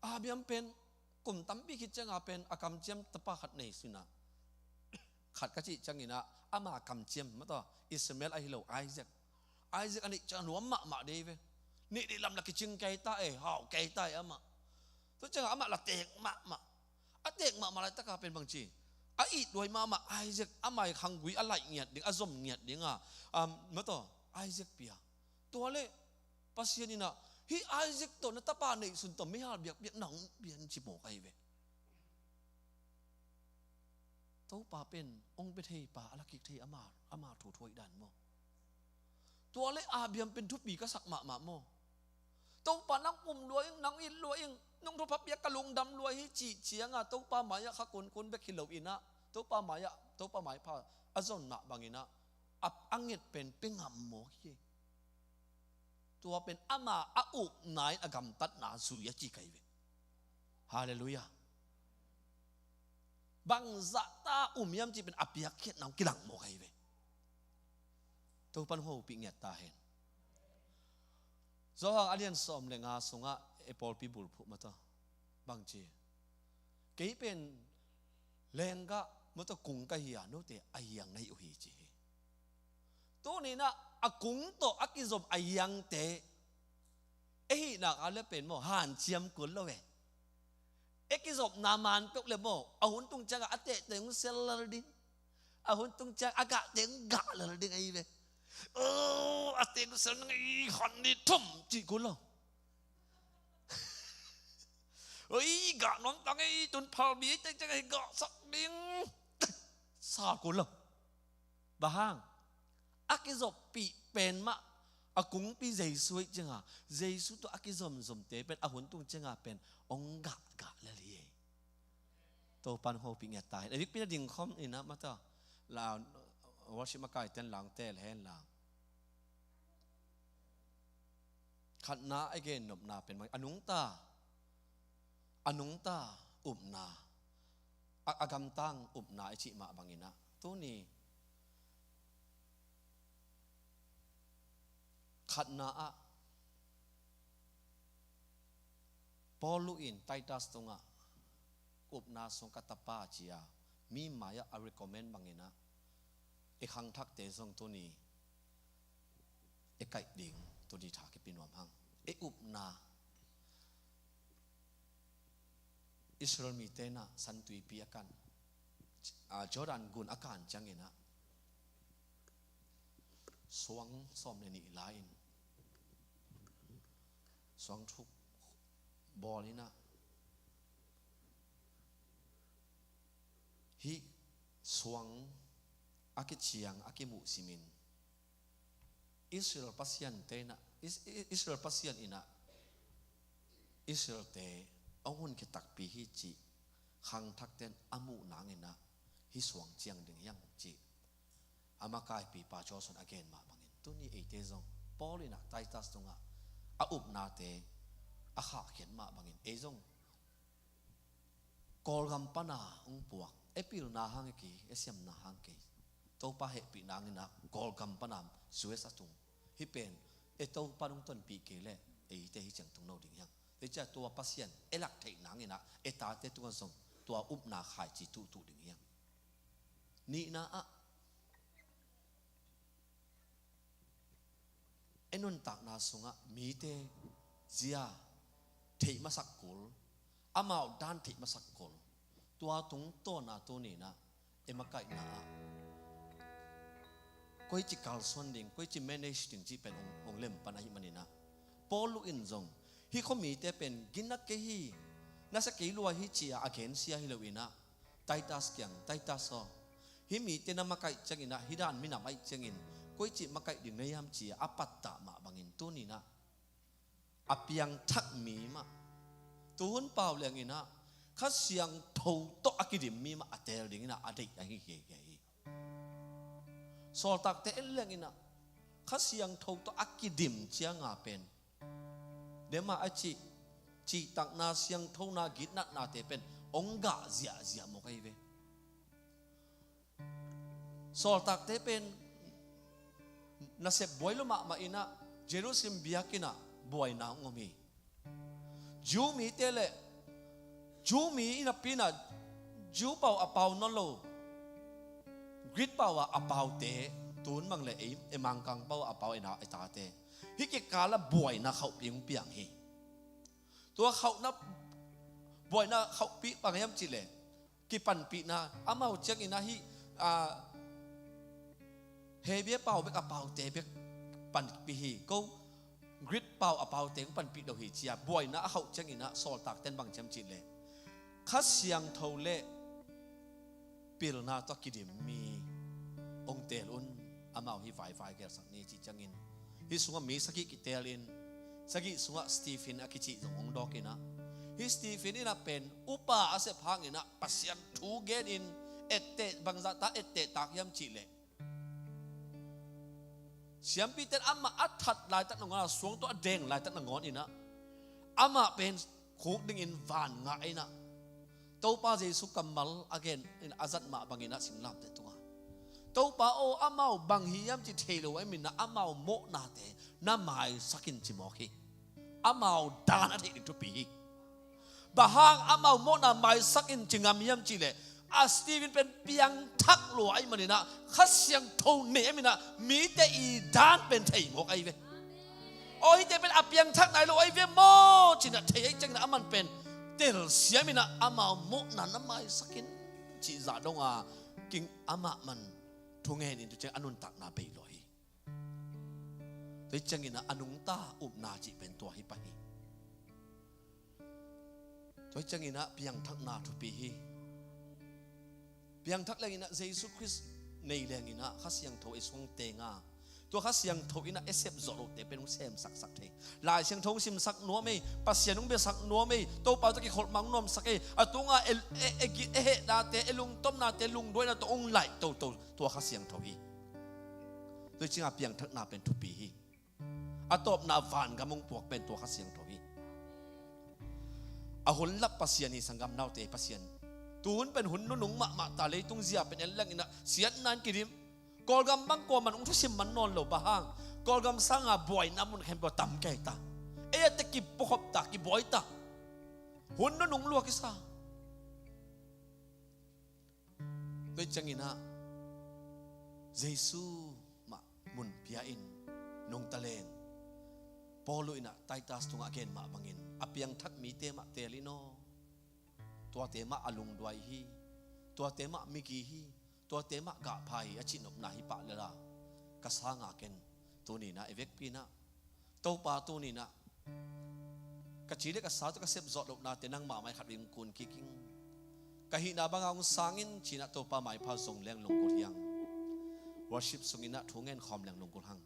Abraham pen kum tampi khit cianga pen a kamciam tapa khat nei sinah. Khat ka cih ciangin ah ama kamciam, mataw, Ishmael ahi lo, Isaac. Isaac a nih ciang nuam mahmah dei ve. Nih dih lam la kicing kei ta e, hau kei ta e amah. Tu ciangah amah la teek mahmah. A teek mahmah laitaka pen bangci, a it luai mahmah Isaac, a mai khanggui a laih ngiat ding, a zom ngiat dinga, um, mataw, Isaac pia. Tua leh Pasian inah hih Isaac tawh na tapa neihsun tawh meihal biakpiak na hong pian ci mawk ahi ve. Topa pen hong pia thei pa a la kik thei ama, ama thu thuaih dan maw? Tua leh Abraham pen thupi ka sak mahmah maw? Topa nang um lua ing, nang it lua ing, nong thupha piak ka lungdam lua hi cih cianga Topa mai-ah kha kunkun bek hi lo inah, Topa mai-ah, Topa maipha a zon mah banginah a, a nget pen pia ngam mawk hi. Tua pen ama a upna in a gamtatna zui a ci kai ve. Halleluiah. Bangzahta um hiam cih pen a piakkhiatna hong kilang mawk ahi ve. Topan hopih ngiat ta hen. Johan a lian sawm le nga sungah e pawlpi bulphuh mataw. Bangci, kei pen lenggah mataw kung ka hi a, note a hiang na hi uh hi ci hi. Tuninah a kung tawh a kizom a hiangte e hihnak a le pen maw, hanciam kul lo e. E kizopna man peuh le maw, a hun tung ciangah a tehte hong sel lel ding, a hun tung ciang a gahte hong gah lel ding ahi ve. Oh, a teng sel nang i han ni thum cih kul lo. Oi, gah nuam tang ei, tun phalbi ei teng ciang ei gahsak ding. Sa kul lo. Bang hang? A kizoppih pen mah a kungpi Jesu hi cianga, Jesu tawh a kizomzomte pen a hun tung cianga pen hong gahgah lel hi. Topan hopih ngiat ta hen. A bikpi na dingkhawm inah mataw, la worship makaiten langtel hen la. Khatna a gennopna pen mah a nungta, a nungta upna, a, a gamtang upna i cih mah banginah tuni khatna ah Paul in Titus tungah upna sung ka tapa cia mi mai-ah a recommend banginah i khangthakte zong tuni e kaih ding tuni tha kipi nuam hang. E upna Israel mite na San Tuipi a kan, a, Jordan gun a kan ciangin ah suang sawm le nih lai-in suang thuk bawl in ah hih suang a kiciang a kimuh simin Israel Pasian te in ah, Is-, Is-, Israel Pasian in ah Israel te hong hun khia takpi hi cih khangthakte'n a muh nangin ah hih suang ciang ding hi hang cih a makaipipa Joshua in a gen mah bangin tuni eite zong Paul in ah Titus tungah a upnate a khahkhiat mah bangin ei zong Kawlgam pana hong puak, e pilna hang e kei, e siamna hang kei. Topa hehpih nangin ah Kawlgam pana U S a tung. Hih pen e Topa hong tonpih kei leh eite hih ciang tung lo ding hi hang. Tua ciang tua Pasian e lak theih nangin ah e tate tungah zong tua upna khaici tuhtuh ding hi hang. Nihna ah e nuntakna sungah mite zia theih masak kul, amau dan theih masak kul, tua tungtawna tuni in ah e makaihna ah koici kalsuan ding, koici manage ding cih pen hong, hong lem pan ahih manin ah Paul in zong hih khuamite pen gina kei hi, nasia kei lua hi ci-a a gensia hi lo in ah Titus kiang, Titus aw, hih mite na makaih ciangin ah hih dan minam ahih ciangin koici makaih ding na hiam ci-a a pattah mah bangin tuni in ah a piangthak mi mah, tuhun pau leng in ah Kha Siangtho tawh a kidim mi mah a teel ding in ah a deih ahi kei kei hi. Sawltakte en leng in ah Kha Siangtho tawh a kidim cianga pen dema a cih, cihtakna, siangthona, gitnatnate pen hong gah ziahziah mawk ahi ve. Sawltakte pen nasep buai lua mahmah in ah Jerusalem biakinn ah buaina hong om hi. Jew mite le Jew mi i napi in ah Jew pau a pau nawn lo, Greek pau a a paute, tun mang le ei, e Mangkang pau a pau e na e tate, hih kikal ah buaina khauhpi hong piang hi. Tua khauhna, buaina khauhpi bang hiam cih leh kipanpihna, amau ciangin ah hih, a, Hebrew pau bek a paute bek panpih hi. Ko Greek pau a paute hong panpih lo hi ci-a buaina a khauh ciangin ah sawltakte'n bang ci hiam cih leh Kha Siangtho le pilna tawh a kidim mi hong teel un, amau hih vaivai gelsak ni cih ciangin hih sungah mi sagih kiteel in, sagih sungah Stephen a kicih zong hong dawk in ah, hih Stephen in ah pen upa a sep hangin ah Pasian thu genin etteh, bangzah ta etteh tak hiam cih leh siampite'n amah a that laitak nangawn a, suang tawh a deng laitak nangawn in ah amah pen khuk dingin van ngah in ah Topa Jesu kammal a gen in a zat mah bangin ah singlamteh tungah, Topa aw, amau bang hi hiam cih thei lo ahih manin ah amau mawhnate na maisak in ci mawk hi. Amau dan a theih ding thupi hi. Bang hang amau mawhna maisak in ci ngam hiam cih leh, a Stephen pen piangthak lua ahih manin ah Kha Siangtho nei ahih manin ah mite i dan pen thei mawk ahi ve. Aw, hihte pen a piangthak nai lo ahi ve maw ci-in ah thei ahih ciangin ah aman pen telsiam in ah amau mawhna na maisak in cih zah dong a, king amah man thungen in tu ciang a nuntakna bei lua hi. Tua hi ciangin ah a nungta upna cih pen tua hi pah hi. Tua hi ciangin ah piangthakna thupi hi. Piangthak leng in ah Jesu Khrist nei leng in ah Kha Siangtho ei sung teng a, tua Kha Siangtho in ah e sep zawh lote pen hong semsaksak thei. Lai Siangtho hong simsak nuam ei, Pasian hong biasak nuam ei, Topa tawh kikholhmang nuamsak ei, a tunga e, e, e, e hehnate, e lungtomnate, lungduainate hong laih toto tua Kha Siangtho hi. Tua hi ciangin ah piangthakna pen thupi hi. A tawpna vangam hong puak pen tua Kha Siangtho hi. A hun lap Pasian hi, sanggam naute, Pasian. Tu hun pen hun nunung mahmah ta, leitung zia pen en leng in ah siatna in kidim. Kawlgam bang kuaman hong thusim man nawn lo, bang hang Kawlgam sanga buaina mun khempeuh tam kei ta. Ei a te kipuakhop ta, kibuai ta. Hun nunung lua kisa. Tua hi ciangin ah Jesu mah mun pia in, nungta leng Paul in ah Titus tungah a gen mah bangin a piangthak mite mah teel in aw. Tuate mah a lungduai hi. Tuate mah migi hi. Tuate mah gahpha hi, a cihnopna hi pah lel a, ka sang a ken tuni in ah i vekpi in ah Topa tuni in ah ka ci le ka sa tawh ka sep zawh lohnate nangmah mai khat in kun kik ing. Ka hihna banga hong sang in ci in ah Topa maipha zong leng lunggulh hi hang. Worship sung in ah thu ngen khawm leng lunggulh hang.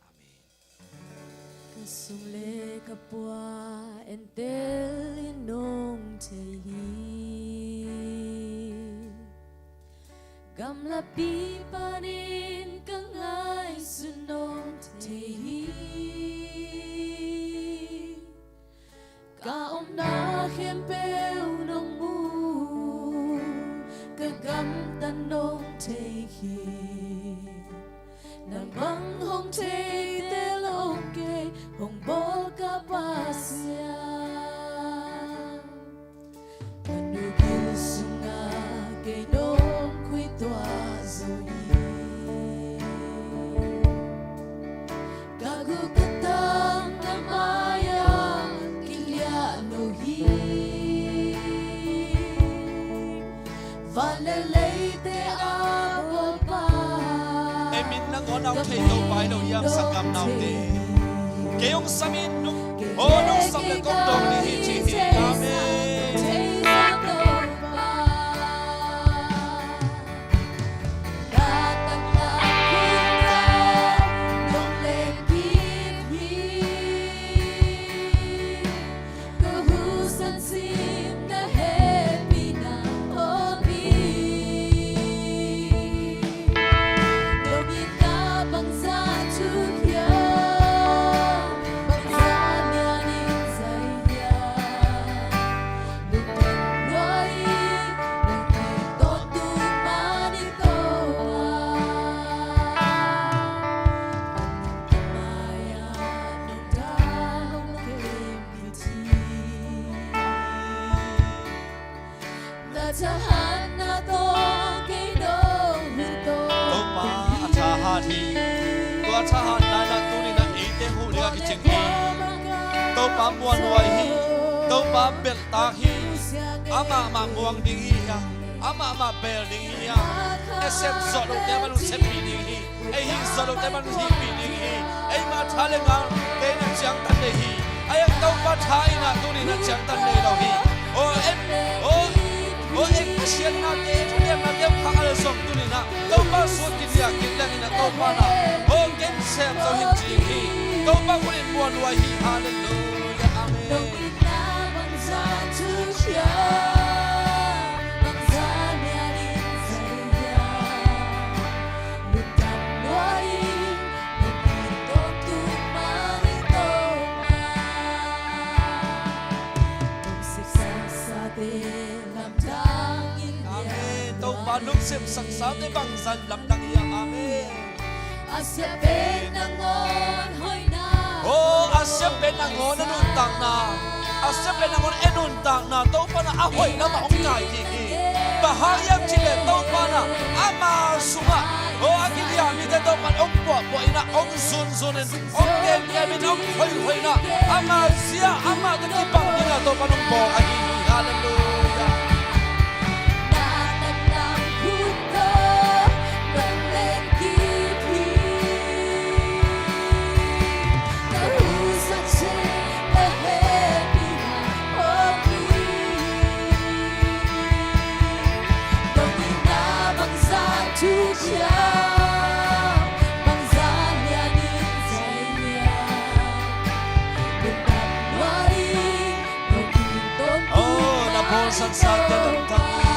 Amen. Ka sung le ka pua entel in nong thei hi. Gamlapi panin ka ngaihsun nong thei hi. Ka omna khempeuh nong mu, ka gamtat nong thei hi. Nang bang hong thei tel hong kei, hong bawl ka Pasian. Ka nu gil sungah kei nong khuituah zo hi. Ka gu ka tang na mai-ah kiliah no hi. Van le leite a bawlpa. Ei min nangawn a hong thei Topa hi lo hiam, sanggam naute? Kei hong sam in nung, aw, nong sam le kong dawng ding hi ci hi. Amen. Ka husan sim na hehpihna aw hi. Lungkimna bangzah thuhia, bangzah lianin zai hia. Lungkim lua in, lungkim tawntung mah ni ko a. Mai-ah nong dan hong kem Topa a thahat hi. Tua thahatna in ah tuni in ah eite huh ding a kicing hi. Topa muanhuai hi. Topa belhtak hi. Amah mah muang ding hi hang. Amah mah bel ding hi hang. Ei sep zawh lohte mah hong seppih ding hi. Ei hih zawh lohte mah hong hihpih ding hi. Eima tha le ngal kei na ciangtan nei hi. Ei ang Topa tha in ah tuni in ah ciangtan nei lo hi. Aw, ei, aw, aw, ei Pasian nate, ei thulian nate hong khang a le zong tuni in ah Topa suak kiliah kik leng in ah Topa in ah, aw, ken sem zo hi ci hi. Topa khut in muanhuai hi. Halleluiah. Amen. Amen. Topa lungsim saksate bangzah lamdang hiam? Amen. A sia pen nangawn hoihna. Oh, a sia pen nangawn a nuntakna. A sia pen nangawn a nuntakna Topa in ah a hoihna mah hong kai kik hi. Bang hang hiam cih leh Topa in ah ama sungah, oh, a kiliah mite Topa in hong puahpuah in ah, hong zunzun in, hong kemkem in, hong hoihhoih in ah, ama zia, amah tawh kibang ding a Topa in hong bawl ahi hi. Halleluiah. Oh, na bawlsak sate lamdang hi.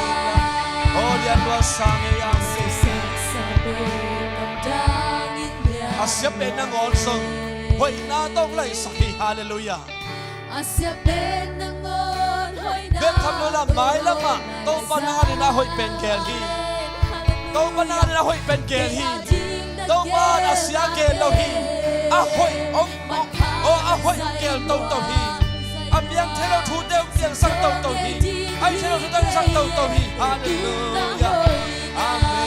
Oh, lian lua sang ei ang. A sia pen nangawn zong hoihna tawh hong laisak hi. Halleluiah. A sia pen nangawn hoihna. Bek tham lo la, mailamah Topa nang adingin a hoih pen geel hi. Topa nang adingin a hoih pen geel hi. Topa in a sia geel lo hi. A hoih hong, hong, oh, a hoih geel toto hi. A piang thei lo thute hong piangsak toto hi. A hih thei lo thute hong hih toto hi. Halleluiah. Amen.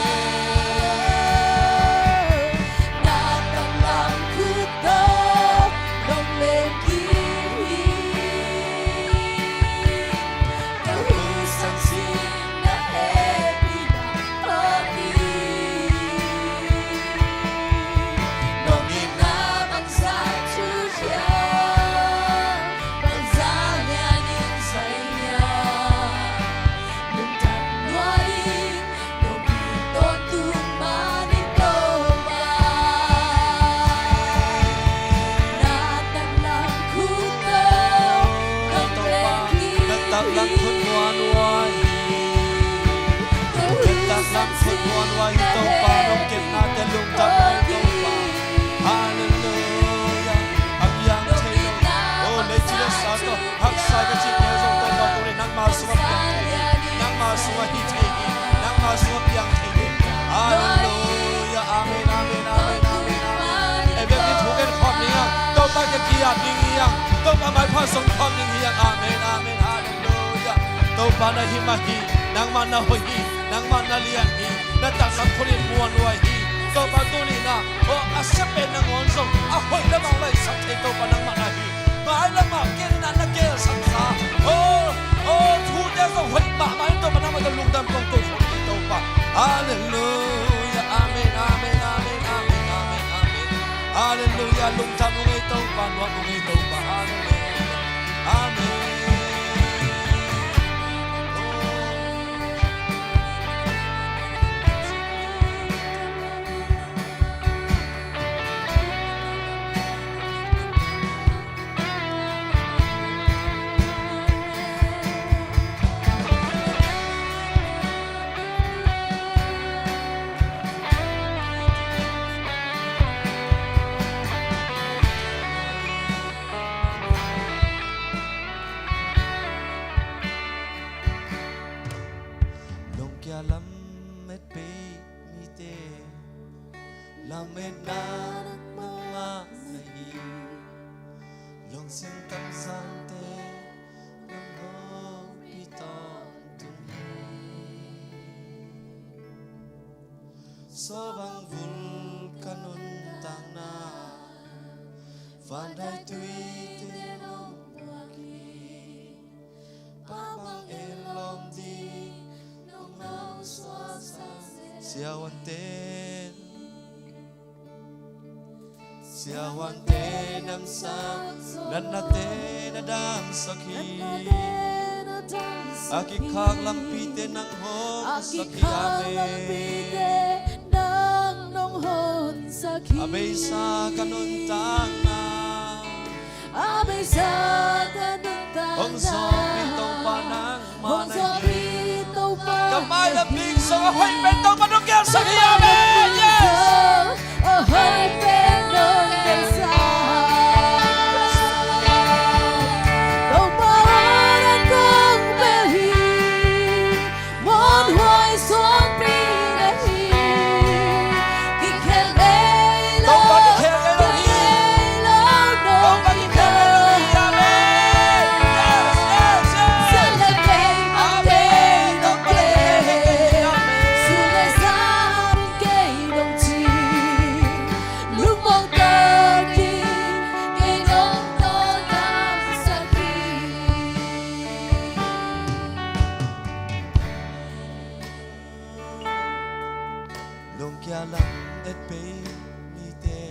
Kiap ding hi hang. Topa maipha sung khawm ding hi hang. Amen, amen, halleluiah. Topa na hi mah hi. Nangmah na hoih hi. Nangmah na lian hi. Na taklam khut in muanhuai hi. Topa tuni-in ah, oh, a sia pen nangawn zong a hoih lamah hong laisak thei Topa nangmah na hi. Ngai lamah ken na na gelsak sa, oh, oh, thute zong hoih mahmah in Topa nangmah tawh lungdam kong ko khawm hi Topa. Halleluiah. Amen, amen, amen, amen, amen, amen. Halleluiah. Lungdam ung ei Topa, nuam ung ei Topa. Halleluiah. Amen. Lungkia lamet pei mite, lametna nangmah na hi. Lungsim tamzante nong hopih tawntung hi. Sawlbang vul ka nuntakna, vandai tuite nong puak hi. Pau bang ei lawm ding nong lausuak sa, siavuante. Siavuante damsak, natnate na damsak hi. A kikhak lampite nang hong sak hi. Amen. A beisa ka nuntakna, a beisa ka nuntakna, hong sawpih Topa nangmah na hi. Ka mailam ding sung a hoih pen Topa nong gelsak hi. Amen. Yes. A hoih pen nong gelsak. Topa aw, nang kong bel hi. Muanhuai suangpi na hi. Kikhel ngei lo, Topa kikhel ngei lo hi. Ngei lo nong, Topa kikhel ngei lo hi. Amen. Yes, yes, yes. Amen. Amen. Amen. Lungkia lamet pei mite,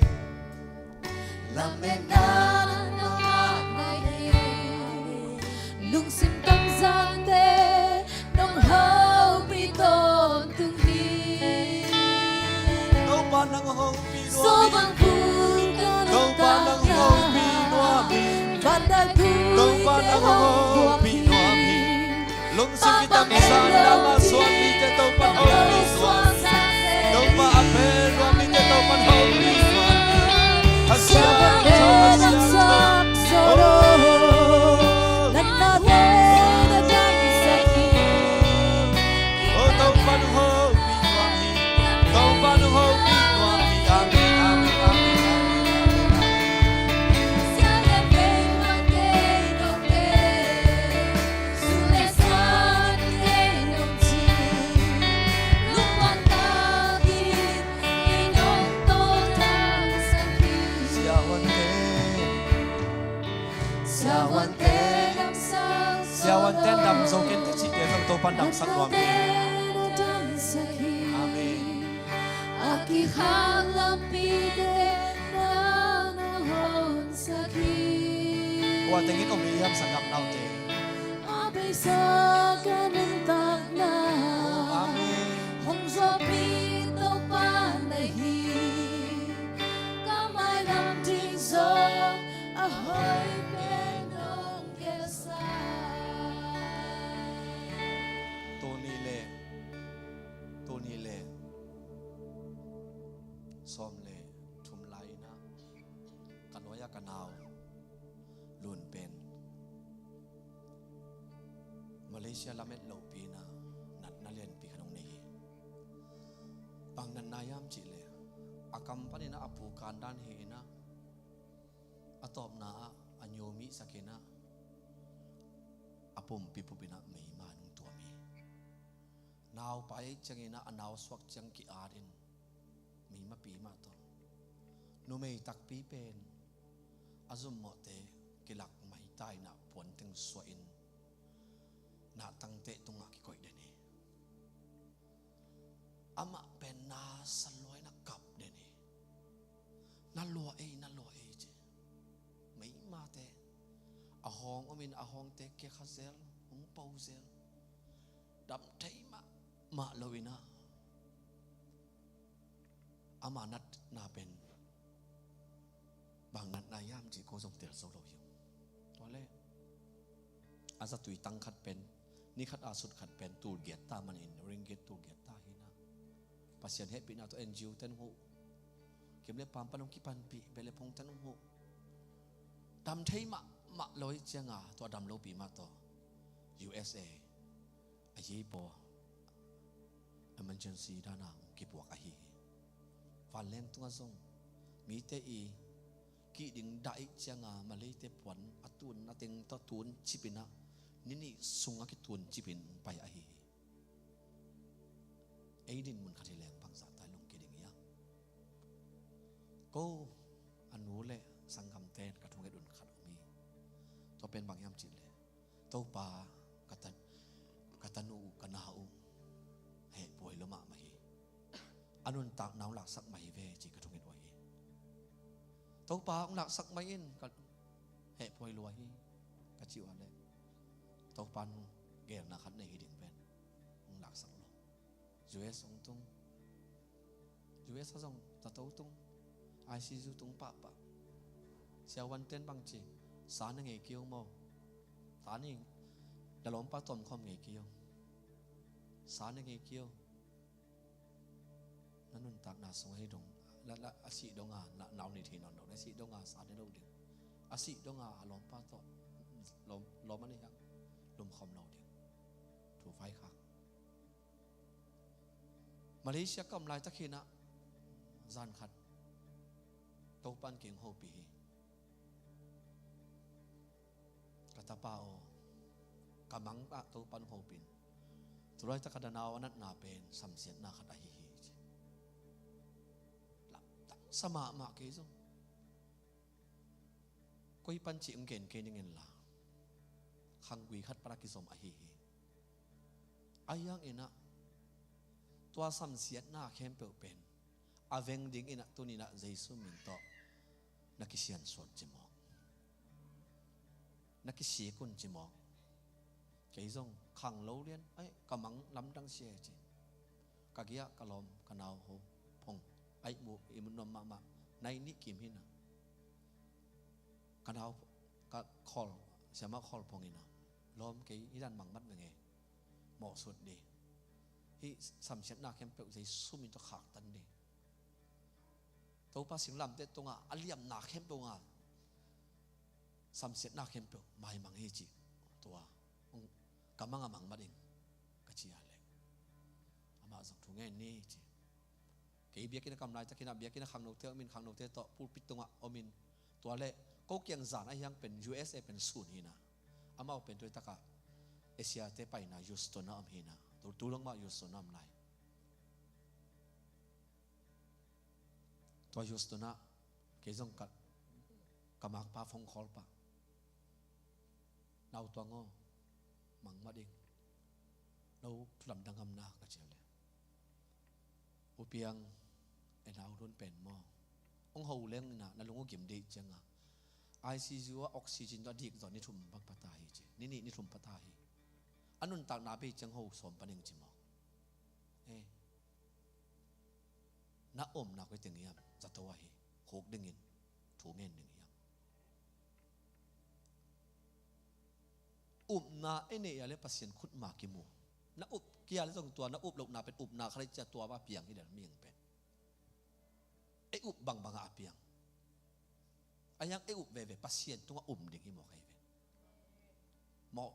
lametna nangmah na hi. Lungsim tamzante nong hopih tawntung hi. Topa nang hopih nuam hi. Topa nang hopih nuam hi. Topa nang hopih nuam hi. Lungsim kitamzan lam a suan mite Topa hopih nuam hi. Topa a pen nuam mite Topa hopih nuam hi. Hasiat, hasiat. Oh, Topa nang hopih nuam hi. Topa nang hopih nuam hi. Amen, amen, amen, amen, amen. Siavuante, siavuante dam zo ken ka cihte zong Topa damsak nuam hi. Amen. A kikhak lampite nang hong sak hi. Kua tengin om hi hiam, sanggamnaute? A beisa ka nuntakna. Amen. Hong zuaupih Topa na hi. Ka mailam ding zong a hoih pen nong gelsak. Tuni le, tuni le sawm le thum lai-in ah ka nuai-ah ka nau Lun pen Malaysia lamet lopi-in ah natna lianpi khat hong nei hi. Bang natna hiam cih leh a kam panin ah a pu kandan hi-in ah, Tawpna ah a nyu mihsak in ah a pumpi pup in ah meima in hong tuam hi. Naupai ciangin ah a nau suak ciang ki-at in meima pi mah tawh, numei takpi pen a zummawhte kilak maita in ah puanteng suah in nahtangte tungah kikoih den hi. Amah pen na sa lua in ah kap den hi. Na lua ei, na lua ei ci. Meimate a hawng om in a hawngte kekha zel, hong po zel. Dam thei mahmah lo in ah ama natna pen bang natna hiam cih ko zong tel zo lo hi. Tua leh a zatui tang khat pen, ni khat a sut khat pen tul giat ta manin, ringgit tul giat ta hi in ah, Pasian hehpihna tawh N G O ten huh, kim le pam pan hong kipanpih beh le phung ten huh. Dam thei mahmah lo hi ciang a, tua dam lopi mah tawh U S A a yeipaw emergency dan a hong kipuak ahi hi. Vanleng tungah zong mite i kih ding dah ih ciang a, Malayte puan a tun a teng tawh tun cip in ah, ni nih sung a kitun cip in hong pai ahi hi. Ei din mun khat hi leng bangzah ta i lungkia ding hiam? Ko a nu le sanggamte in ka thunget un khat om hi. Tua pen bang hiam cih leh, Topa, ka ta, ka tanu uh, ka na uh hehpih lo mahmah hi. A nuntakna hong laksak mai hi ve ci ka thunget uh ahi. Topa, hong laksak mai in, ka hehpih lua hi, ka cih uh a leh, Topa in geelna khat nei hi ding pen, hong laksak lo. U S hong tung. U S a zong zato tung. I C U tung pahpah. Siavuante'n bang ci, sa na ngei kei uh maw? Sa na, na lawmpa tawh om khawm ngei kei uh. Sa na ngei kei uh. Na nuntakna sung ahi dong, la, la, a sih dong a, na, nau nei thei nawn lo, na sih dong a sa ne lo ding. A sih dong a, a lawmpa tawh lawm, lawm a nei hiang, lum khawm lo ding. Thu vaikhak. Malaysia ka om laitak hi in ah, zan khat Topa'n kei hong hopih hi. Ka tapa aw, ka mang ah Topa'n hong hopih in, tu laitak a danau a natna pen samsiatna khat ahi hi ci. Lamdang sa mahmah kei zong. Koi pan cih hong gen kei ning in la, khanggui khat pan a kizom ahi hi. Ahi hangin ah, tua samsiatna khempeuh pen a veng dingin ah tuni-in ah Jesu min tawh na kisiansuah un ci mawk. Na kisik un ci mawk. Kei zong khanglo lian, ai, ka mang lamdang sia hi ci. Ka gei-ah ka lawm, ka nau ho phong, ai mu, i mu nuam mahmah, nai nih kim hi in ah, ka nau, ka khawl, siamah khawl phong in ah, lawm, kei hih dan mang mat veng e, mawhsut dih. Hih samsiatna khempeuh Jesu min tawh khaktan dih. Topa singlamteh tungah a liamna khempeuh a, samsiatna khempeuh maimang hi ci. Tua, ka mang a mang mat ing, ka ci a leh, amah zong thu ngen ni ci. Kei biakinn a ka om laitakin ah, biakinn a khangnote om in, khangnote tawh pulpit tungah om in, tua leh ko kiang zan ahi hang pen U S A pen sun hi in ah, amau pen tu laitak ah Asia-te paina Houston ah om hi in ah, tu, tu dong mah Houston ah om lai. Tua Houston ah kei zong ka, ka makpa phone call pah, "Nau Tuang aw, mang mat ing, no thu lamdang om na," ka ci a leh, "U Piang, e nau lun pen maw, hong ho leng in ah na lung uh gim dih ciang a, I C U ah oxygen tawh a dik zaw ni thum bang pha ta hi," ci. Ni nih, ni thum pha ta hi. "A nuntakna bei ciang ho sawm pan ing," ci mawk. Eh, na omna koi teng hiam? Zato ahi, khuk dingin thu ngen ding hiam? Upna i neih a leh Pasian khut ma kimu. Na up kei a leh zong tua na up lohna pen upna khat hi ci a, tua va piang hi lel mihing pen. Ei up bangbang ah a piang. A hiang ei up veve Pasian tungah um ding hi mawk ahi ve. Mawh,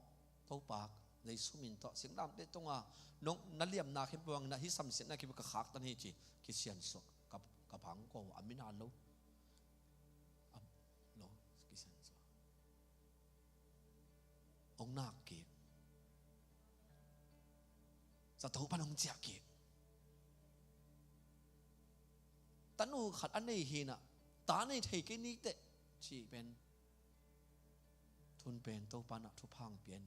Topa, Jesu min tawh singlamteh tungah nong, na liamna khempeuh bangin ah hih samsiatna khempeuh ka khaktan hi ci, kisiansuah, ka, ka bang ko a min a lo. A, lo, hong nak kik. Zato pan hong ciah kik. Tanu khat a nei hi-in ah, ta nei thei kei ni teh, ci pen. Tun pen Topa in ah thupha hong pia-in,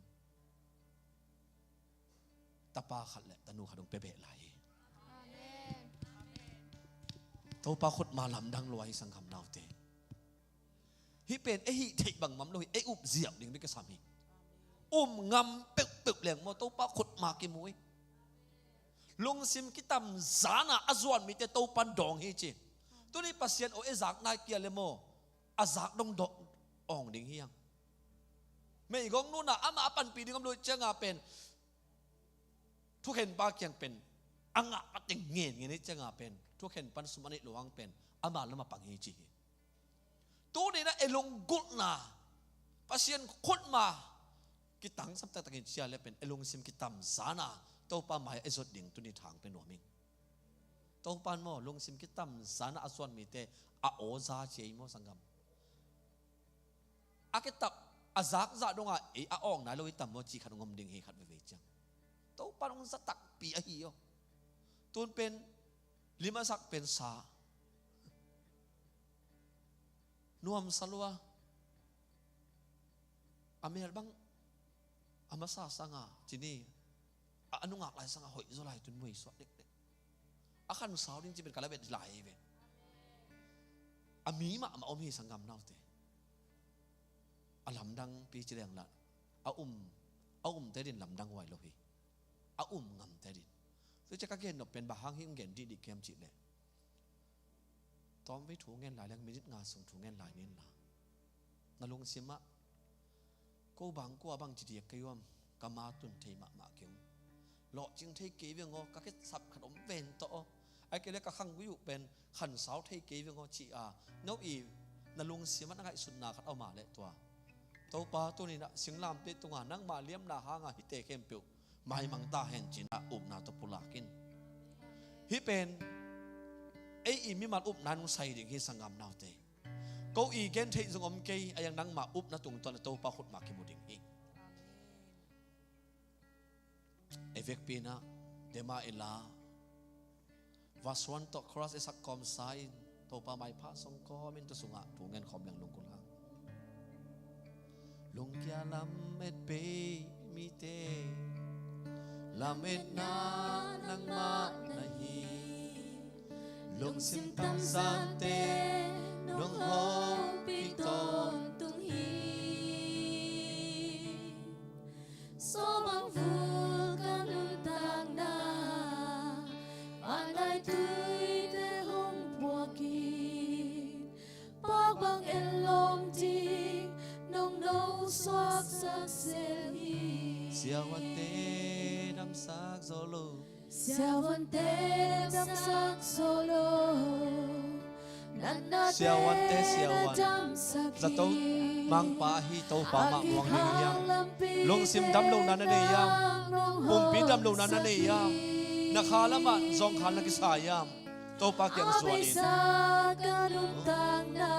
tapa khat le tanu khat hong pia beh lai hi. Amen. Topa khut mah lamdang lua hi, sanggam naute. Hih pen ei hih theih bang om lo hi, ei up ziau ding bek kisam hi. Um ngam peuhpeuh leng maw, Topa khut mah kimu hi. Lungsim kitamzan a a zuan mite Topa in dawng hi ci. Tuni Pasian aw ei zak nai kei leh maw, a zak dong dawng ding hi hang. Meigong nu in ah amah a panpih ding om lo ahih ciangin pen, thukhenpa kiang pen a ngah pateng ngen ngen ahih ciangin pen, thukhenpa in sum a neih loh hang pen ama lamah pang hi ci hi. Tuni in ah ei lunggulhna Pasian khut mah kitangsap taktakin cia leh pen, ei lungsim kitamzan a Topa mai-ah ei zot ding tuni thang pia nuam ing. Topa in maw, lungsim kitamzan a a zuan mite a aw za ci ei maw, sanggam. A kitam, a zakzah dong a ei a awng nai lo hi tam maw, cih khat hong om ding hi, khat veivei ciang. Topa in hong za takpi ahi aw. Tun pen lim a sak pen sa, nuamsa lua. A mel bang a masa sangin ci ni, a, a nungak lai sangin hoih zaw lai, tun muisuak dekdek. A khansau ding ci pen ka la bet lai hi ve. A mi mahmah om hi, sanggam naute. A lamdangpi ci leng lah, a um, a umte adingin lamdang huai lo hi. A um ngamte adingin. Tua ciang ka gen nop pen bang hang hih hong gen dihdih ka hiam cih leh, tawmvei thu ngen lai leng, minute nga sung thu ngen lai ni in la, na lungsim ah ko bang kua bang ci diak ka hiam, ka ma tun thei mahmah keng, lawhcing thei kei veng aw, ka kisap khat om ven tawh aw, ahih kei leh ka khanggui uh pen khansau thei kei veng aw ci a, no i na lungsim ah na ngaihsutna khat a om a leh, tua Topa, tuni in ah singlamteh tungah nangmah liamna hangin hihte khempeuh maimang ta hen, ci-in ah upna tawh pulak in. Hih pen ei i mimal upna in hong sai ding hi, sanggam naute. Ko i gen theih zong om kei, a hiang nangmah upna tungtawn ah Topa khut mah kimu ding hi. Ei vekpi in ah Dema i la, verse one tawh chorus i sak kawmsa in, Topa maipha song kawmin tua sungah thu ngen khawm leng lunggulh hang. Lungkia lamet pei mite, lametna nangmah na hi. Lungsim tamzante nong hopih tawntung hi. Sawm ang vul ka nuntakna, vanlai tuite hong puakin, pak bang en lawm ding nong nosuaksak zel hi. Siavuante damsak zo lo. Siavuante damsak zo lo. Natnate siavuante, siavuan, na damsak hi. Zato mangpa ahi Topa mah muang ding hiam? Lungsim damlohna na nei hiam? Pumpi damlohna na nei hiam? Na kha lamah zawngkhal na kisa hiam? Topa kiang zuan in. A beisa ka nuntakna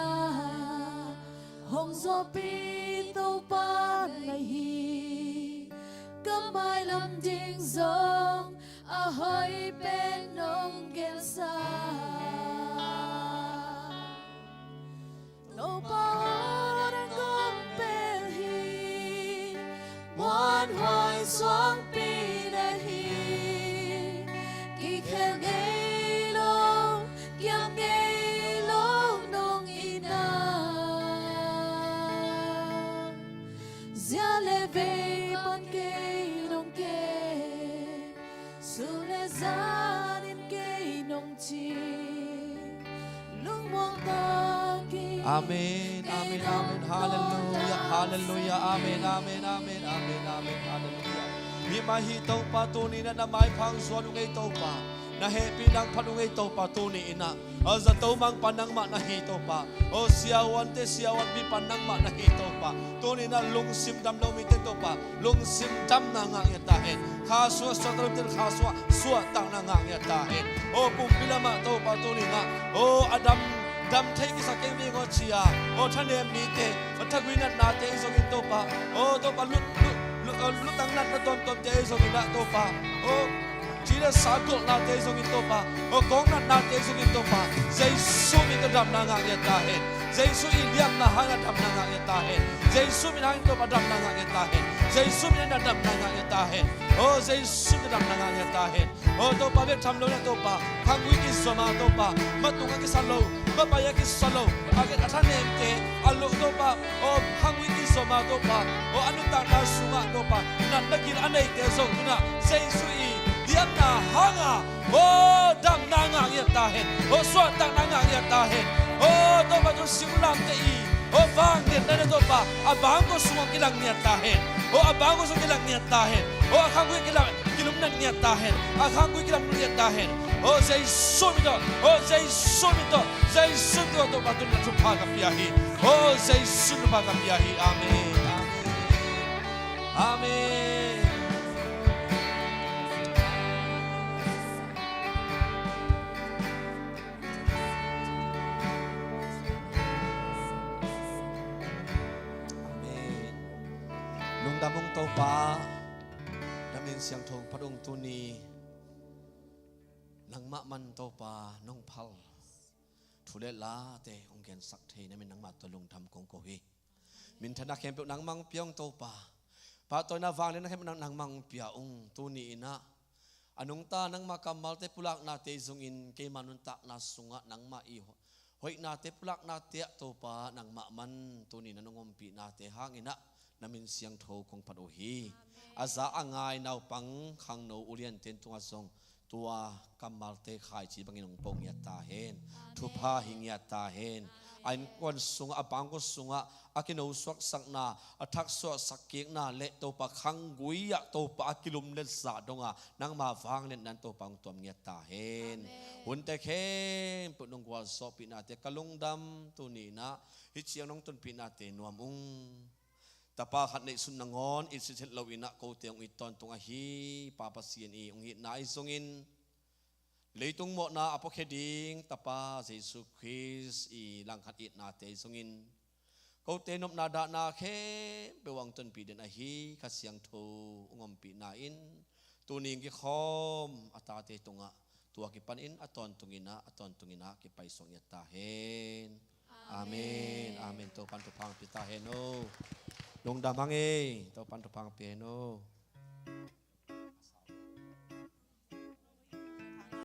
hong zuahpih Topa na hi. Ka mailam ding zong a hoih pen nong gelsa. Topa aw, na kong pel hi, muanhuai suangpi na hi. Kikhel ngei lo, kiam ngei lo nong itna. Zia le vei pan kei nong kem, sun le zan in kei nong cing, lungmuang takin. Amen, amen, amen. Halleluiah, halleluiah. Amen, amen, amen, amen, amen. Halleluiah. Hih mah hi Topa, tuni in ah na maipha hong zuan ung ei Topa. Na hehpihna hong phat ung ei Topa, tuni in ah. Aw zato mangpa nangmah na hi Topa. Aw siavuante siavuanpipa nangmah na hi Topa. Tuni in ah lungsim dam lo mite Topa, lungsim damna ngah ngiat ta hen. Kha suah suahtakna mite kha suah suahtakna ngah ngiat ta hen. Aw pumpi lamah Topa, tuni in ah, aw a dam, dam thei kisa keng veng aw ci a, aw thanem mite, aw thagui natnate i zongin Topa, aw Topa lut, lut Lutang natna tuamtuamte zongin ah Topa, aw, ci le sa golhnate zongin Topa, aw, kawng natnate zongin Topa, Jesu min tawh damna ngah ngiat ta hen. Jesu i liamna hangin ah damna ngah ngiat ta hen. Jesu min hangin Topa damna ngah ngiat ta hen. Jesu min hangin ah damna ngah ngiat ta hen. Aw, Jesu min tawh damna ngah ngiat ta hen. Aw Topa, bek tham lo na Topa, khangui kizuam a Topa, matung a kisa lo, mapai a kisa lo, a thanemte a lo Topa, aw khangui kizuam a Topa, aw a nuntakna sungah Topa, natna gil a neite zong tu-in ah Jesu i liamna hanga, aw damna ngah ngiat ta hen, aw suahtakna ngah ngiat ta hen. Aw Topa, tu singlamteh i, aw vangliatna na Topa, a bangkua sungah kilang ngiat ta hen. Aw a bangkua sungah kilang ngiat ta hen. Aw a khangui kilang kilumnat ngiat ta hen. A khangui kilamnat ngiat ta hen. Aw Jesu min tawh, aw Jesu min tawh, Jesu min tawh Topa, tu-in ah thupha ka pia hi. Aw Jesu min tawh thupha ka pia hi. Amen. Amen. Amen. Amen. Lungdam ung Topa, na min siangtho phat ung. Tuni nangmah man Topa nong phal thu le late hong gensak thei na min nangmah tawh lungdam kong ko hi. Minthanna khempeuh nangmah hong pia ung Topa. Pahtawina vangliatna khempeuh nang, nangmah hong pia ung. Tuni in ah a nungta nangmah kammalte pulaknate zongin keima nuntakna sungah nangmah i hoihnate pulaknate ah Topa nangmah man. Tuni na nong ompihnate hangin ah na min siangtho kong phat uh hi. A za a ngai naupang khangno uliante tungah zong tua kammalte khaici bangin hong po ngiat ta hen. Thupha hi ngiat ta hen. A innkuan sungah, a bangkua sungah a kinosuaksakna, a thaksuahsak kikna le Topa khanggui ah Topa a kilumlet zah dongah nangma vangliatna in Topa hong tuam ngiat ta hen. Hunte khempeuh nong gualzawhpihnate ka lungdam. Tuni in ah hih ciang nong tunpihnate nuam ung. Tapa khat neihsun nangawn it sithet lo in ah kote hong it tawntung ahi Pa Pasian i hong itna ahi zongin, leitung mawhna a puakhia ding Tapa Jesu Khrist i langkhat itnate ahi zongin, kote nopna dahna khempeuh ah hong tonpih den ahi Kha Siangtho hong ompihna in tuni hong kikhawm a tate tungah tua kipanin a tawntung in ah, a tawntung in ah kipaisuak ngiat ta hen. Amen. Amen. Topan thupha hong pia ta hen aw. Lungdam hang ei. Topan thupha hong pia hen aw.